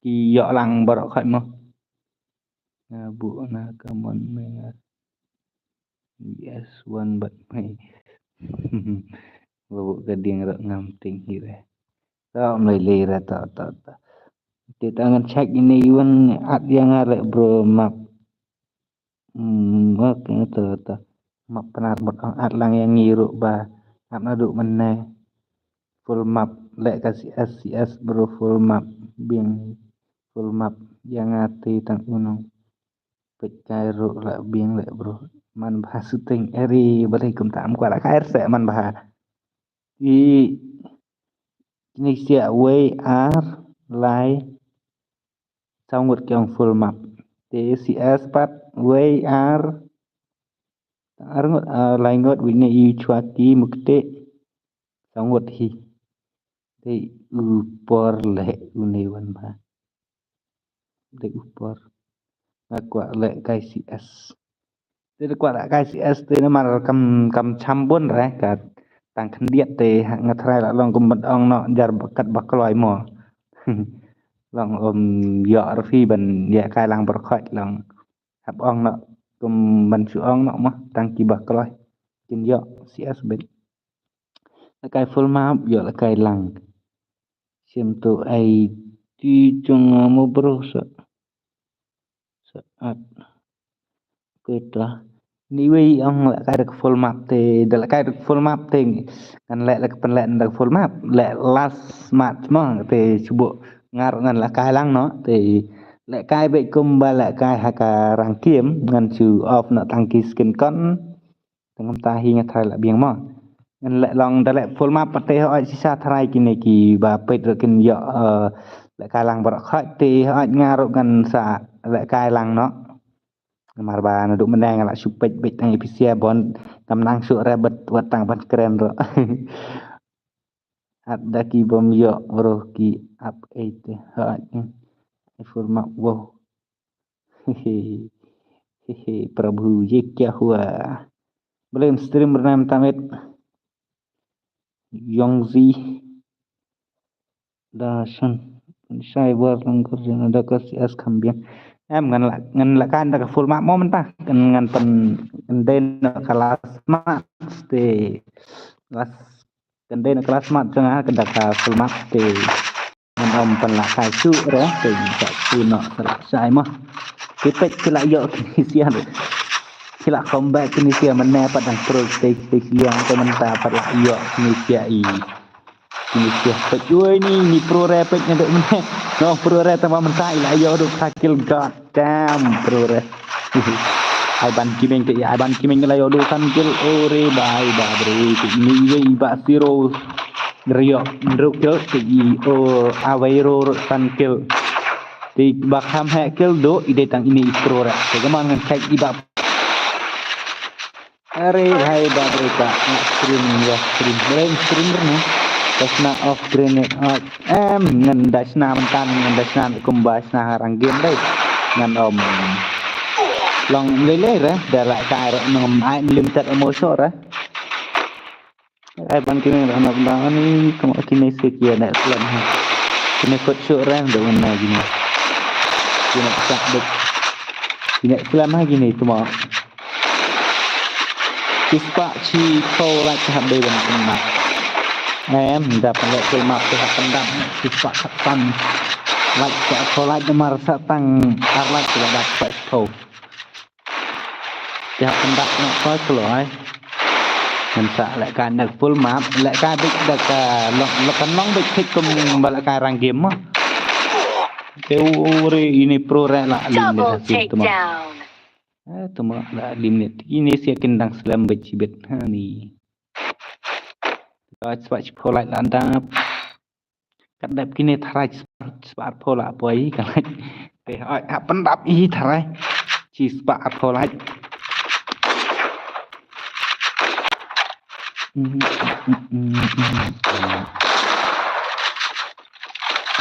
ki ïoh lang baroh khoit mo. Nga buh na ka mon me nga. Yes, wan bad me. Ba buh ka dieng ruh ngam ting hi re. To mlei lei re to to to. Te ta ngan check ine i wan add ïa nga re bro map. Hmm, okay to to. Map Pnar mut ong add lang ïa ngi ruh ba ap naduh mynne. Full map leh ka C S C S bro full map biang full map ïa nga te tang u nong. Peit kai ruh lah biang leh bro. Man bha shooting eri balei kumta ym kwah lah kai re se man bha. I kine sia wei ar lai. Saw ngut ki ong full map. Te C S pat wei ar. Ar ngut, ah, lai ngut wei ne i chwa ki mukte. Saw ngut hi. Te u por le u ne wan ba. Te u por. Nga kwah le kai C S. Te da kwah le kai C S te namar kam kam cham bun re ka tang khyndiat te nga tharai la long kum ban ong noh jar ba kat ba kloi mo. Long um ïoh rfi ban ïa kai lang baroh khoit long. Hap ong noh kum ban shu ong noh mo tang ki ba kloi. Kin ïoh C S bit. La kai full map ïoh la kai lang. Sim tu ai ti jong mo bro sa. Saat. Kita. Ni wei ong la kai dak full map te, da la kai dak full map te. Ngan leh la ka pynleh dak full map. Leh last match mo te shu bok ngar ngan la kai lang noh te. Leh kai beit kumba leh kai ha ka rang kim ngan shu off noh tang ki skin kon. Te ngam ta hi nga tharai la biang mo. Ngan leh long da leh full map pat te hooid shisha tharai kine ki ba peit ruh kin ïoh, eh, leh kai lang baroh khoit te hooid nga ruh ngan sa leh kai lang noh. Namar ba naduh mynne nga la shu peit beit tang A P C bon ngam nang shuh re bad wat tang ban kren ruh. At da ki bym ïoh bro ki ap ei te hooid. Full map wow. Hehe. Hehe, Prabhu, ye kya hua? Balei ym stream bynta mynta met? Yongzi. Da shan. Shai bar langkur jana da ka C S kham biang. Em ngan la ngan la kan da ka full map mo mynta. Ngan ngan pyn ngan dei na ka last match te last Kan dei na ka last match jong nga ka da ka full map te. Ngan ym pynlah kai shuh re te ka shu noh sa la shai mo. Ki peit ki la ïoh kine sia re. Ki la comeback kine sia mynne pat dang pro te te ki liang te mynta pat la ïoh kine sia i. Kine sia peit oi ni ni pro re peit ngan dei mynne. No pro re tang ba mynta i la ïoh duk ka kill god. Damn, bro re. Ai ban kimeng te ai ban kimeng la yo do san kill. Ore bai ba bro. Te ini iwe iba siro. Rio ndruk yo te i o awai ro san kill. Te ba kham he kill do ide tang ini i pro re. Te kaman ngan check iba. Are bhai bap re ka stream ya stream. Boleh stream re na. Dasna off grenade. Ah, em ngan dasna mentan ngan dasna kumba dasna harang game dai. Ngan om. Long lele re da la ka re nang ai limited ammo so re. Ai ban kini re na benda ni kuma kini sekia nak selam ha. Kini kot so re da mana kini. Kini tak dek. Kini selam ha kini cuma. Shispah shiphew like ka hap dei ban kynmaw. Em da pynleh full map te hap pyndap shispah khatsan like ka phew like namar sa tang ar like ka dap sa shiphew. Te hap pyndap noh ka kloi. Ngan sa leh ka dak full map leh ka dik dak ka lok lok kan long dik thik kum ba leh ka rang game ma. Te u re ini pro re la lim de Double hasil tu ma. Takedown. Eh, tu ma la lim ne. Ini sia kin dang slem bet sibet. Ha ni. Ka spot spot light la dap. Ka dap kini tharai spot spot phola poi ka light. Te oi ha pendap i tharai. Chi spot phola.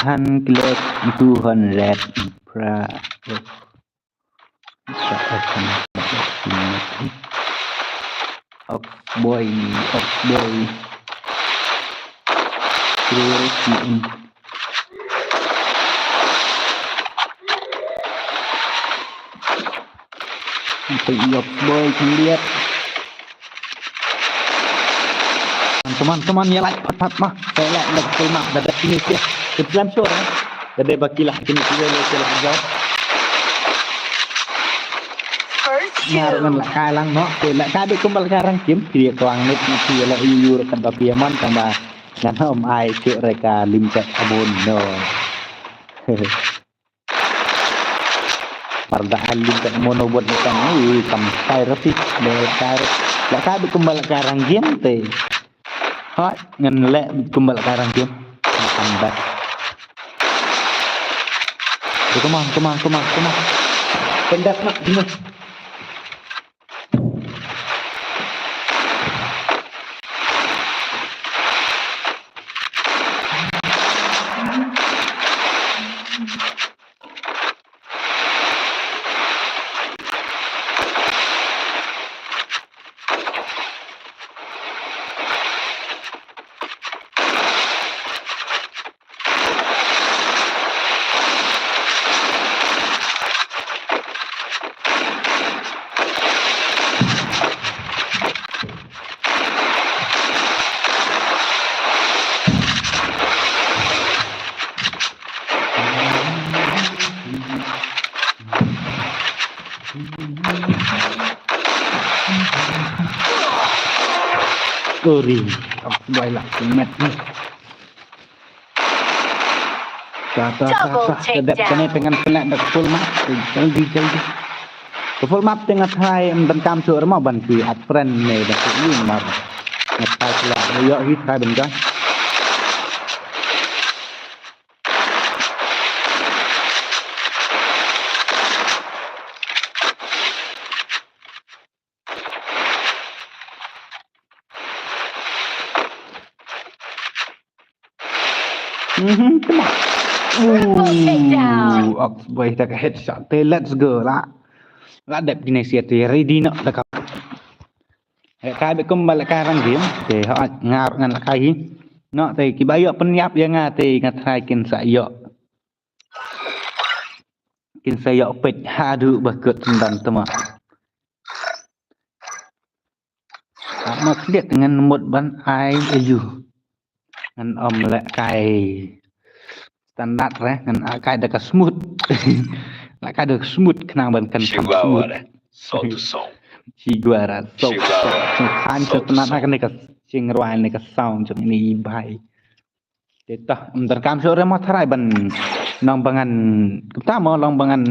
Han klet tu han red pra. Oxboy, Oxboy. Terus ni. Oxboy kemudian. Teman-teman ya like pat pat mah. Saya like dah betul mah dah dah finish ya. Kebetulan sure ya. Dah dah baki lah kini kira le kira jawab. First Ngar ngan la kai lang no. Ke la kai be kumbal kai rang kim. Kiri ko ang nit ni kiri la iu yu kan ba piaman kan ba. Ngan om ai ke reka lim kat abon no. Parda alim kat mono buat datang. Ui, kam kai rapi. Bel kai. La kai be kumbal kai rang game te. Hoi, ngan leh kumbal kai rang game. Kam bas. Come on, come on, come on, come on. Pendas mak, Bimo. Sorry, tak sesuai lah, met ni. Ta, ta, ta, ta. Double takedown. Ka dep kane te ngan connect da ka full map. Jaldi, jaldi. Ka full map te nga try em donkam shuh re mo ban ki add friend ne da ki ïing mar. Nga try shuh la. Ïoh hi try ban join. Mhm, come on. Triple takedown. Ooh, Ox Boy da ka headshot te, let's go la. La dep kine sia te ready noh da ka. Lehkai bad kumba lehkai rang game te, ha nga ruh ngan lehkai hi. Noh te kiba ïoh pynïap ïa nga te nga try kin sa ïoh. Kin sa ïoh peit haduh ba kut sendang te ma. Ama khlieh ngan mut ban ai ayu. Ngan ym lehkai standard re, ngan lehkai da ka smooth. Lehkai da ka smooth khnang ban kan kan smooth. Chihuahua re, sound to sound. Chihuahua, sound to sound. Chihuahua, sound to sound. Kane ka jingrwai ne ka sound jong ini i bhai. Te tah, ym donkam shuh re mo tharai ban nang ba ngan, kumta mo long ba ngan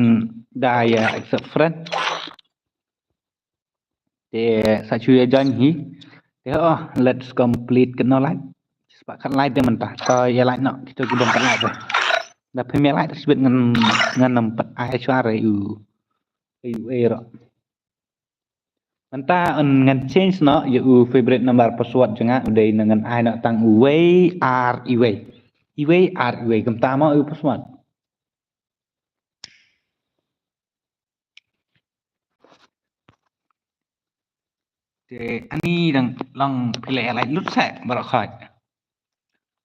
da ïa accept friend. Te sa shu ïa join hi. Te oh, let's complete katno like. Spah khat like te mynta. To ïa like noh, kito ki bym pat like re. Da phim ïa like te sibit ngan, ngan ym pat ai shuwa re u. Ai u ai ro. Mynta un ngan change noh ïa u favorite number password jong nga, u dei na ngan ai noh tang uwei ar iwei. Iwei ar iwei, kumta mo u password. Te ani dang long phi leh ïa like lut seh baroh khoit.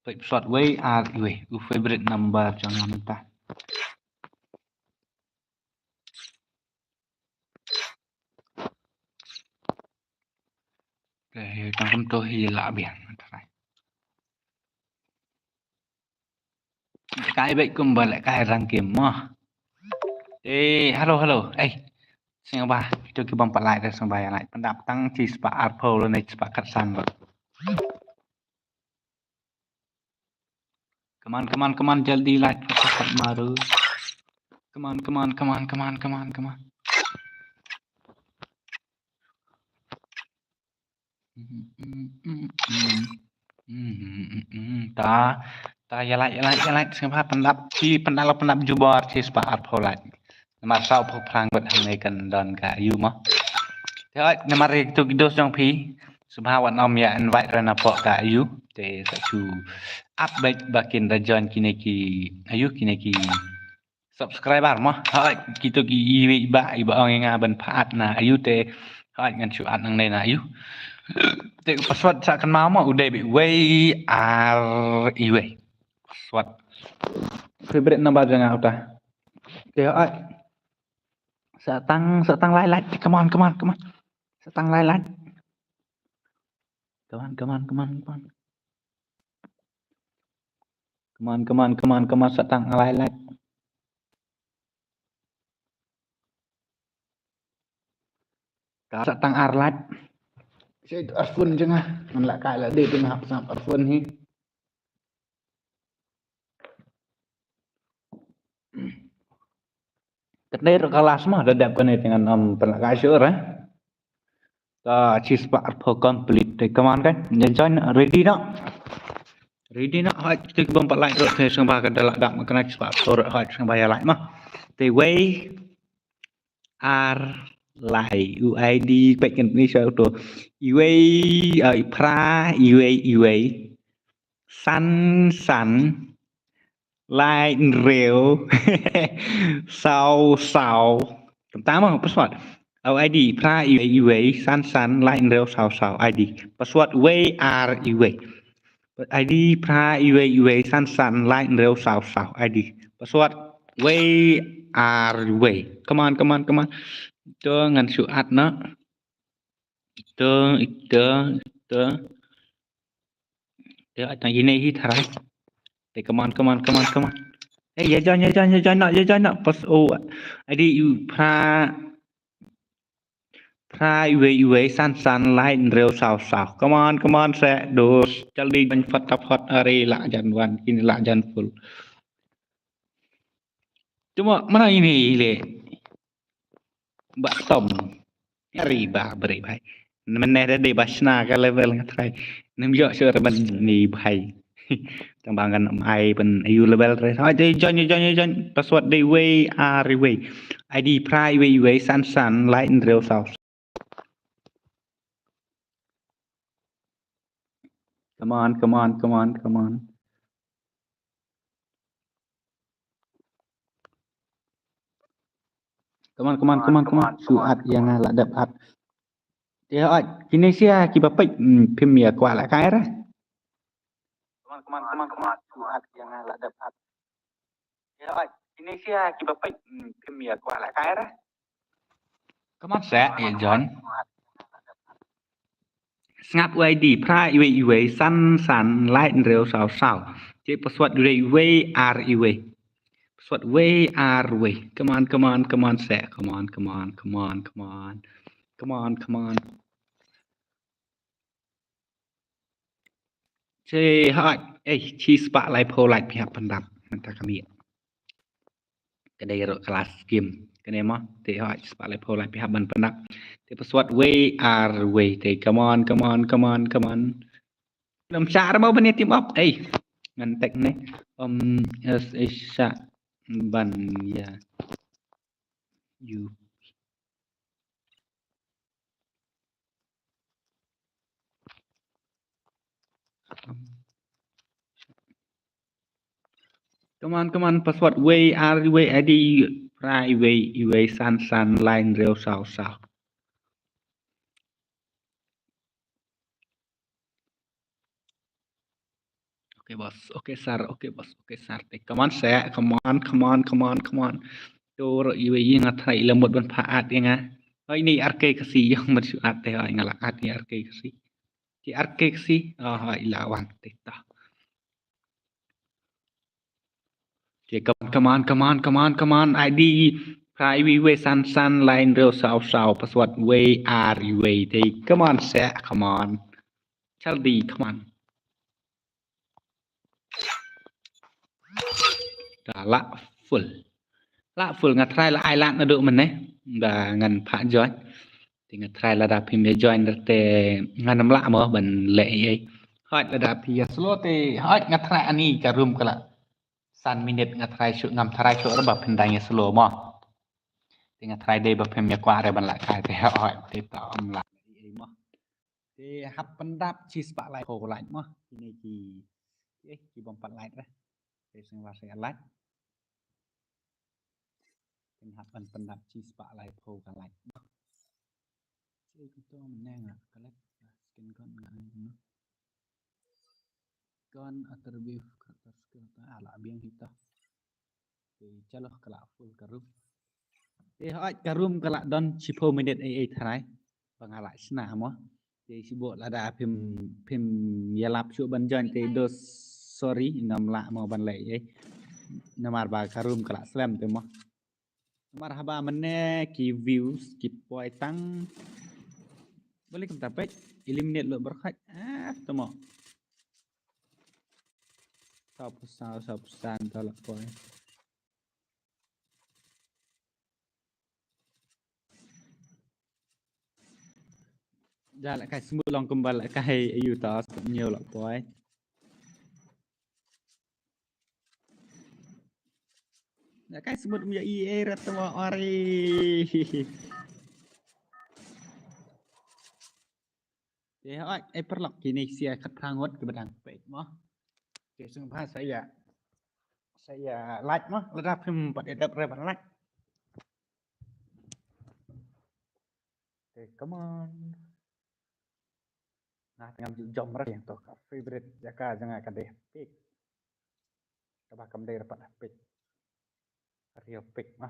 Peit password uwei ar iwei, u favorite number jong nga mynta. Te tang kumto hi la biang. Lehkai bad kumba lehkai rang game mo. Eh, hello, hello. Eh, sngewbha, kito ki bym pat like re sngewbha ïa like. Pyndap tang shi spah arphew lane shi spah khatsan bad. Come on, come on, come on, jaldi like, fatapat maru. Come on, come on, come on, come on, come on, come on. Ta, ta, ïa like, ïa like, ïa like, sngewbha pyndap, shi pyndap, pyndap jubor, shi spah arphew like. Namar sawphew phrang bad hangne kan don ka ayu mo. Te hooid, namar ïa kito ki dos jong phi, sngewbha wat nym ïa invite re na poh ka ayu. Te sa shu update ba kin da join kine ki ayu, kine ki subscriber mo. Hooid, kito ki iwei iba, iba ong ïa nga ban pha add na ayu te. Hooid, ngan shu add nangne na ayu. Te password sa kynmaw mo, u dei bad uwei ar iwei. Password. Favorite number jong nga uta. Te hooid. Sa tang, sa tang lai like. Come on, come on, come on. Sa tang lai like. Come on, come on, come on, come on. Come on, come on, come on, come on, sa tang lai like. Ka sa tang ar like. Sa itu arfun jong nga. Ngan lehkai la dei tu nga hap sngap arfun hi. Katne ruh ka last mo, da dep kane te ngan ym pynlehkai shuh re. Ta shi spah arphew complete te, come on kan. Ïa join, ready noh. Te dei na, hooid, te ki bym pat like ruh, te sngewbha ka da lah dap ma ka na ki spah sor, hooid, sngewbha ïa like ma. Te wei ar lai, u I D peit kan ni sha u to. Iwei, eh, iphra, iwei, iwei. San, san. Lai, hynriew. Saw, saw. Tam tam ma, password. Au I D, phra, iwei, iwei, san, san, lai, hynriew, saw, saw, I D. Password, wei, ar, iwei. I D, phra, iwei, iwei, san, san, lai, hynriew, saw, saw, I D. Password, wei, ar, iwei. Come on, come on, come on. To ngan shu add na. Ito, ito, ito. Ito, ito, ine hi tharai. Te, come on, come on, come on, come on. Eh, ïa join, ïa join, ïa join na, ïa join na. Pas, oh, I D, iwei, phra, phra, iwei, iwei, san, san, lai, hynriew, saw, saw. Come on, come on, seh, dos. Jaldi join, fatafat, are, lah jan wan, kine lah jan full. Cuma mana ine le. Ba tom. Ari ba bri bhai. Mynne da dei ba shna ka level nga tharai. Nym ïoh shuh ban ni bhai. Tang ba ngan ai ban ayu level re. Hooid, dei join, join, join. Password dei wei ar wei. I D phra wei wei san san lai hynriew saw. Come on, come on, come on, come on. Come on, come on, come on, come on. Shu add ïa nga la dep add. Te hooid, kine sha kiba peit, hmm, phim ïa kwah la kai ra. Come on, come on, come on, come on. Shu add ïa nga la dep add. Te hooid, kine sha kiba peit, hmm, phim ïa kwah la kai ra. Come on, seh, ïa join. Sngap wei di, phra wei wei, san san, lai hynriew saw saw. Te password wei wei ar wei. Password wei ar wei. Come on, come on, come on, seh. Come on, come on, come on, come on. Come on, come on. Te hooid, eh, shi spah laiphew like phi hap pyndap. Mynta ka mih. Ka dei ruh ka last game. Kane mo, te hooid, shi spah laiphew like phi hap ban pyndap. Te password wei ar wei. Te come on, come on, come on, come on. Nym shah re mo ban ïa team up. Eh, ngan tag ne. Um, es, eh, shah ban ïa. You. Come on, come on, password wei ar wei, I D phra wei wei, san san, lai hynriew saw saw. Okay, boss. Okay, sir. Okay, boss. Okay, sir. Te, come on, seh. Come on, come on, come on, come on. To ruh iwei i nga tharai i la mut ban phah add ïa nga. Hooid, ine i ar kei Khasi ïong mut shu add te, hooid, nga la add ine i ar kei Khasi. Te ar kei Khasi. Oh, hooid, i la wan te ta. Te, come on, come on, come on, come on, come on. I D phra wei wei san san, lai hynriew saw saw, password wei ar wei. Te, come on, seh, come on. Jaldi, come on. Da lah full. Lah full, nga tharai la ai lad naduh mynne. Ba ngan phah join. Te nga tharai lada phim ïa join te ngan ym lah mo ban leh ei ei. Hooid, lada phi ïa slow te, hooid, nga tharai ani ka room ka la san minit, nga tharai shuh, ngam tharai shuh re ba phin dang ïa slow mo. Te nga tharai dei ba phim ïa kwah re ban lah kai te, hooid, te ta ym lah ei ei mo. Te hap pyndap shi spah laiphew like mo. Kine ki, eh, ki bym pat like re. Te sngewbha sa ïa like. Te hap ban pyndap shi spah laiphew ka like mo. Te kito mynne nga collect skin gun nga ai mo. Gun attribute character skill ta, ah, la biang hi ta. Te chalo, ka la full ka room. Te hooid, ka room ka la don shiphew minit ei ei tharai. Ba nga la shna mo. Te shibun lada phim, phim ïalap shuh ban join te do sorry, ngam lah mo ban leh ei ei. Namar ba ka room ka la slem te mo. Namar haba mynne ki views ki poi tang. Balei kumta peit, eliminate lut baroh khat. Ah, to mo. Saw phew saw, saw phew san, to la poi. Da la kai sngewbha long kumba la kai ayu ta, sngewbha la poi. Lehkai smut ym ïohi ei, rat tang wan ori. Te hooid, eh, paralok, kine ki sa ïa khatphra ngut kiba dang peit mo. Te sngewbha sa ïa, sa ïa like mo, lada phim pat ïa dep re ban like. Te come on. Nga te ngam ju jump re, ïa to ka favorite jaka jong nga ka dei ha peak. Kaba kam dei re pat ha peak. Real peak mo.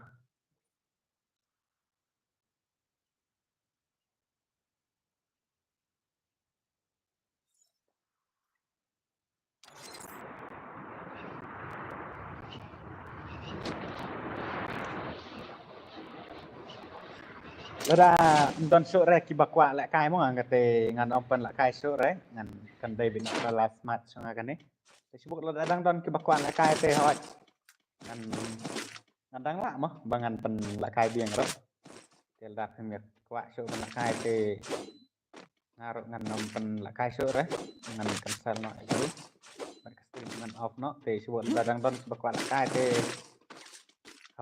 Lada ym don shuh re kiba kwah lehkai mo, nga te ngan ym pynlehkai shuh re, ngan kan dei beit na ka last match nga kane. Te shu bok lada dang don kiba kwah lehkai te hooid. Ngan, ngan dang lah mo ba ngan pynlehkai biang ruh. Te lada phim ïa kwah shuh ban lehkai te nga ruh ngan ym pynlehkai shuh re. Ngan cancel noh ïa ka ruh. Bad ka stream ngan off noh, te shu bok lada dang don kiba kwah lehkai te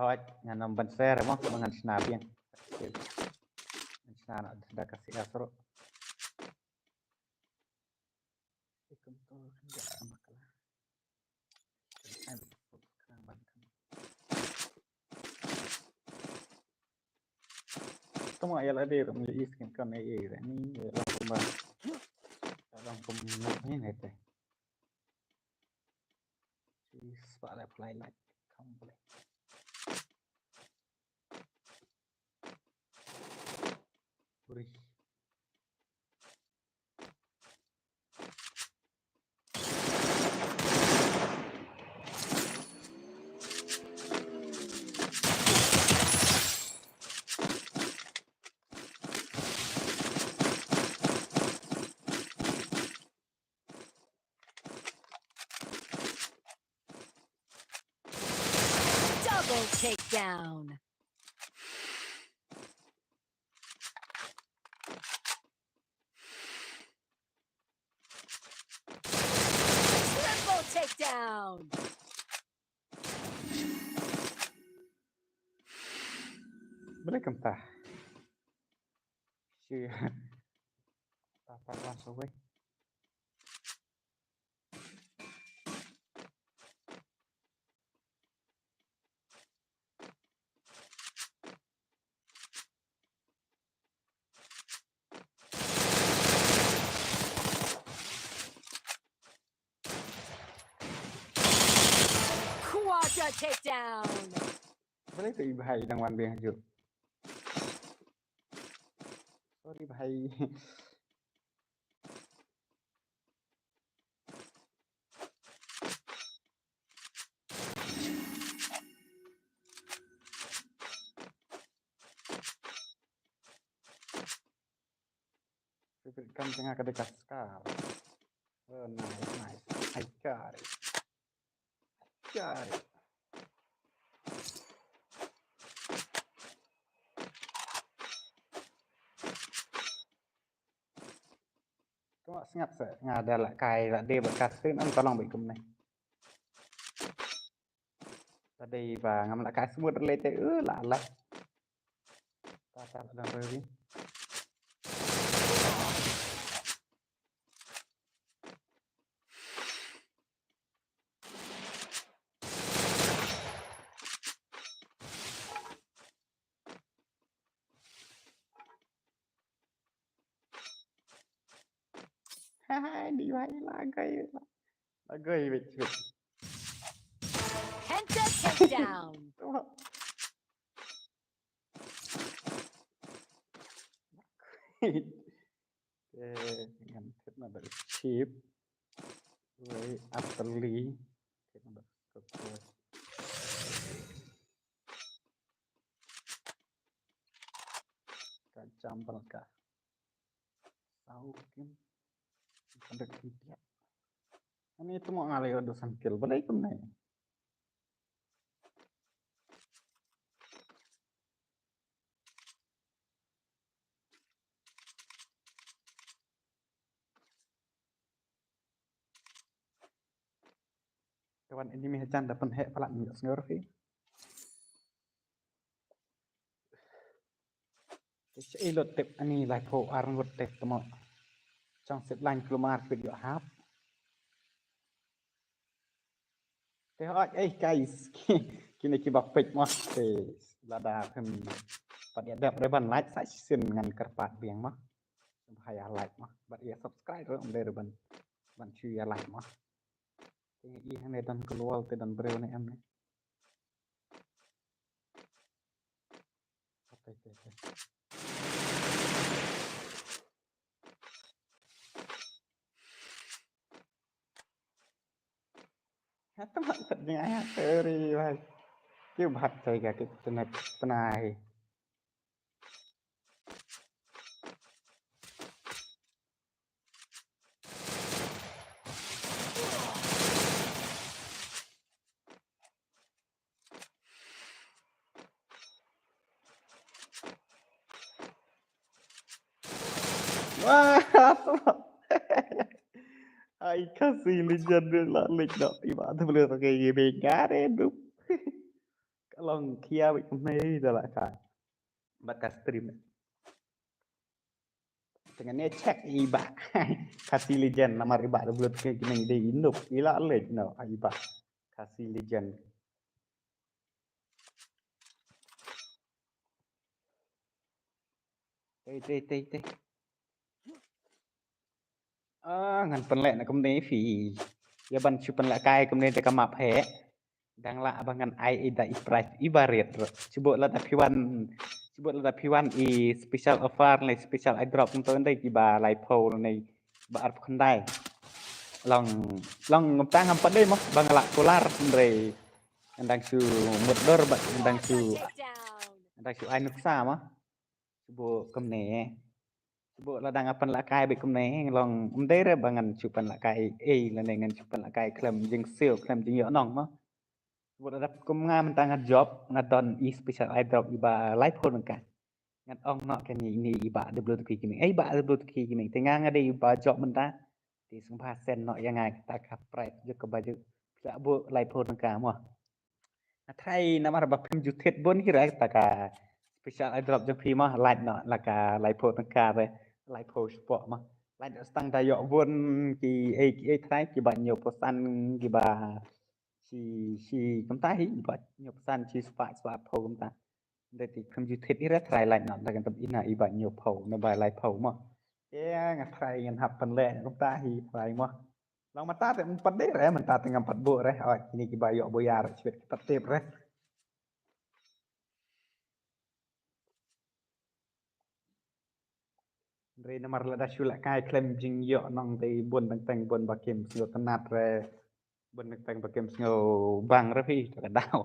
hooid ngan ym ban share mo ba ngan shna biang. Ngan shna noh da ka C S ruh. Tama ïa la dei rum ïa is kin kan ai ai ni ïa la kumba. Ïa la kumba ni ne te. Is pa la play like. Come play. Uri. Double takedown. Triple takedown. Boleh kentah. Si. Tapa langsung weh. Quadra takedown. Boleh tu i bhai dang wan biang ju. Sorry bhai. Favorite gun jong nga ka dei ka Scar. Oh, nice, nice. I got it. I got it. Kumba sngap sa nga da la kai la dei ba ka sien am tolong ba kumne. Ta dei ba ngam la kai smooth le te u la la. Ta ta la dang ready. Hai, di wai la gai la. La gai wait, wait. Penta takedown. Eh, ngan thit na da chip. Wei, utterly. Thit na da skop. Ka jambal ka. Sau kim. Kan da kim tiap. Ani tu mo ngalai do sangkil. Balai kum nai. Te wan enemy hajan da pynheh palat ngi sngew ruh phi. Te sha i lut tip ani lai phew ar ngut tip tmo. Chong sep lain kulmar pit ïoh hap. Te hooid, eh, guys. Kine kiba peit mo. Te lada phin pat ïa dep re ban like sa shisien ngan kyrpad biang mo. Ba ïa like mo. Bad ïa subscribe ruh ym dei re ban, ban shu ïa like mo. Te i hangne don kloi te don briew ne em ne. Oke, oke, oke. Hata mak tat jing ai hata ri bai. Kiu bhat chai ka kit tena tena hi. Wah, ai kasi legend la lek dok iba tu boleh pakai gaming kare dup. Kalong kia wik mei dah lah ka. Bakat stream. Tengah ne check iba. Kasi legend namar iba tu boleh pakai gaming dei indup. Ila lek no iba. Kasi legend. Tei tei tei tei. Ah, ngan pynleh na kumne phi. Ïa ban shu pynleh kai kumne te ka map he. Dang lah ba ngan ai i da i price i ba rit. Shu bok lada phi wan, shu bok lada phi wan i special offer ne special airdrop kumto ndai kiba lai phew ne ba arphew khyndai. Long, long ngam tang ngam pat dei mo ba nga lah kular ndai. Ndang shu mutdur ba ndang shu, ndang shu ai nuksa mo. Shu bok kumne. Shu bok lada nga pynleh kai bad kumne long ym dei re ba ngan shu pynleh kai ei lane ngan shu pynleh kai khlem jingsiew khlem jingïoh nong mo. Shu bok lada kum nga mynta nga job nga don i special airdrop iba lai phew tyngka. Ngan ong noh kane ine iba W two K gaming. Ei ba W two K gaming. Te nga nga dei iba job mynta. Te sngewbha send noh ïa nga kata ka price jong ka ba jong. Phi lah bok lai phew tyngka mo. Nga try namar ba phim ju thied bun hi re kata ka special airdrop jong phi mo, lait noh la ka lai phew tyngka re, lai phew spot mo. Lait noh stang da ïoh bun ki ei ki ei try kiba hynñiew phew san kiba shi shi kumta hi, kiba hynñiew phew san shi spot spot phew kumta. Dei ti phim ju thied hi re try lait noh da kan tam ina iba hynñiew phew ne ba lai phew mo. Ïa nga try ngan hap pynleh kumta hi try mo. Long mynta te ym pat dei re, mynta te ngam pat bok re. Oi, kine kiba ïoh boya re, shibit ki pat tip re. Re namar lada shu leh kai khlem jingïoh nong dei bun teng teng bun ba kim sngewtynnat re. Bun teng teng ba kim sngewbang re phi to ka daw.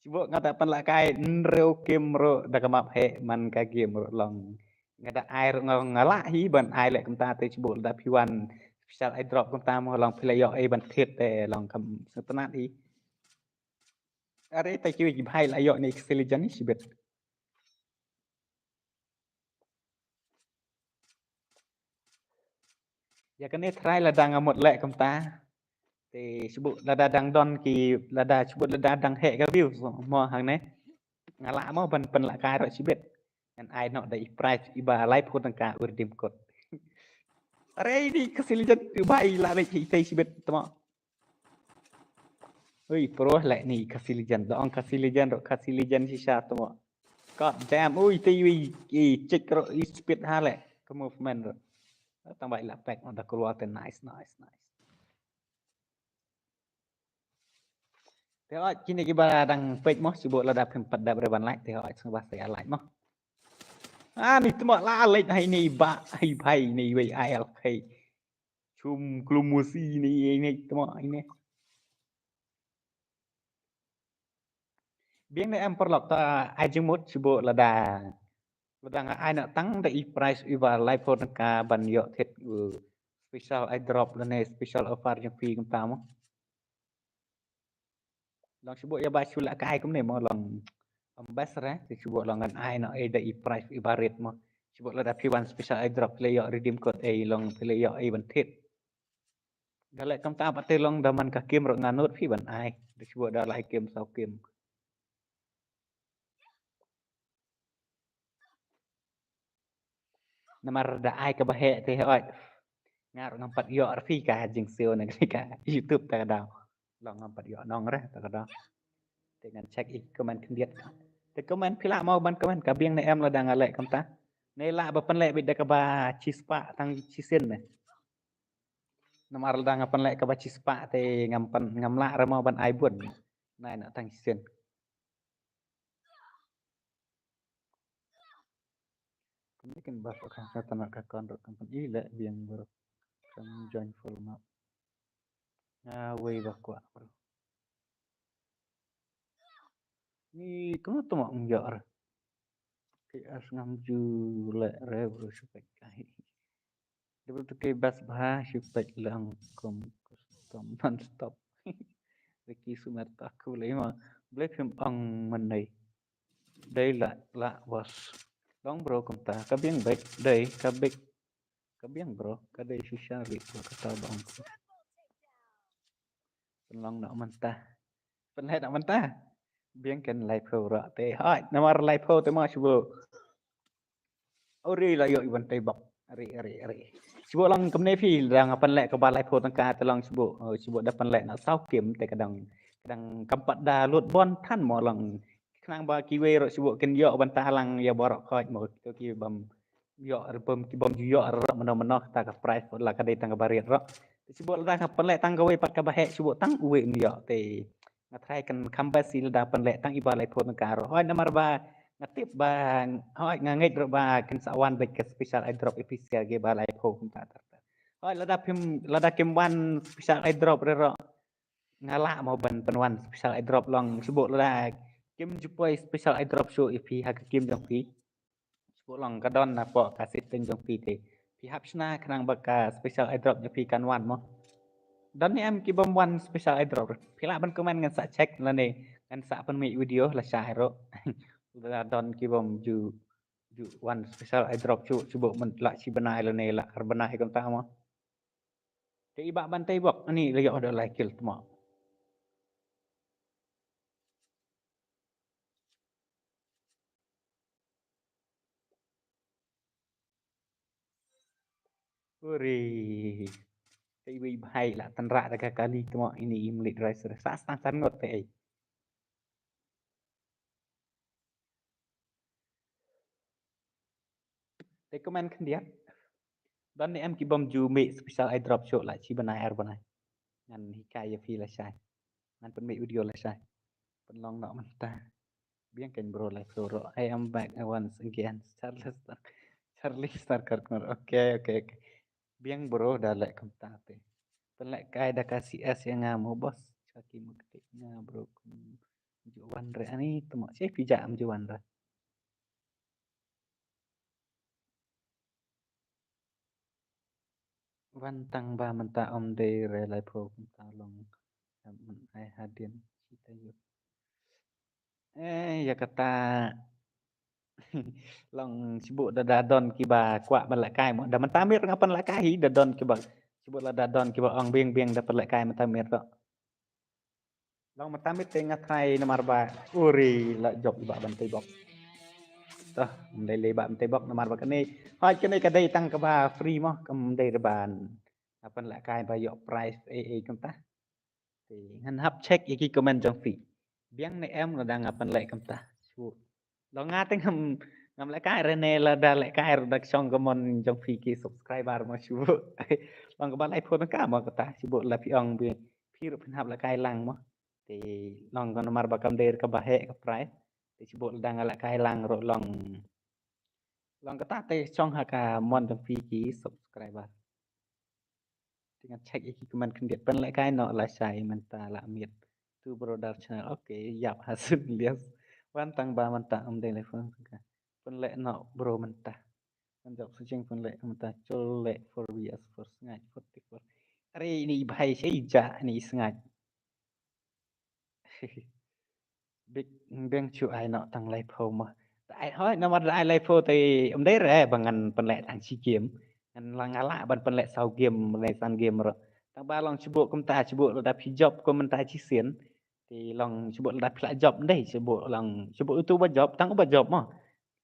Shu bok nga da pynleh kai hynriew kim ruh da ka map heh man ka game ruh long. Nga da ai ruh nga, nga lah hi ban ai leh kumta te shu bok lada phi wan special airdrop kumta mo long phi la ïoh ei ban thied te long kam sngewtynnat hi. Are te kiwei ki bhai la ïoh ne ka Kasi Legend ni shibit. Ïa kane try lada nga mut leh kumta. Te shu bok lada dang don ki lada shu bok lada dang heh ka view mo hangne. Nga lah mo ban pynleh kai ruh shibit. Ngan ai noh da i price iba lai phew tyngka u redeem code. Are ni ka Kasi Legend tu bai la leh i tei shibit tmo. Ui, pro leh ni Kasi Legend. Da ong Kasi Legend ruh Kasi Legend shisha tmo. God damn, ui, te ui, i check ruh i speed ha leh. Ka movement ruh. Tang ba i la pack da keluar te nice, nice, nice. Te oi, kine kiba dang peit mo, shu bok lada phim pat dep re ban like, te oi, sngewbha sa ïa like mo. Ah, ni tmo la like hai ni ba, hai bhai ni wei ai al khai. Chum klum musi ni ni tmo ni. Biang ne em paralok ta ai jingmut shu bok lada. Lada nga ai na tang da i price iba lai phew tyngka ban ïoh thied u special airdrop lane special offer jong phi kumta mo. Long shu bok ïa ba shu leh kai kumne mo long. Am best re, shu bok long ngan ai na ei da i price iba rit mo. Shu bok lada phi wan special airdrop phi la ïoh redeem code ei long phi la ïoh ei ban thied. Da leh kumta pat te long da man ka game ruh nga nud phi ban ai. Da shu bok da lai game saw game. Namar da ai kaba heh te hoi. Nga ruh ngam pat ïoh ruh phi ka jingsiew na ka YouTube ta ka daw. Long ngam pat ïoh nong re ta ka daw. Te ngan check i comment khyndiat. Te comment phi lah mo ban comment ka biang ne em lada nga leh kumta. Ne lah ba pynleh beit da kaba shispah tang shisien ne. Namar lada nga pynleh kaba shispah te ngam pan ngam lah re mo ban ai bun. Nai na tang shisien. Kumne kan ba ka ka tan ka kon ro kan i leh biang bro. Kan join full map. Nga wei ba kwah bro. Ni kumno tu mak ym ïoh re. Ki as ngam ju leh re bro, shu peit kai. Dei bro tu ki bas bha, shu peit lang kum custom non stop. Ricky Sumer ta ku lei ma. Blei phim ong menei. Dei lah lah bos. Long bro kumta ka biang beit, dei ka beit. Ka biang bro, ka dei shisha ri bro kata ba ong. Pynlong noh mynta. Pynleh noh mynta. Biang kan laiphew ruh te. Hoi, namar laiphew te ma shu bro. Ori la ïoh i ban tei bok. Ri ri ri. Shu bro long kumne phi lada nga pynleh kaba laiphew tyngka te long shu bro. Oh, shu bro da pynleh na saw kim te ka dang ka dang kam pat da lut bon than mo long. Khnang ba kiwei ruh shu bro kin ïoh ban ta lang ïa baroh khoit mo to ki bam ïoh re bam ki bam ju ïoh re mano mano ta ka prize la ka dei tang ka ba riat ro. Shu bro lada ka pynleh tang kawei pat kaba heh shu bro tang uwei ym ïoh te nga try kan kham basi lada pynleh tang iba laiphew tyngka ro. Hoi namar ba nga tip ba hoi nga ngeit ro ba kin sa wan bad ka special airdrop official ki ba laiphew tyngka ter ter. Hoi lada phim lada kim wan special airdrop re ro. Nga lah mo ban pynwan special airdrop long shu bro lada kim ju poi special airdrop shu ïa phi ha ka game jong phi. Shu bro long ka don na poh ka setting jong phi te. Phi hap shna khnang ba ka special airdrop jong phi kan wan mo. Don ne em ki bym wan special airdrop. Phi lah ban comment ngan sa check lane ngan sa pynmih video lashai ro. Lada don ki bym ju ju wan special airdrop shu shu bro men lah shi bnai lane lah ar bnai kumta mo. Te i bah ban tei bok ani la ïoh da lai kill tma. Uri. Te i bah i bhai la tan ra da ka kali tma ini i mlit rai sere sa stang san ngot te ai. Te comment khyndiat. Don ne em ki bym ju mih special airdrop shuh la shi bnai ar bnai. Ngan hikai ïa phi lashai. Ngan pynmih video lashai. Pynlong noh mynta. Biang kein bro lai pro ro. I am back once again. Charlie Star. Charlie Star Kirkner. Okay, okay, okay. Biang bro da leh kumta te. Pynleh kai da ka C S ïa nga mo boss. Sha ki mo kti nga bro kum ju wan re ani tma. Sha phi ja am ju wan re. Wan tang ba mynta ym dei re lai pro kumta long. Em, ai hadien shi ta yu. Eh, ïa kata long shu bok da da don kiba kwah ban lehkai mo. Da mynta miet nga pynlehkai hi da don kiba shu bok la da don kiba ong biang biang da pynlehkai mynta miet to. Long mynta miet te nga try namar ba uri la jop i bah ban tei bok. To, ym dei lei bah ban tei bok namar ba kane. Hoi kane ka dei tang kaba free mo, kam dei da ban. Nga pynlehkai ba ïoh prize ei ei kumta. Te ngan hap check ïa ki comment jong phi. Biang ne em lada nga pynleh kumta. Shu. Long nga te ngam ngam lehkai re ne lada lehkai re da ka shong ka mon jong phi ki subscriber mo shu. Long kaba lai phone ka mo kata shu la phi ong bi phi ruh phin hap lehkai lang mo. Te long ka namar ba kam dei kaba heh ka prize. Te shu lada nga lehkai lang ruh long. Long kata te shong ha ka mon jong phi ki subscriber. Te ngan check ïa ki comment khyndiat pynlehkai noh lashai mynta la miet. Two Brother Channel. Okay, ïap ha sun lias. Wan tang ba mynta ym dei leh phone ka. Pynleh noh bro mynta. Ngan jop searching pynleh mynta chol leh four V S four sngaid forty-four. Are ini i bhai shei ja ini i sngaid. Bik beng chu ai noh tang lai phew ma. Da ai hoi namar da ai lai phew te ym dei re ba ngan pynleh tang shi game. Ngan la nga lah ban pynleh saw game, pynleh san game ruh. Tang ba long shu bok kumta shu bok lada phi jop kum mynta shisien. Te long shu bok lada phi lah jop ndei shu bok long shu bok utu ba jop tang uba jop mo.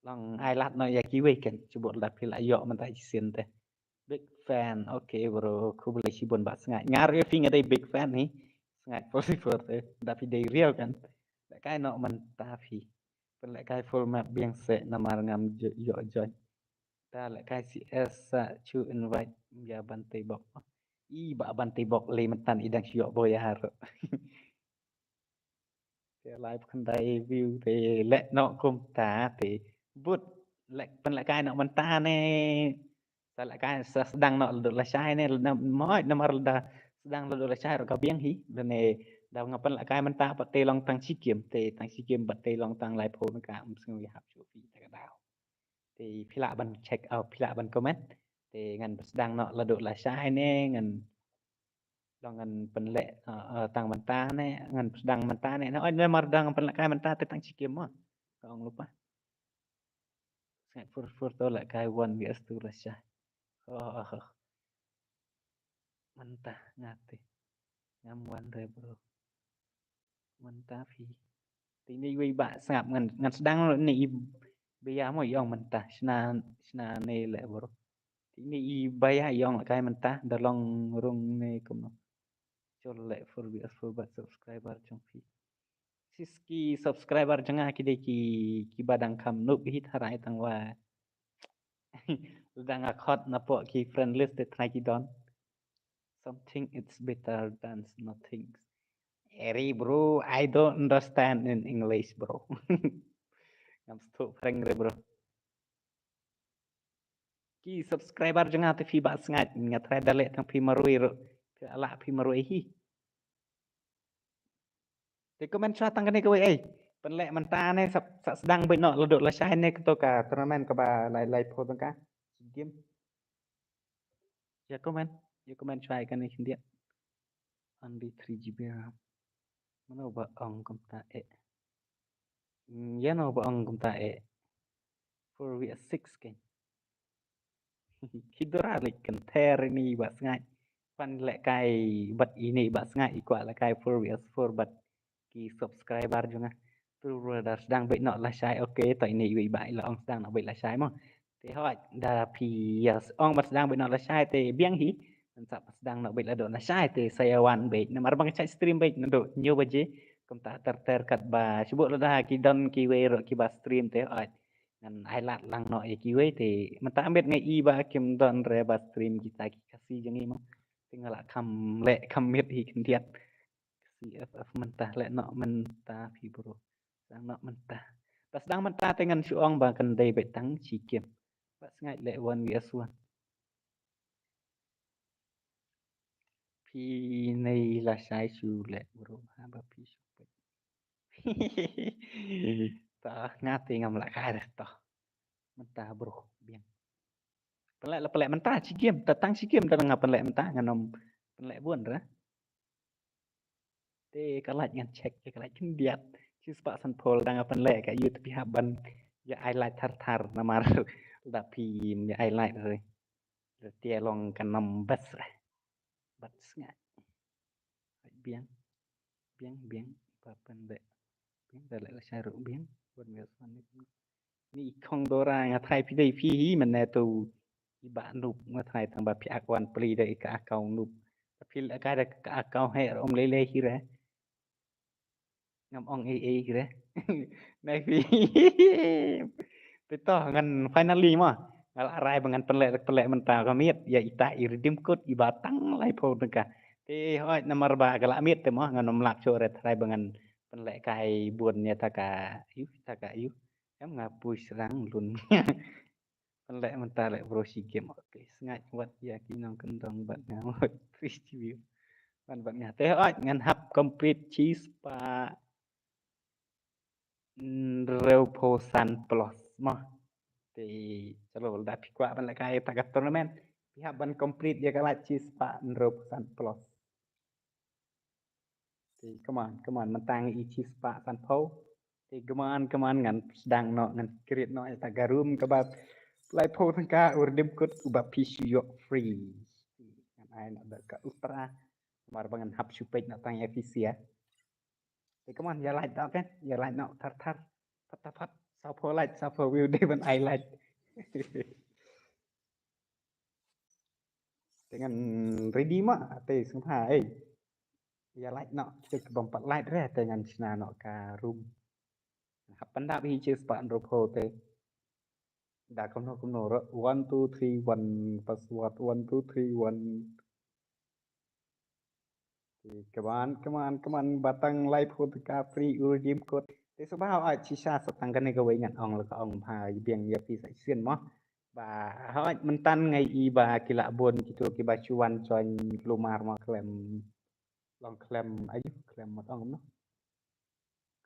Long ai lad noh ïa kiwei kan, shu bud lada phi la ïoh mynta shisien te. Big fan. Okay bro, khublei shibun Bah Sngaid. Nga ruh ïa phi nga dei big fan hi. Sngaid forty four te. Lada phi dei real kan, lehkai noh mynta phi. Pynlehkai full map biang seh namar ngam ïoh join. Ta lehkai C S sa chu invite ïa Bantei Bok. I Bah Bantei Bok lei mynta i dang shu ïoh boi ïa haroh. Te live khyndai view te leh noh kumta te bud leh pynlehkai noh mynta ne. Sa lehkai sa sdang noh la duk lashai ne, lada moi namar lada sdang la duk lashai ruh ka biang hi. Lane da nga pynlehkai mynta pat te long tang shi game, te tang shi game bad te long tang laiphew tyngka, ym sngew ïahap shuh phi ta ka daw. Te phi lah ban check out, phi lah ban comment. Te ngan sdang noh la duk lashai ne, ngan dang ngan pynleh, uh, uh, tang mynta ne, ngan sdang mynta ne. Na oi namar dang pynlehkai mynta te tang shi game mo. Ka ong lypa. Sngaid forty four to lehkai one versus two lashai. Oh, oh, oh. Mynta nga te ngam wan re bro. Mynta phi. Te ine iwei Bah Sngap ngan, ngan sdang ne i bia mo i ong mynta. Shna, shna ne leh bro. Te ine i bia i ong lehkai mynta da long rung ne kumno. Jol leh four versus four bad subscriber jong phi. Sis ki subscriber jong nga ki dei ki, kiba dang kham noob hi tharai tang wa. Dang nga khot na pok ki friend list te tharai ki don. Something it's better than nothing. Eri bro, I don't understand in English bro. Ngam sngewthuh phareng re bro. Ki subscriber jong nga te phi Bah Sngaid, nga tharai da leh tang phi marwei ruh. Phi lah phi marwei hi. Te comment shwa tang kane kawei ei. Pynleh mynta ne sa, sa sdang beit noh la duk lashai ne kato ka tournament kaba lai, laiphew tyngka. Game. Ïa comment, ïa comment shwa ïa kane khyndiat. Only three G B RAM. Mano ba ong kumta eh. Hmm, ïa no ba ong kumta eh. Four versus six kan. Ki dura leh kynthei ine Bah Sngaid. Pynlehkai bad ine Bah Sngaid i kwah lehkai four versus four bad ki subscriber jong nga. Tu ruh da sdang beit noh lashai, okay, to ine iwei Bah i la ong sdang noh beit lashai mo. Te hooid da phi ïa ong ba sdang beit noh lashai te biang hi. Ngan sa sdang noh beit la duk lashai te sa ïa wan beit namar ba nga shait stream beit naduh hynñiew baje. Kumta ter ter katba shu bud lada ki don kiwei ruh kiba stream te hooid ngan ai lad lang noh ïa kiwei te mynta miet nga i ba kim don re ba stream kita ki Khasi jong ngi mo. Te nga la kham leh kham miet hi khyndiat. C F F mynta leh noh mynta phi bro. Sdang noh mynta. Ba sdang mynta te ngan shu ong ba kan dei beit tang shi game. Bah Sngaid leh one versus one. Phi nei lashai shu leh bro ha ba phi shu peit. Ta nga te ngam lah kai re to. Mynta bro biang. Pynleh la pynleh mynta shi game, ta tang shi game da nga pynleh mynta ngan ym pynleh bun re. Te ka lait ngan check ka lait khyndiat. Shi spah san phew da nga pynleh ka ïa te phi hap ban ïa ai lait thar thar namar da phi ïa ai lait re. Te long ka nam bas re. Bah Sngaid. Biang. Biang biang ba pynleh. Biang da leh lashai ruh biang. Wan me san ni. Ni i khong dora nga tharai phi dei phi hi mynne tu i Bah Noob nga tharai tang ba phi ak wan plie da i ka account Noob. Ta phi lehkai da ka account heh ruh ym lei lei hi re. Ngam ong ei ei hi re. Nai phi. Te to ngan finally mo. Nga la rai ba ngan pynleh pynleh mynta ka miet ïa ita i redeem code i ba tang laiphew tyngka. Te hooid namar ba ka la miet te mo ngan ym lap shuh re tharai ba ngan pynlehkai bun ïa ta ka ïu ta ka ïu. Em nga push rang lun. Pynleh mynta leh bro shi game. Okay, Sngaid wat ïa ki nongkyndong bad nga wat three G B. Ban bad nga te hooid ngan hap complete shi spah hynriewphew san plus mo. Te chalo lada phi kwah ban lehkai ta ka tournament phi hap ban complete ïa ka lait shi spah hynriewphew san plus. Te come on, come on, mynta nga i shi spah san phew. Te come on, come on, ngan sdang noh, ngan create noh ïa ta ka room kaba laiphew tyngka u redeem code uba phi shu ïoh free. Ngan ai noh da ka ultra. Namar ba ngan hap shu peit noh tang ïa phi sha. Te come on, ïa like noh kan, ïa like noh thar thar. Phataphot, Sapo like, sapo view dei ban ai like. Te ngan ready ma, te sngewbha ei. Ïa like noh, te ki bym pat like re, te ngan shna noh ka room. Hap pyndap hi chi spah hynriewphew te. Da kumno kumno re, one two three one, password one two three one. Come on, come on, come on, ba tang laiphew tyngka free u redeem code. Te sngewbha hooid shisha sa tang kane kawei ngan ong la ka ong bha biang ïa phi sa shisien mo. Ba hooid mynta nga i ba ki la bun kito kiba shu wan join kulmar mo khlem long khlem ayu khlem mo tang no.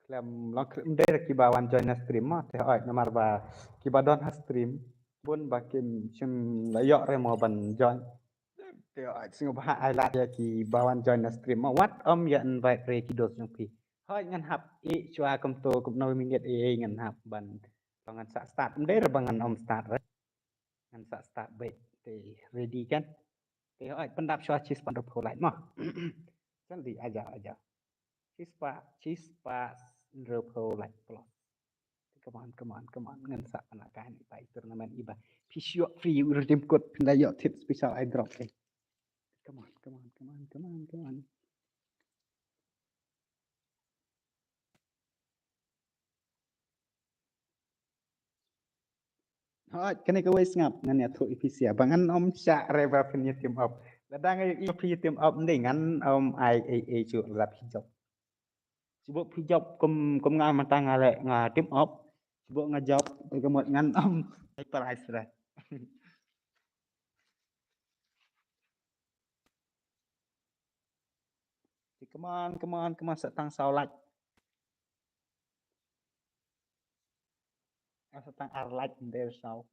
Khlem long khlem dei kiba wan join na stream mo te hooid namar ba kiba don ha stream bun ba kim shim la ïoh re mo ban join. Te hooid sngewbha ai lad ïa kiba wan join na stream mo wat ym ïa invite re ki dos jong phi. Hooid ngan hap i shuwa kumto kumno minit i ngan hap ban long ngan sa start. Ym dei re ba ngan ym start re. Ngan sa start beit te ready kan. Te hooid pyndap shuwa chi spah hynriewphew like mo. Jaldi aja aja. Chi spah, chi spah hynriewphew like plus. Come on, come on, come on. Ngan sa pynlait kai ni bai tournament iba. Phi shu ïoh free redeem code phin da ïoh tip special airdrop eh. Come on, come on, come on, come on, come on. Hooid, kane kawei sngap ngan ïathuh ïa phi sha ba ngan ym shah re ba phin ïa team up. Lada nga ïa phi ïa team up ndei ngan ym ai ei ei shuh lada phi jop. Shu bok phi jop kum kum nga mynta nga leh nga team up. Shu bok nga jop te ka mut ngan ym ai prize re. Come on, come on, come on, sa tang saw like. Sa tang ar like ym dei saw.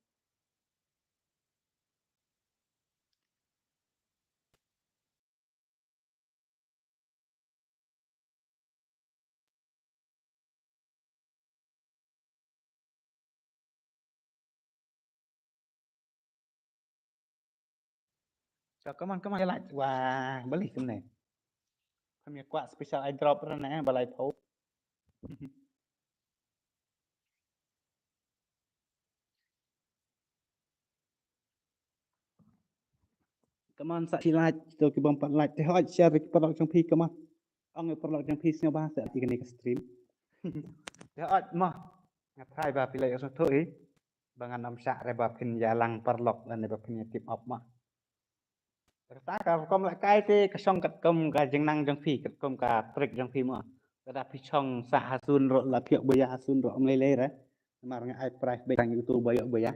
Ka, come on, come on, ïa like. Wah, balei kumne? Phim ïa kwah special airdrop re ne, ba laiphew. Come on, sa shi like, to ki bym pat like. Te hooid share ki paralok jong phi, come on. Ong ki paralok jong phi sngewbha sa ïa kane ka stream. Te hooid mo. Nga try ba phi la ïohsngew hi. Ba ngan ym shah re ba phin ïa lang paralok lane ba phin ïa team up mo. Kata ka rukom lehkai te ka shong katkum ka jingnang jong phi, katkum ka trick jong phi mo. Lada phi shong sah ha sun ruh la phi ïoh boya ha sun ruh ym lei lei re. Namar nga ai prize beit tang ïa uto ba ïoh boya.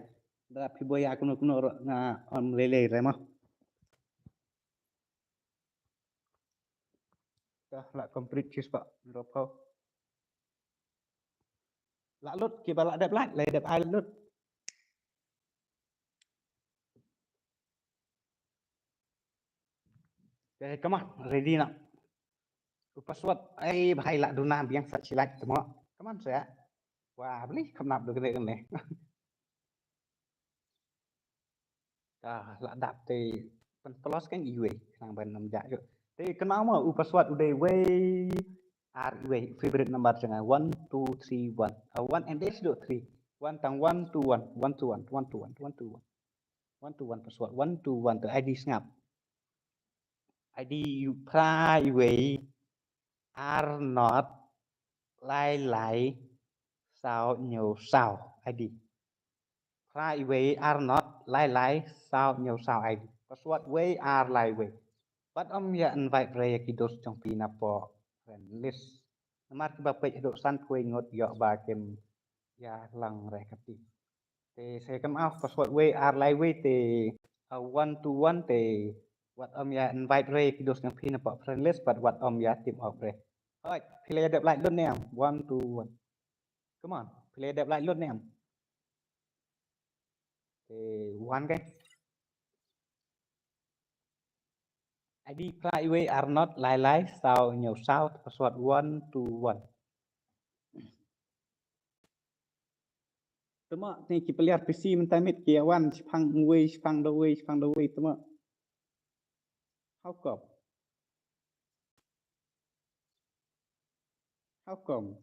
Lada phi boya kumno kumno ruh nga ym lei lei re mo. Dah la complete shi spah hynriewphew. La lut kiba la dep like, la dep ai lut. Okay, come on, ready noh. U password, ai bhai la duna biang sa shi like te mo. Come on sa. Wah, beli kam nap duk ne ne. Ka la dap te pynplos kan iwei nang ban nam ja yo. Te kynmaw mo u password u dei wei ar iwei favorite number jong nga one two three one. Ah, one and dash dot three. One tang one two one, one two one, one two one, one two one. One two one password, one two one te I D sngap. I D u phra iwei ar not lai lai saw hynñiew saw I D. Phra iwei ar not lai lai saw hynñiew saw I D. Password wei ar lai wei. Bad ym ïa invite re ïa ki dos jong phi na poh friend list. Namar kiba peit haduh san phew ngut ïoh ba kim ïa lang re kati. Te sa kynmaw password wei ar lai wei te, ah, one two one te wat ym ïa invite re ki dos jong phi na poh friend list bad wat ym ïa team up re. Hooid, phi la dep like lut ne em? One two one. Come on, phi la dep like lut ne em? Te one kai. I D phra iwei ar not lai lai saw hynñiew saw, password one two one. Tama ni ki player P C mynta miet ki ïa wan shipang wei shipang da wei shipang da wei tama. How come? How come?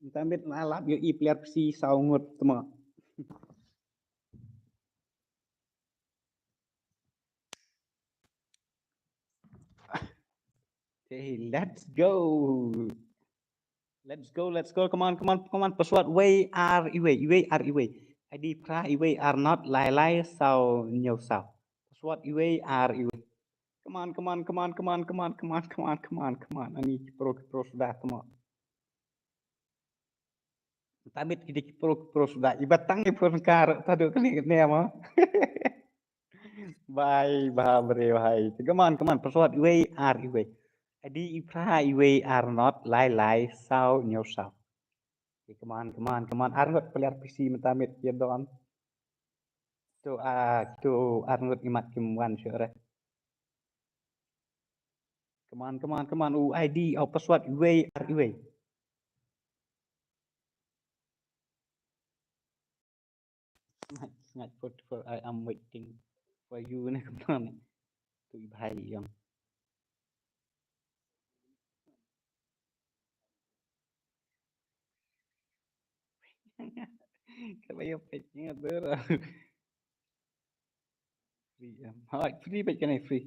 Mynta miet la lap ïohi player P C saw ngut tma. Okay, let's go. Let's go, let's go. Come on, come on, come on. Password wei ar iwei, iwei ar iwei. I D phra iwei ar not lai lai saw hynñiew saw. Password iwei ar iwei. Come on, come on, come on, come on, come on, come on, come on, come on, come on. Ani ki pro, ki pro suda, come on. Tabit ki dik pro, pro suda. Iba tang i phone kar, tadu kene, kene ma. Bye, bha bre bhai. Come on, come on. Password iwei ar iwei. I D i phra iwei ar not lai lai saw hynñiew saw. Okay, come on, come on, come on. Ar ngut player P C mynta miet ki don. To, ah, to ar ngut imat kim wan sure. Come on, come on, come on. U I D, u password iwei ar iwei. Sngaid, sngaid, for, for, I am waiting for you ne, come on. Tu i bhai ïong. Ka ba ïa peit nga dur. Free em. Hai, free peit kane free.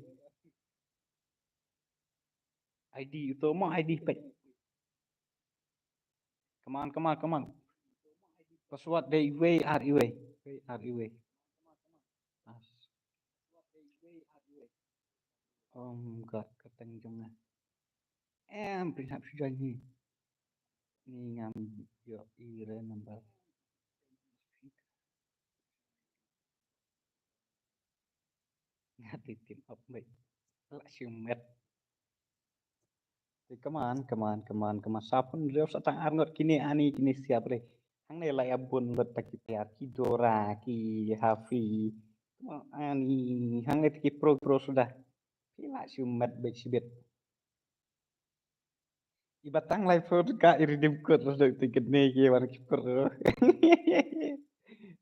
I D uto mo I D peit. Come on, come on, come on. Password dei iwei ar iwei. Iwei ar iwei. Pas. Om gat kateng jong nga. Em, pynhap shu join hi. Ni ngam ïoh i re number. Nga te team up mate. La shu met. Te come on, come on, come on, come on. Sa pun riew sa tang ar ngut kine ani kine siap re. Hangne la ïa bun ngut ta ki player ki Dora ki Hafi. Come on, ani hangne te ki pro pro suda. Phi la shu met bit shibit. Iba tang lai phone ka i redeem code la dok tiket ne ki wan ki pro.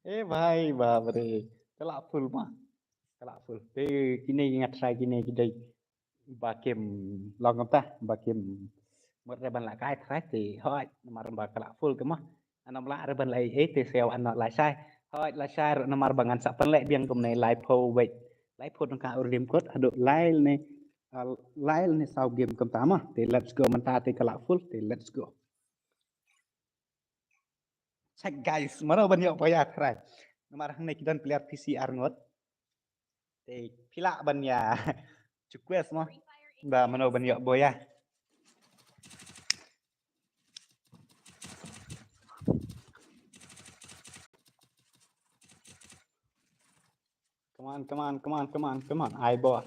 Eh bhai, bap re. Ka la full ma. Ka la full. Te kine ki nga try kine ki dei. Ba kim long ta, ba kim. Mut re ban la kai try te. Hoi, namar ba ka la full ka ma. Anom la re ban la ei ei te siew ano la shai. Hoi, la shai ruh namar ba ngan sa pynleh biang kumne lai phew wei. Lai phew dang ka ur lim kut, haduh lai ne, ah, lai ne saw game kumta ma. Te let's go mynta te ka la full, te let's go. Check guys, mano ban ïoh boya try. Namar hangne ki don player P C ar ngut. Te phi lah ban ïa request mo. Ba mano ban ïoh boya. Come on, come on, come on, come on, come on. Ai bor.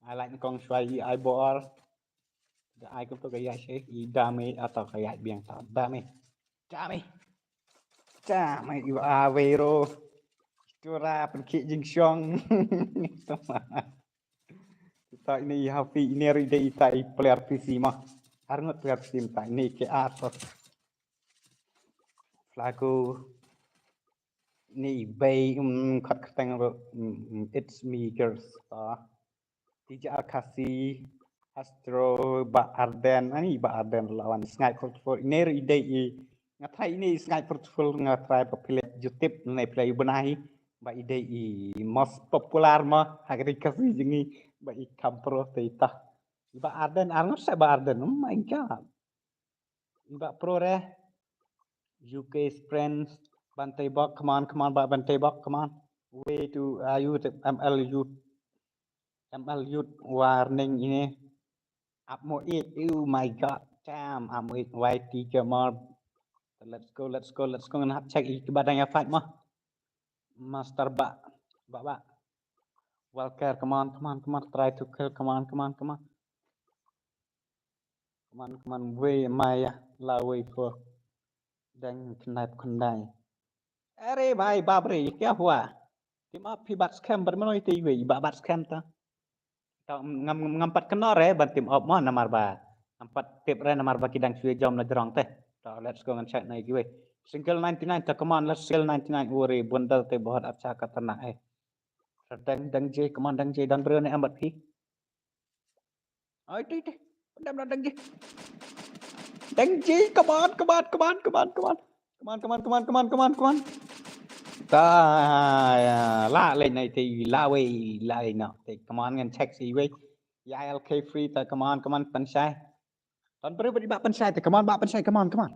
Ai like kong shwai i ai bor. Da ai kum to ka ïa she i dame ato ka ïa biang ta dame. Dame. Dame i avero. Tura pen ki jingshong. Ta ini i Hafi ini ri de ita i player P C ma. Ar ngut player P C ta ini ke ato. Flaco. Ni bei um khat khateng ro, um, it's me girls. Ah. T J R Khasi, Astro, Ba Arden, ani Ba Arden lawan Sniper Full. Ini ri idei i nga try ini Sniper Full nga try pa phi leh YouTube ne phi leh u benai. Ba idei i most popular ma ha ka ri Khasi jong ngi ba i kam pro te ita. Ba Arden, ar ngut sa Ba Arden. Oh my God. Ba pro re. U K Sprint, Bantei Bok, come on, come on, ba Bantei Bok, come on. Way to, uh, youth, M L youth. M L youth warning ini. Up mo it, oh my God, damn, up mo it, Y T Gamer. Let's go, let's go, let's go. Ngan hap check i ba dang ïa fight mo. Master ba, ba, ba. Walker, come on, come on, come on, try to kill, come on, come on, come on. Come on, come on, wei maya, la wei for. Dang knife khyndai. Are bhai, bap re, ye kya hua? Team up phi bat scam, bat mano ite wei, ba bat scam ta. Ta ngam, ngam pat kynnoh re ban team up mo namar ba. Ngam pat tip re namar ba ki dang shu jom na jrong te. Ta let's go ngan check na ki wei. Single ninety nine ta, come on, let's single ninety nine. Ore bundle te bahut acha khatarnak eh. Dang, dang je, come on, dang je, don briew ne em bad phi. Ai, ti, ti. Pandam na dang je. Dang ji, come on, come on, come on, come on, come on. Come on, come on, come on, come on, come on, come on. Ta, la leh na te, la wei, la leh na te. Come on, ngan check sa iwei. Ya, L K free ta, come on, come on, pynshai. Don briew ba, ba pynshai te, come on, ba pynshai, come on, come on.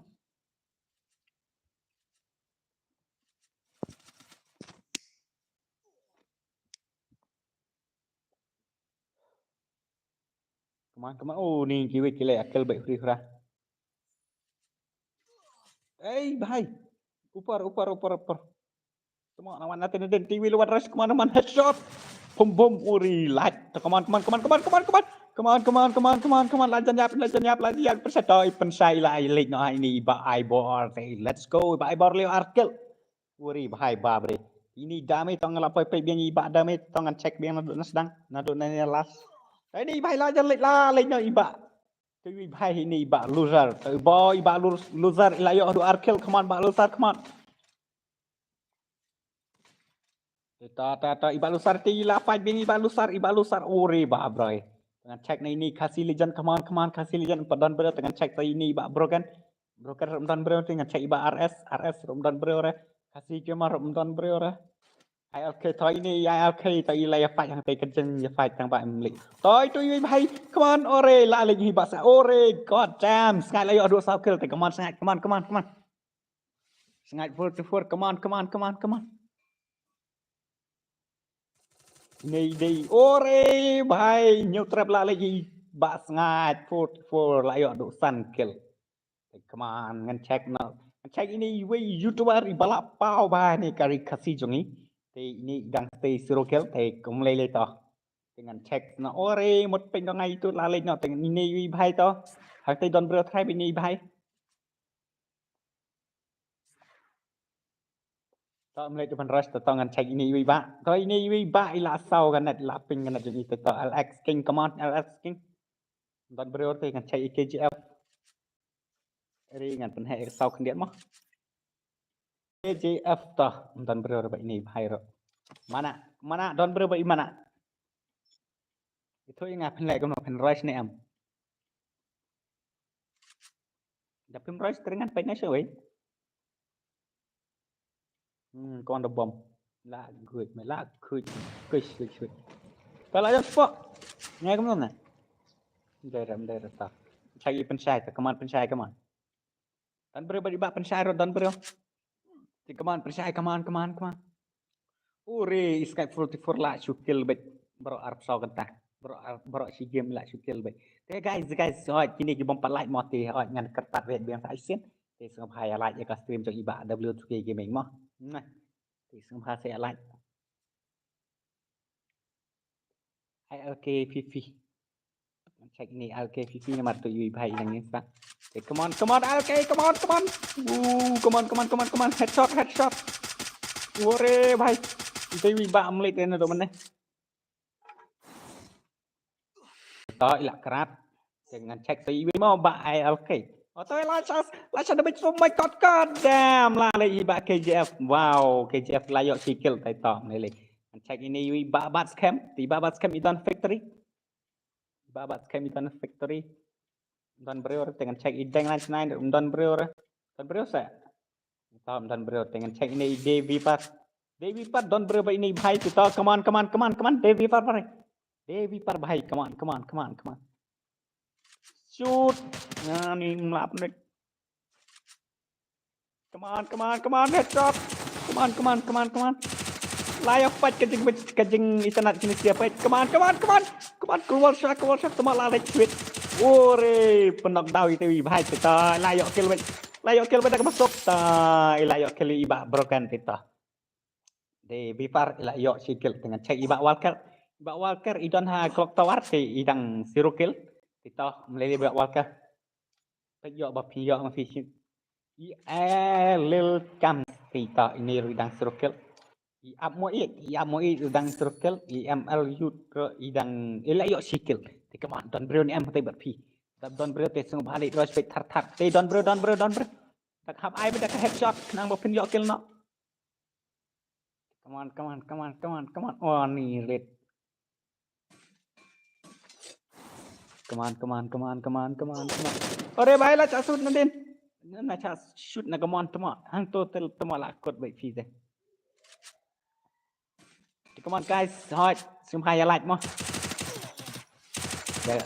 Come on, come on. Oh, ni kiwei ki leh akil bad huri hura. Ei, bhai. Upar, upar, upar, upar. Come on, awan natin natin. Tiwi lawan rush, come on, come on, headshot. Bum, bum, uri, light. Come on, come on, come on, come on, come on, come on. Come on, come on, come on, come on, come on. Lajan yap, lajan yap, lajan yap. Pynshai toh, pynshai la, ai leh noh, ini ba ai bor. Let's go, ba ai bor leh ar kill. Uri bhai babre. Ini dame tong la poi poi biang iba dame tong ngan check biang naduh na sdang. Naduh na ne last. Ini bhai la jan leh la leh no iba. Tu i bhai ini iba loser. Tu bo iba lo-, loser ila yo adu ar kill, come on ba loser, come on. Ta ta ta iba loser ti la fight biang iba loser, iba loser. Uri babre. Ngan check na ini Khasi Legend, come on, come on, Khasi Legend. Padon bro ngan check ta ini iba Broken. Broken ruh ym don briew te ngan check iba R S, R S ruh ym don briew re. Khasi Gamer ruh ym don briew re. I L K toh ini, I L K toh i la ïa fight hangtei ka jing ïa fight tang ba em leh. Toh itu i bhai, come on, ore, la leh hi ba sa, ore, god damn, sngaid la ïoh duh saw kill te, come on, sngaid, come on, come on, come on. Sngaid four to four, come on, come on, come on, come on. Nei dei, ore, bhai, new trap la leh hi ba sngaid four to four la ïoh duh san kill. Come on, ngan check noh. Ngan check ini iwei YouTuber iba la paw ba ni ka ri Khasi jong i. Te ini i dang stay zero kill, te kum lei lei toh. Te ngan check noh. Ore, mut pyn dong ai tu la leh noh. Te ini iwei bhai toh. Hangtei don briew tribe ini bhai. Toh ym leh tu ban rush toh, toh ngan check ini iwei ba. Toh ini iwei ba i la saw ka net, la ping ka net jong i toh. L X King, come on, L X King. Don briew te ngan check i K G F. Ri ngan pynheh ka saw khyndiat mo. K G F toh, don briew ba ini bhai ruh. Mana, mana, don briew ba i mana. Itu i nga pynleh kumno pynrush ne em. Da pynrush teringan pynrush wei. Hmm, kon da bom. La guj, me la guj. Guj, guj, guj. Pala ya spot. Ngai kumno na. Dai ram, dai rata. Chagi pynshai ta, come on, pynshai, come on. Don briew ba di ba pynshai ruh, don briew. Ti, come on, pynshai, come on, come on, come on. Uri, Skype forty-four la shu kill bad. Bro arphew saw kynta. Bro ar-, bro shi game la shu kill bad. Te guys, guys, hoi, kine ki bym pat like mo te, hoi, ngan kyrpad red biang sa shisien. Te sngewbha ïa like ïa ka stream jong i ba W two K Gaming mo. Nah. Te sngewbha sa ïa like. I L K Fifi. Check ini I L K Fifi namar tu iwei bhai nang Insta. Okay, come on, come on, I L K, come on, come on. Ooh, come on, come on, come on, come on. Headshot, headshot. Ore bhai. Ite iwei ba mlei te na do mane. To ila krat. Te ngan check to iwei mo ba I L K. Oh, to ila chas, la chas da bit, oh my god, god damn. La leh iba K G F. Wow, K G F la ïoh shi kill tai to mlei lei. Ngan check ini iwei ba bat scam. Ti ba bat scam i don factory. Ba bat scam i don factory. Don briew te ngan check i deng lan chnai don briew re. Don briew sa. Tom don briew te ngan check ini i Davy Par. Davy Par don briew ba ini bhai ti to. Come on, come on, come on, come on. Davy Par bhai. Davy Par bhai. Come on, come on, come on, come on. Shoot. Nah, ni mlap ni. Come on, come on, come on, headshot. Come on, come on, come on, come on. Lie of fight ka jing, ka jing itanat kini sia fight. Come on, come on, come on. Come on, keluar shot, keluar shot. Tama la leh sweet. Ore, pynok daw ite iwei bhai kita. La ïoh kill bad. La ïoh kill bad ka masuk ta. La ïoh kill iba Broken kita. Davy Par ila ïoh shi kill te ngan check iba Walker. Iba Walker i don ha clock tower te i dang zero kill. Ti to mlei lei iba Walker. Peit ïoh ba phi ïoh ma phi shi. I, eh, Lil Kam ti to ini ruh i dang zero kill. I Ap Mo i, i Ap Mo i i dang zero kill. I M L Youth ruh i dang, ila ïoh shi kill. Te come on, don briew ne em te bad phi. Don briew te sngewbha leh rush bad thar thar. Te don briew, don briew, don briew. Tak hap ai bad ka headshot khnang ba phin ïoh kill noh. Come on, come on, come on, come on, come on. Oh, ni red. Come on, come on, come on, come on, come on, come on. Ore bhai, la chah shoot nadien. Na chah shoot na, come on, tama. Hangto te tama la kut beit phi te. Come on guys, hoi, sngewbha ïa like mo.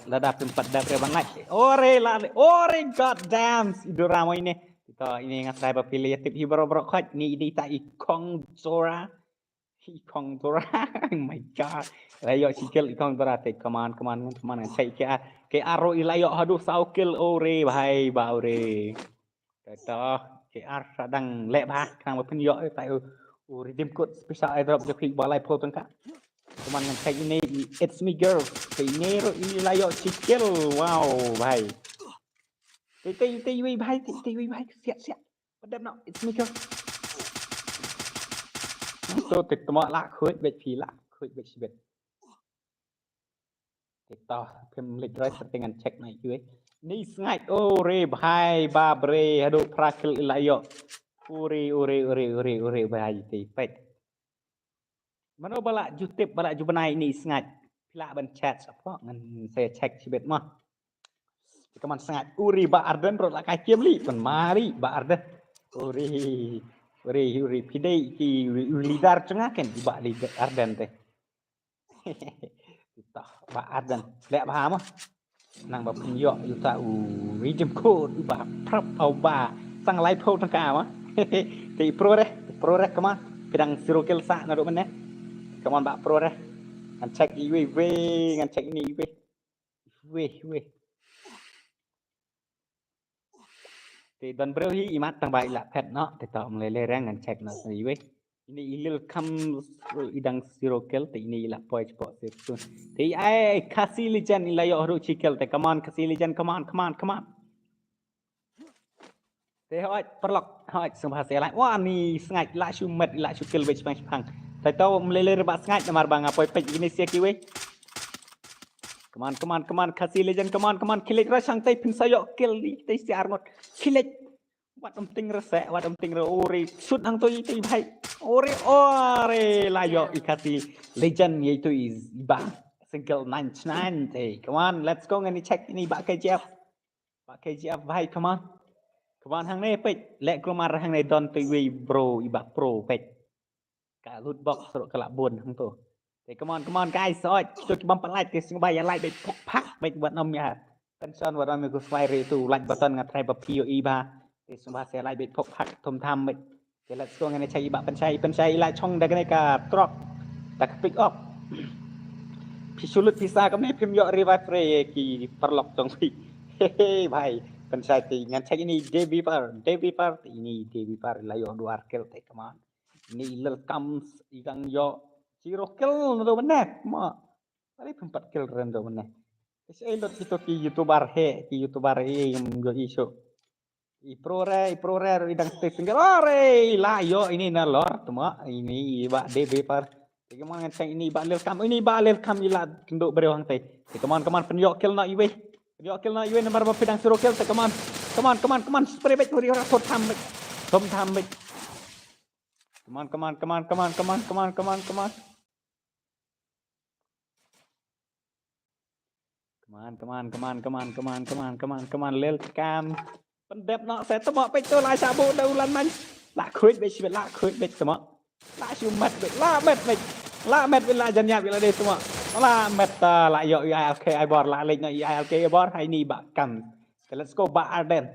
Lada phim pat dep re ban like. Ore la, ore, god damn, i Dora mo ine. Ito ine nga trai ba phi la ïa tip hi baroh baroh khoit, ine i dei ita i Kong Dora. I Kong Dora. Oh my god. La ïoh shi kill i Kong Dora te, come on, come on, come on, ngan check ki ar. Ki ar ruh i la ïoh haduh saw kill, ore bhai ba ore. Te to, ki ar sa dang leh bha, khnang ba phin ïoh, eh, tai u, u redeem code special airdrop jong phi ba laiphew tyngka. Come on, ngan check ine i It's Me Girl. Te ine ruh i la ïoh shi kill. Wow bhai. Te te te iwei bhai, te te iwei bhai. Siap siap. Padep noh, It's Me Girl. To te tama la khuid beit phi, la khuid beit shibit. Te to, phim leit roi sa te ngan check noh iwei. Ni sngaid, ore bhai ba bre, haduh phra kill i la ïoh. Ore, ore, ore, ore, ore bhai, te peit. Mano ba la ju tip, ba la ju bnai ine i sngaid. Phi lah ban chat sa pho, ngan sa check shibit mo. Te come on sngaid, uri ba Arden ruh la kai kem li, pynmari ba Arden. Uri, uri, uri, phi dei ki, uri, uri leader jong nga ken, ba leader Arden te. Te to, ba Arden. Leh bha mo. Nang ba phin ïoh ïa uta u redeem code uba prap, uba san laiphew tyngka mo. Te i pro re, i pro re, come on. Phi dang zero kill sa naduh mynne. Come on ba pro re. Ngan check iwei, wei, ngan check ine iwei. Wei, wei. Te don briew hi imat tang ba i la phet noh, te to ym lei lei re, ngan check noh sa iwei. Ine i Lil Kam i dang zero kill, te ine i la poi shapoh safe zone. Te i ai Khasi Legend i la ïoh haduh shi kill, te come on Khasi Legend, come on, come on, come on. Te hoi, paralok, hoi, sngewbha sa ïa like. Wah, ni sngaid, la shu met, la shu kill beit shipang shipang. Te to ym lei lei re ba sngaid, namar ba nga poi peit ine sha kiwei. Come on, come on, come on, Khasi Legend, come on, come on, khie leit rush hangtei, phin sa ïoh kill ïa kitei shi ar ngut. Khie leit. Wat ym tieng re seh, wat ym tieng re, uri, shoot hangto ïa itei bhai. Uri, uri, la ïoh i Khasi Legend ïa itu i ba single ninety-nine te. Come on, let's go, ngan ïa check ine i ba K G F. Ba K G F bhai, come on. Come on, hangne peit. Leh glumar hangne don te iwei bro, i ba pro peit. Ka loot box ruh ka la bun hangto. Te come on, come on guys, oi, to ki bym pat like te sngewbha ïa like beit phok phak beit wat nym ïa. Tension wat nym ïa, ko sngewbha re to like button, nga trai ba phi ïohi bha. Te sngewbha sa like beit phok phak thum tham beit. Te let's go, ngan ïa check i ba Pynshai, Pynshai i la chong da kane ka truck. Da ka pick up. Phi shu lut pisa kumne phim ïoh revive re ki paralok jong phi. He he bhai, Pynshai te ngan check ine i Devi Par, Devi Par te ine i Devi Par i la ïoh dua ar kill te, come on. Ine i Lil Kam i dang ïoh zero kill naduh mynne mo. Balei phim pat kill re naduh mynne. Te shaei lut kito ki YouTuber he, ki YouTuber he ym ïohi shuh. I pro re, i pro re ruh i dang stay single. Ore, i la ïoh ine nalor, tuma ine i ba Devi Par. Te come on ngan check ine i ba Lil Kam, ine i ba Lil Kam i la kynduh briew hangtei. Te come on, come on, pynïoh kill noh iwei. Pynïoh kill noh iwei namar ba phi dang zero kill te, come on. Come on, come on, come on, spray beit, hurry, hurry, thum tham beit. Thum tham beit. Come on, come on, come on, come on, come on, come on, come on, come on. Come on, come on, come on, come on, come on, come on, come on, come on, Lil Kam. Pyndep noh seh, tama peit to la sha buh da u lan man. La khuid beit shibit, la khuid beit tama. La shu met beit, la met beit. La met beit, la jan ïap ïa lade tama. La met ta, la ïoh ïa I L K Ibor, la leit noh ïa I L K Ibor, ha ine i ba Kam. Okay, let's go ba Arden.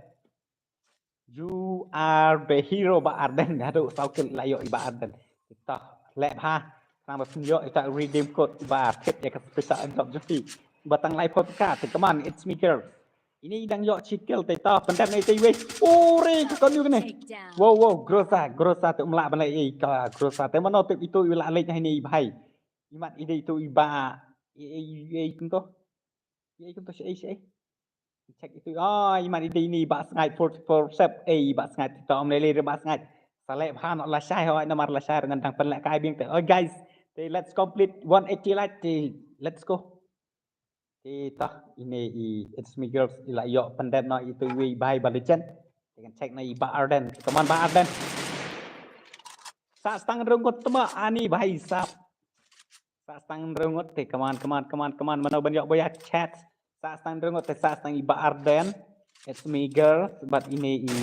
You are the hero ba Arden. Haduh saw kill la ïoh i ba Arden. Kita leh bha. Khnang ba phin ïoh ita redeem code ba thied ïa ka special airdrop jong phi. Ba tang laiphew tyngka te, come on, it's me girl. Ine i dang ïoh shi kill te, ta pyndep na ita iwei. Ore, ka kon ïa kane. Wow, wow, Groza, Groza te ym lah ban leh ei ka Groza te, mano te itu i la leit ha ine i bhai. Imat i dei itu i ba. Ei, ei, ei, kumto. Ei, kumto, shaei, shaei. Check itu. Ah, imat i dei ine i ba Sngaid forty-four sep. Ei, ba Sngaid, kita ym lei lei re ba Sngaid. Sa leh bha noh lashai hoi, namar lashai ruh ngan dang pynlehkai biang te. Oh guys, te let's complete one eighty like te. Let's go. Te tah ine i It's Me Girls i la ïoh pyndep noh itu iwei i bhai ba legend. Te ngan check noh i ba Arden. Come on ba Arden. Sa stang rung ngut tama ani bhai sab. Sa stang rung ngut te, come on, come on, come on, come on. Mano ban ïoh boya chat. Sa stang drengot te sa stang i Bah Arden. It's me girls, bad ine i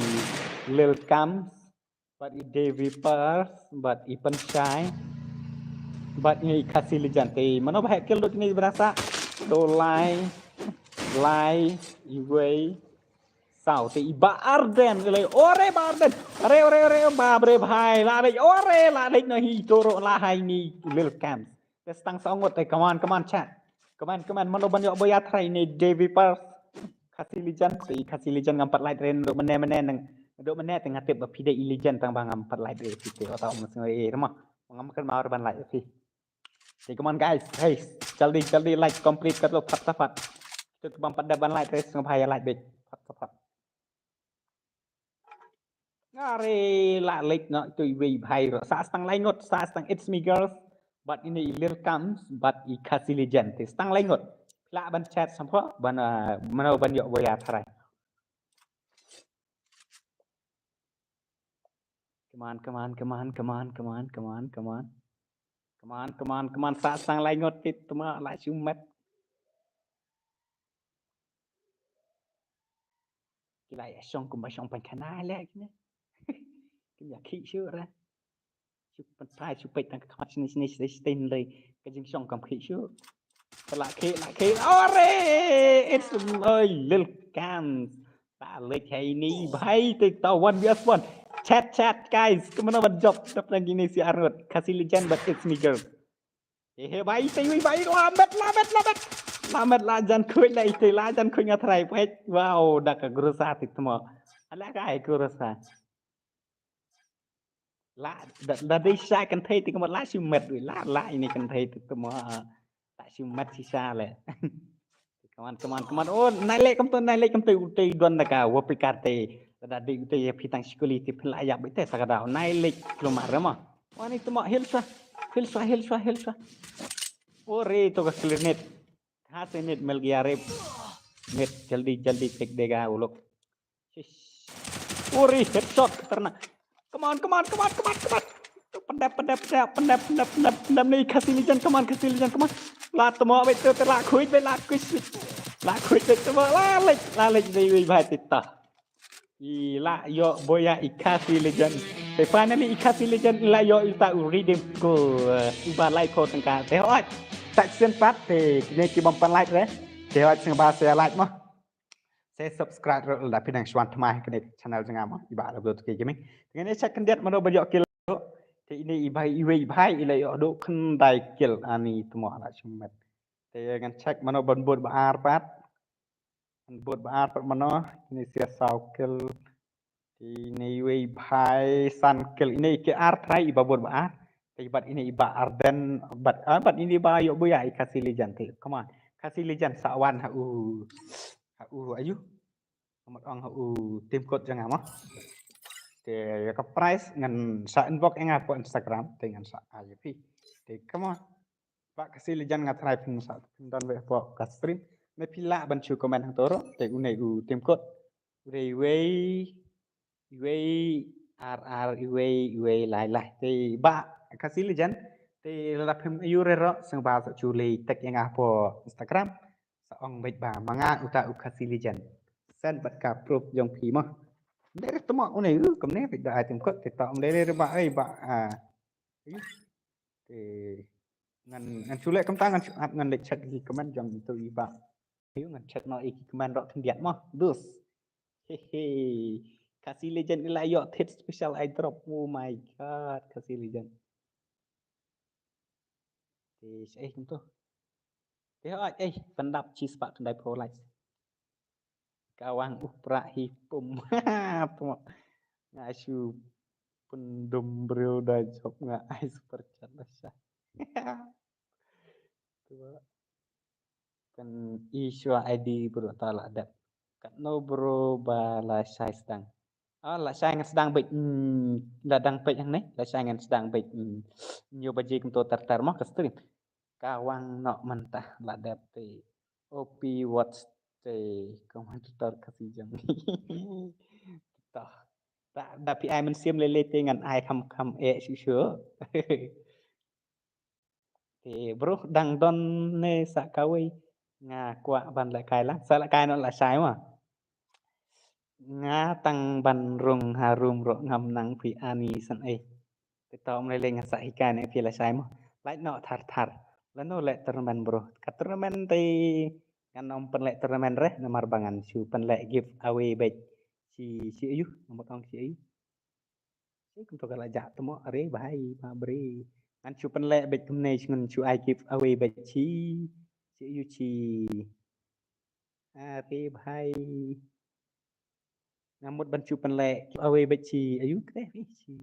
Lil Kams, bad i Davy Pers, bad i Penshai, bad ine i Khasi Legend. Te mano ba heh kill dot ine i berasa. Do lai, lai, iwei, saw. Te i Bah Arden, i lai, ore Bah Arden. Ore, ore, ore, ba bre bhai. La leit, ore, la leit noh hi toro la hai ni Lil Kams. Te stang sa ngot te, come on, come on, chat. Come on, come on, mano ban ïoh boya trai ne Davy Pers. Khasi Legend, te Khasi Legend ngam pat like re, dok mene mene nang. Dok mene te nga tip ba phi dei i Legend tang ba ngam pat like re phi te, ota um sngoi e rema. Ngam kren ma ban like phi. Te come on guys, hey, jaldi jaldi like complete katlo phat phat. Te bam pat da ban like re, sngoi bhai like bit. Phat phat. Ngare la lek no tu iwei bhai ro. Sa stang lai ngot, sa stang it's me girls. But ine i Lil Kams, but i Khasi Legend. Te stang lai ngot. La ban chat sampho, ban, uh, mano ban ïoh boya trai. Come on, come on, come on, come on, come on, come on, come on. Come on, come on, come on. Sa stang lai ngot tit tuma la shumet. Ki la ïa shong kumba shong pan khana le kine. Kim ïa khi shu ra. Shu pan phai shu peit tang ka khmat sini sini sini sini le. Ka jingshong kam khi shu. Ka la khi la khi. Ore! It's oi Lil Kams. Ta lek hai ni bhai te ta one versus one. Chat chat guys. Kumno ban jop. Tap nang ini si Arnold. Khasi Legend but it's me girl. He he bai te wi bai lamet lamet lamet. Lamet la jan khuid la ite la jan khuid nga trai pek. Wow da ka grosa ti tmo. Ala ka ai grosa. La da da dei sha kan thei ti kmo la shi met wi la la ini kan thei ti tmo. La shi met shi sha le. Come on, come on, come on. Oh, nai lek kam tu, nai lek kam tu, utei don da ka, wa pikar te. Da di utei ya pitang sikuli ti pila ya bite sa ka da. Nai lek kelumar ma. Wani tu ma hilsa, hilsa, hilsa, hilsa. Oh, re tu ka clear net. Ha se net mel gya re. Net jaldi jaldi tek dega ulok. Uri headshot khatarnak. Come on, come on, come on, come on, come on. Pendap, pendap, pendap, pendap, pendap, pendap, pendap ni Khasi Legend, come on, Khasi Legend, come on. La temo wait tu la khuid wait la khuid. La khuid wait tu la lek, la lek dei wei bhai tita. I la yo boya i Khasi Legend. Te finally i Khasi Legend la yo ita u redeem ko uba lai ko tengka. Te hoi. Tak sen pat te kine ki bom pan like re. Te hoi sing ba se like mo. Sa subscribe ruh lada phi dang shu wan thymmai ha kane ka channel jong nga mo, i Bah Labdor Two K Gaming. Te ngan ïa check khyndiat mano ba ïoh kill ruh. Te ine i bhai iwei i bhai i la ïoh duh khyndai kill ani tmo la shu met. Te ngan check mano ban bud ba ar pat. Ban bud ba ar pat mano, ine sia saw kill. Te ine iwei i bhai san kill, ine i ki ar trai i ba bud ba ar. Te i bad ine i Bah Arden bad, ah, bad ine i ba ïoh buya i Khasi Legend te. Come on. Khasi Legend sa wan ha u. Ha u ayu. Amat ong ha u team code jong nga mo. Te ïa ka prize ngan sa inbox ïa nga po Instagram te ngan sa ai ïa phi. Te come on. Bah Khasi Legend nga try phin sa phin don wei po ka stream. Me phi lah ban shu comment hangto ruh te une u team code. U dei wei iwei ar ar iwei iwei lai lai. Te Bah Khasi Legend te lada phim ïoh re ruh sngewbha sa shu leit tag ïa nga hapoh Instagram. Sa ong beit ba ma nga uta u Khasi Legend. Send bad ka proof jong phi mo. Dei re tmo une u kumne beit da ai team code te ta ong dei re ba ai ba, ah. Te ngan ngan shu leh kumta ngan shu ap ngan leit check ki comment jong itu i Bah. Ayu ngan check noh ïa ki comment ruh khyndiat mo. Dus. Hehe. Khasi Legend i la ïoh thied special airdrop. Oh my god, Khasi Legend. Te shaei kumto. Te hoi ei pyndap shi spah khyndai phew likes. Kawang uh prah hi pum. Pum. Nga shu pyndum briew da jop nga ai super chat da sha. Kan i shuwa I D bro ta la dep. Katno bro ba la shai sdang. Ah, la shai ngan sdang beit. Hmm, la dang peit hangne. La shai ngan sdang beit. Hmm. Nyo baje kumto tar tar mo ka stream. Kawang noh mynta la dep te. O P watch te. Kawang tutor Khasi jong. Toh. Da da pi ai mynsiem lele te ngan ai kham kham eh shu shu. Te bro dang don ne sa kawei. Nga kwah ban lehkai lang. Sa lehkai noh lashai mo. Nga tang ban rung harum ruh ngam nang phi ani san ei. Te to mlei lei nga sa hikai ne phi lashai mo. Lait noh thar thar. Lano leh tournament bro. Ka tournament te ngan ym pynleh tournament re namar ba ngan shu pynleh giveaway beit. Shi shi ayu, namar ong shi ayu. Shi kumto ka la jah tmo are bhai ba bre. Ngan shu pynleh beit kumne shi ngan shu ai giveaway beit shi. Shi ayu shi. Are bhai. Nga mut ban shu pynleh giveaway beit shi ayu kre shi.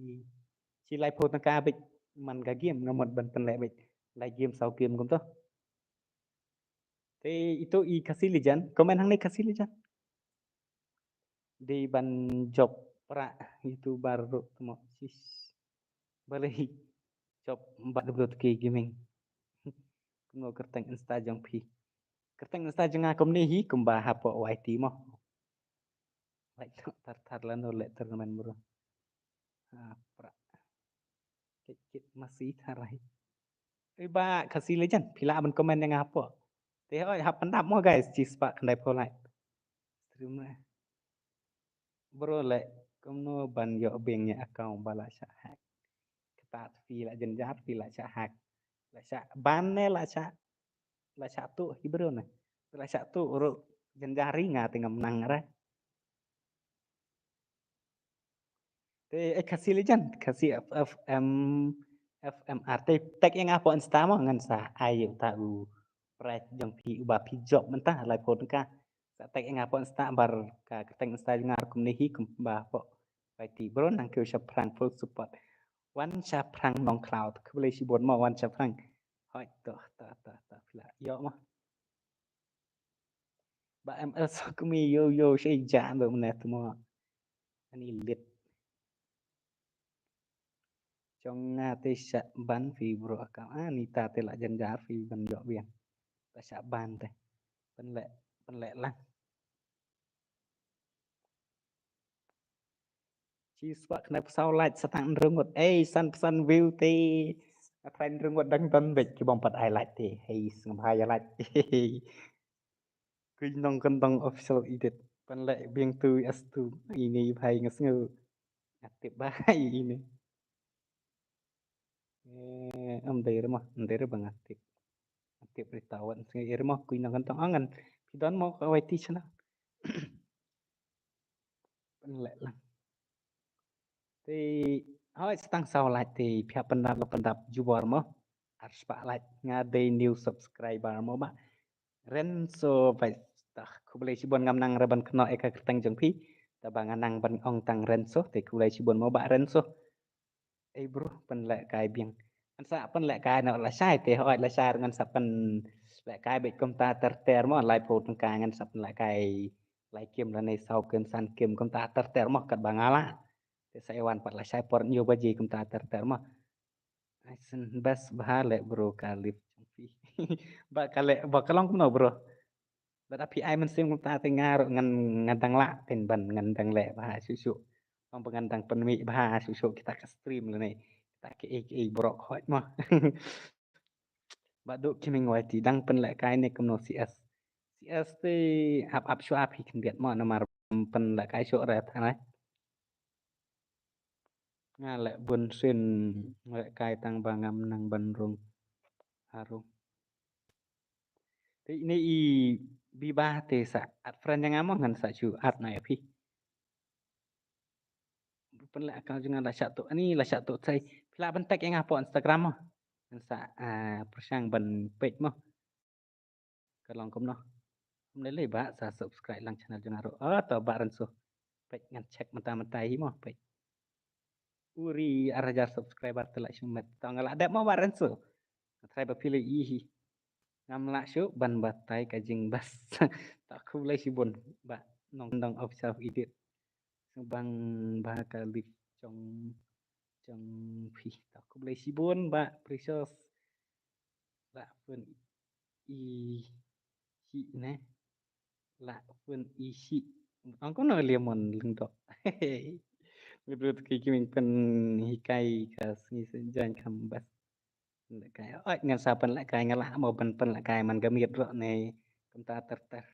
Shi laiphew tyngka beit man ka game nga mut ban pynleh beit. Lai game saw game kumto. Te ito i Khasi Legend, comment hangne Khasi Legend. Dei ban jop pra YouTuber ruh tmo sis. Balei jop bad W T K Gaming. Kumno kyrteng Insta jong phi. Kyrteng Insta jong nga kumne hi kumba hapoh Y T mo. Lait noh thar thar lano leh tournament bro. Ha pra. Kit kit masi tharai. Ei ba Khasi Legend phi lah ban comment ïa nga hapoh. Te hoi hap pyndap mo guys, shispah khyndai phew lait. Stream na. Bro leh kumno ban ïoh biang ïa account ba la shah hack. Kata phi la jynjar phi la shah hack. La shah ban ne la shah la shah tuh hi bro ne. La shah tuh ruh jynjar ri nga te ngam nang re. Te eh Khasi Legend, Khasi F F M F M R te tag ïa nga hapoh Insta mo ngan sa ai ïa uta u prize jong phi uba phi jop mynta laiphew tyngka. Sa tag ïa nga hapoh Insta bar ka kyrteng Insta jong nga kumne hi kumba hapoh Y T bro nang kiew shaphrang full support. Wan shaphrang Nongkhlaw khublei shibun mo wan shaphrang. Hoi to to to to phi la ïoh mo. Ba M L Sokmi yo yo shei ja ndo mne tmo. Ani lit. Jong nga te shah ban phi bro account ani ta te la jynjar phi ban ïoh biang. Ta shah ban te. Pynleh pynleh lang. Shispah khyndai phew saw lait sa tang hynriew ngut. Ei san phew san view te. Nga trai hynriew ngut dang don beit ki bym pat ai lait te. Hei sngewbha ïa lait. Kuiñ Nongkyndong official edit. Pynleh biang tu as tu. Ine bhai nga sngew. Nga tip bhai ine. Eh, em dei re mo, em dei re ba nga tip. Nga tip re ta wat sngew ïa re mo Kuiñ Nongkyndong ngan. Phi don mo ka Y T channel. Pynleh lang. Te hoi sa tang saw lait te phi hap pyndap la pyndap jubor mo. Arspah lait nga dei new subscriber mo ba. Renso ba ta khublei shibun ngam nang re ban kynnoh ïa ka kyrteng jong phi. Ta ba nga nang ban ong tang Renso te khublei shibun mo ba Renso. Ei bro pynlehkai biang. Ngan sa pynlehkai noh lashai te hoi lashai ngan sa pynlehkai beit kumta ter ter mo laiphew tyngka ngan sa pynlehkai lai kim lane saw kim san kim kumta ter ter mo katba nga lah. Te sa ïa wan pat lashai por hynñiew baje kumta ter ter mo. Ai sen best bha leh bro ka live jong phi. Ba ka leh ba ka long kumno bro. Lada phi ai mynsiem kumta te nga ruh ngan ngan dang lah pynban ngan dang leh bha shuh shuh. Ong ba ngan dang pynmih bha shuh shuh kita ka stream lane. Kita kiei kiei baroh khoit mo. Ba duk ki meng wai ti dang pynlehkai ne kumno C S. C S te hap hap shuwa phi khyndiat mo namar pynlehkai shuh re thanai. Nga leh bun sien lehkai tang ba ngam nang ban rung harum. Te ine i biba te sa add friend ïa nga mo ngan sa shu add na ïa phi. Pynleh account jong nga la shah tuh ani la shah tuh sai. Phi lah ban tag ïa nga hapoh Instagram mo. Ngan sa ah, pyrshang ban peit mo. Ka long kumno. Ym lei lei ba sa subscribe lang channel jong nga ruh. Oh to ba Renso. Peit ngan check mynta mynta hi mo peit. Uri ar hajar subscriber te la shu met. To nga la dep mo ba Renso. Nga try ba phi la i hi. Ngam lah shuh ban batai ka jingbas. To khublei shibun ba Nongkyndong official edit. Sngewbang ba ka live jong jong phi. To khublei shibun ba Precious. La pun i hi ne. La pun i hi. Ong kumno Lemon Lyngdoh. Ngi briew te ki meng pynhikai ka sngi sa jaiñ kham bas. Pynlehkai. Oi ngan sa pynlehkai nga lah mo ban pynlehkai man ka miet ruh ne. Kumta ter ter.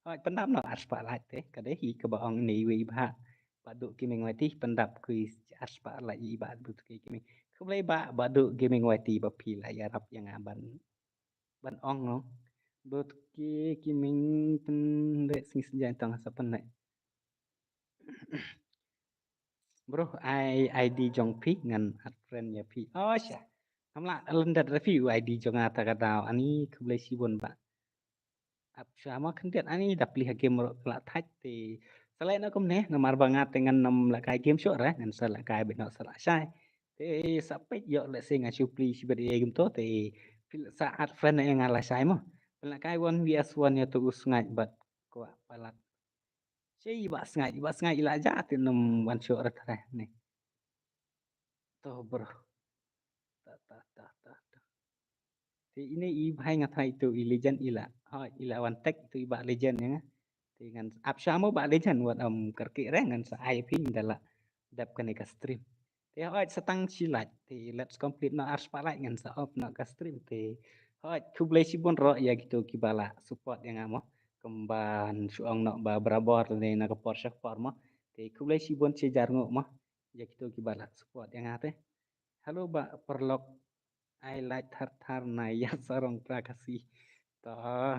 Hooid, pyndap noh ar spah like te. Ka dei hi kaba ong ine iwei i bhah. Bah Duh Gaming Y T pyndap khublei ar spah like i Bah Duh Gaming. Khublei Bah, Bah Duh Gaming Y T ba phi la ïarap ïa nga ban, ban ong noh. Duh Gaming pynleh sngi sngi tang sa pynleh. Bro, ai ID jong phi ngan add friend ïa phi. Oh sha. Ngam lah lyndet ïa phi u ID jong nga ta ka daw. Ani khublei shibun Bah. Ap sha ma khyndiat ani da plie ha game ruh la thait te. Sa leh noh kumne namar ba nga te ngan ym lehkai game shuh re, ngan sa lehkai beit noh sa lashai. Te sa peit ïoh lehse nga shu plie shibit ïa game to te. Phi sa add friend ïa nga lashai mo. Phi lehkai one versus one ïa to u Sngaid bad kwah palat. Shi Bah Sngaid, Bah Sngaid i la jah te ym wan shuh re re ne. To bro. Ta ta ta ta ta. Te ine i bhai nga tharai itu i legend i la. Hooid, i la wan tag itu i Bah Legend ïa nga. Te ngan ap sha mo Bah Legend wat ym kyrkieh re ngan sa ai phi nda la dep kane ka stream. Te hooid sa tang shi like. Te let's complete noh ar spah like ngan sa off noh ka stream te. Hooid khublei shibun ruh ïa kito kiba la support ïa nga mo. Kumban shu ong noh ba barabor ne na ka por sha ka por mo. Te khublei shibun shi hajar nguh mo. Ïa kito kiba la support ïa nga te. Hello Bah Paralok. Ai like thar thar na ïa sarong pra Khasi. To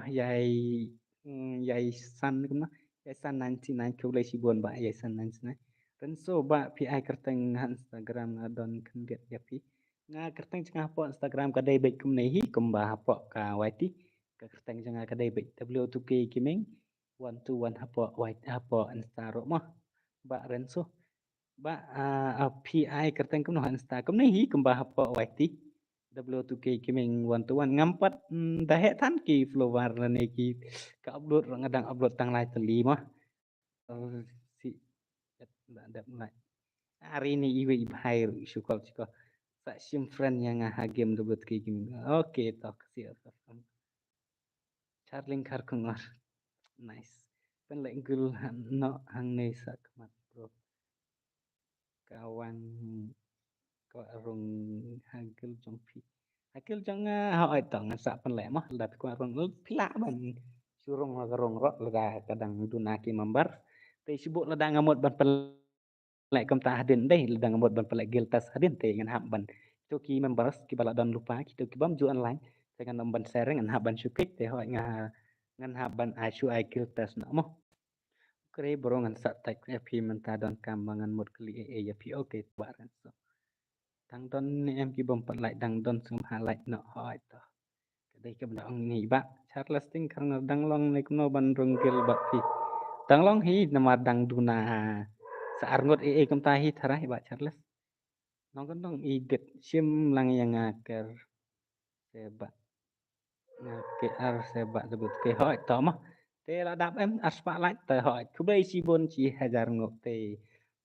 ïai, mm, ïai san kumno. Ïai san ninety nine khublei shibun Bah ïai san ninety nine. Renso Bah phi ai kyrteng ha Instagram nga don khyndiat ïa phi. Nga kyrteng jong nga hapoh Instagram ka dei beit kumne hi kumba hapoh ka Y T. Ka kyrteng jong nga ka dei beit W two K Gaming one two one hapoh Y T hapoh Insta ruh mo. Bah Renso. Bah, ah, ah, phi ai kyrteng kumno ha Insta kumne hi kumba hapoh Y T. W two K Gaming one two one ngam pat, mm, da heh than ki follower lane ki ka upload ruh nga dang upload tang lai tylli mo. Oh, si da dep lai. Ari ni iwei i bhai ruh shu call shu call. Sa shim friend ïa nga ha game W two K Gaming. Okay, to ka si. Charling Kharkongor. Nice. Pynleh gul ha noh hangne sa khmat bro. Ka wan ka rung ha gul jong phi. Ha gul jong nga ha oi to ngan sa pynleh mo lada phi kwah rung phi lah ban shu rung ha ka rung ruh lada ka dang duna ki member. Te shu buh lada nga mut ban pynleh leh kumta hadien dei lada nga mut ban pynleh guild test hadien te ngan hap ban kito ki members kiba la don lypa kito ki bym ju online te ngan ym ban share ngan hap ban shu klik te hooid nga ngan hap ban ai shu ai guild test noh mo. Kre bro ngan sa tag ïa phi mynta donkam ba ngan mut kylli ei ei ïa phi okay Bah Renso. Dang don ne em ki bym pat like dang don sngewbha like noh hooid to. Ka dei kaba ong ine i Bah Charles Tyngkhar nga dang long ne kumno ban rung guild bad phi. Dang long hi namar dang duna sa ar ngut ei ei kumta hi tharai Bah Charles. Nong kan nong i dit shim lang ïa nga ker se Bah. Nga ker se Bah debut ke hooid to mo. Te la dap em ar spah like te hooid. Khublei shibun shi hajar nguh te.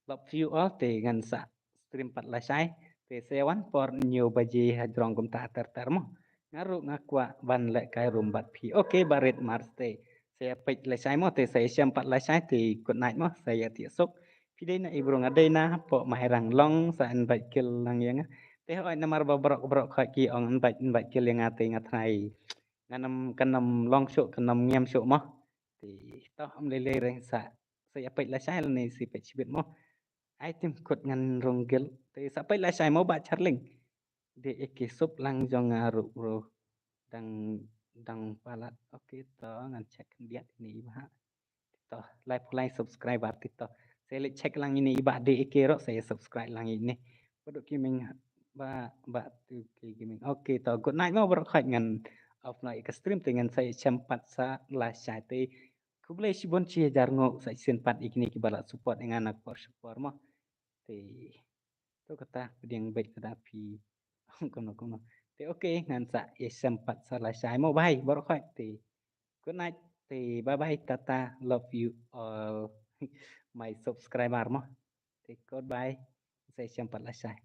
Love you all te ngan sa stream pat lashai. Te sa wan por hynñiew baje hajrong kumta ter ter mo. Nga ruh nga kwah ban lehkai room bad phi. Okay Bah Red Mars te. Sa ïa peit lashai mo te sa ïa shem pat lashai te good night mo sa ïa tieng suk. Phi dei na i bro nga dei na hapoh Mairang long sa invite guild lang ïa nga. Te hooid namar ba baroh baroh khoit ki ong invite invite guild ïa nga te nga tharai. Ngan ym kan ym long shuh kan ym ngiam shuh mo. Te to ym lei lei reng sa. Sa ïa peit lashai lane sa peit shibit mo. Ai tim kut ngan rung guild. Te sa peit lashai mo Bah Charling. Dei ïa ki sup lang jong nga ruh bro. Dang dang palat. Okay to ngan check khyndiat ine i Bah. To lai pulai subscriber to. Sa leit check lang ine i Bah dei ïa ki ruh sa subscribe lang ine. Bah Duh Gaming Bah Bah Duh Gaming. Okay to good night mo bro khoit ngan off noh ïa ka stream te ngan sa shem pat sa lashai te. Khublei shibun shi hajar nguh sa shisien pat ïa kine kiba la support ïa nga na ka por sha ka por mo. Te to kata pdiang beit lada phi kumno kumno. Te okay ngan sa ïa shem pat sa lashai mo bye baroh khoit te. Good night te bye bye tata love you all my subscriber mo. Te goodbye sa ïa shem pat lashai.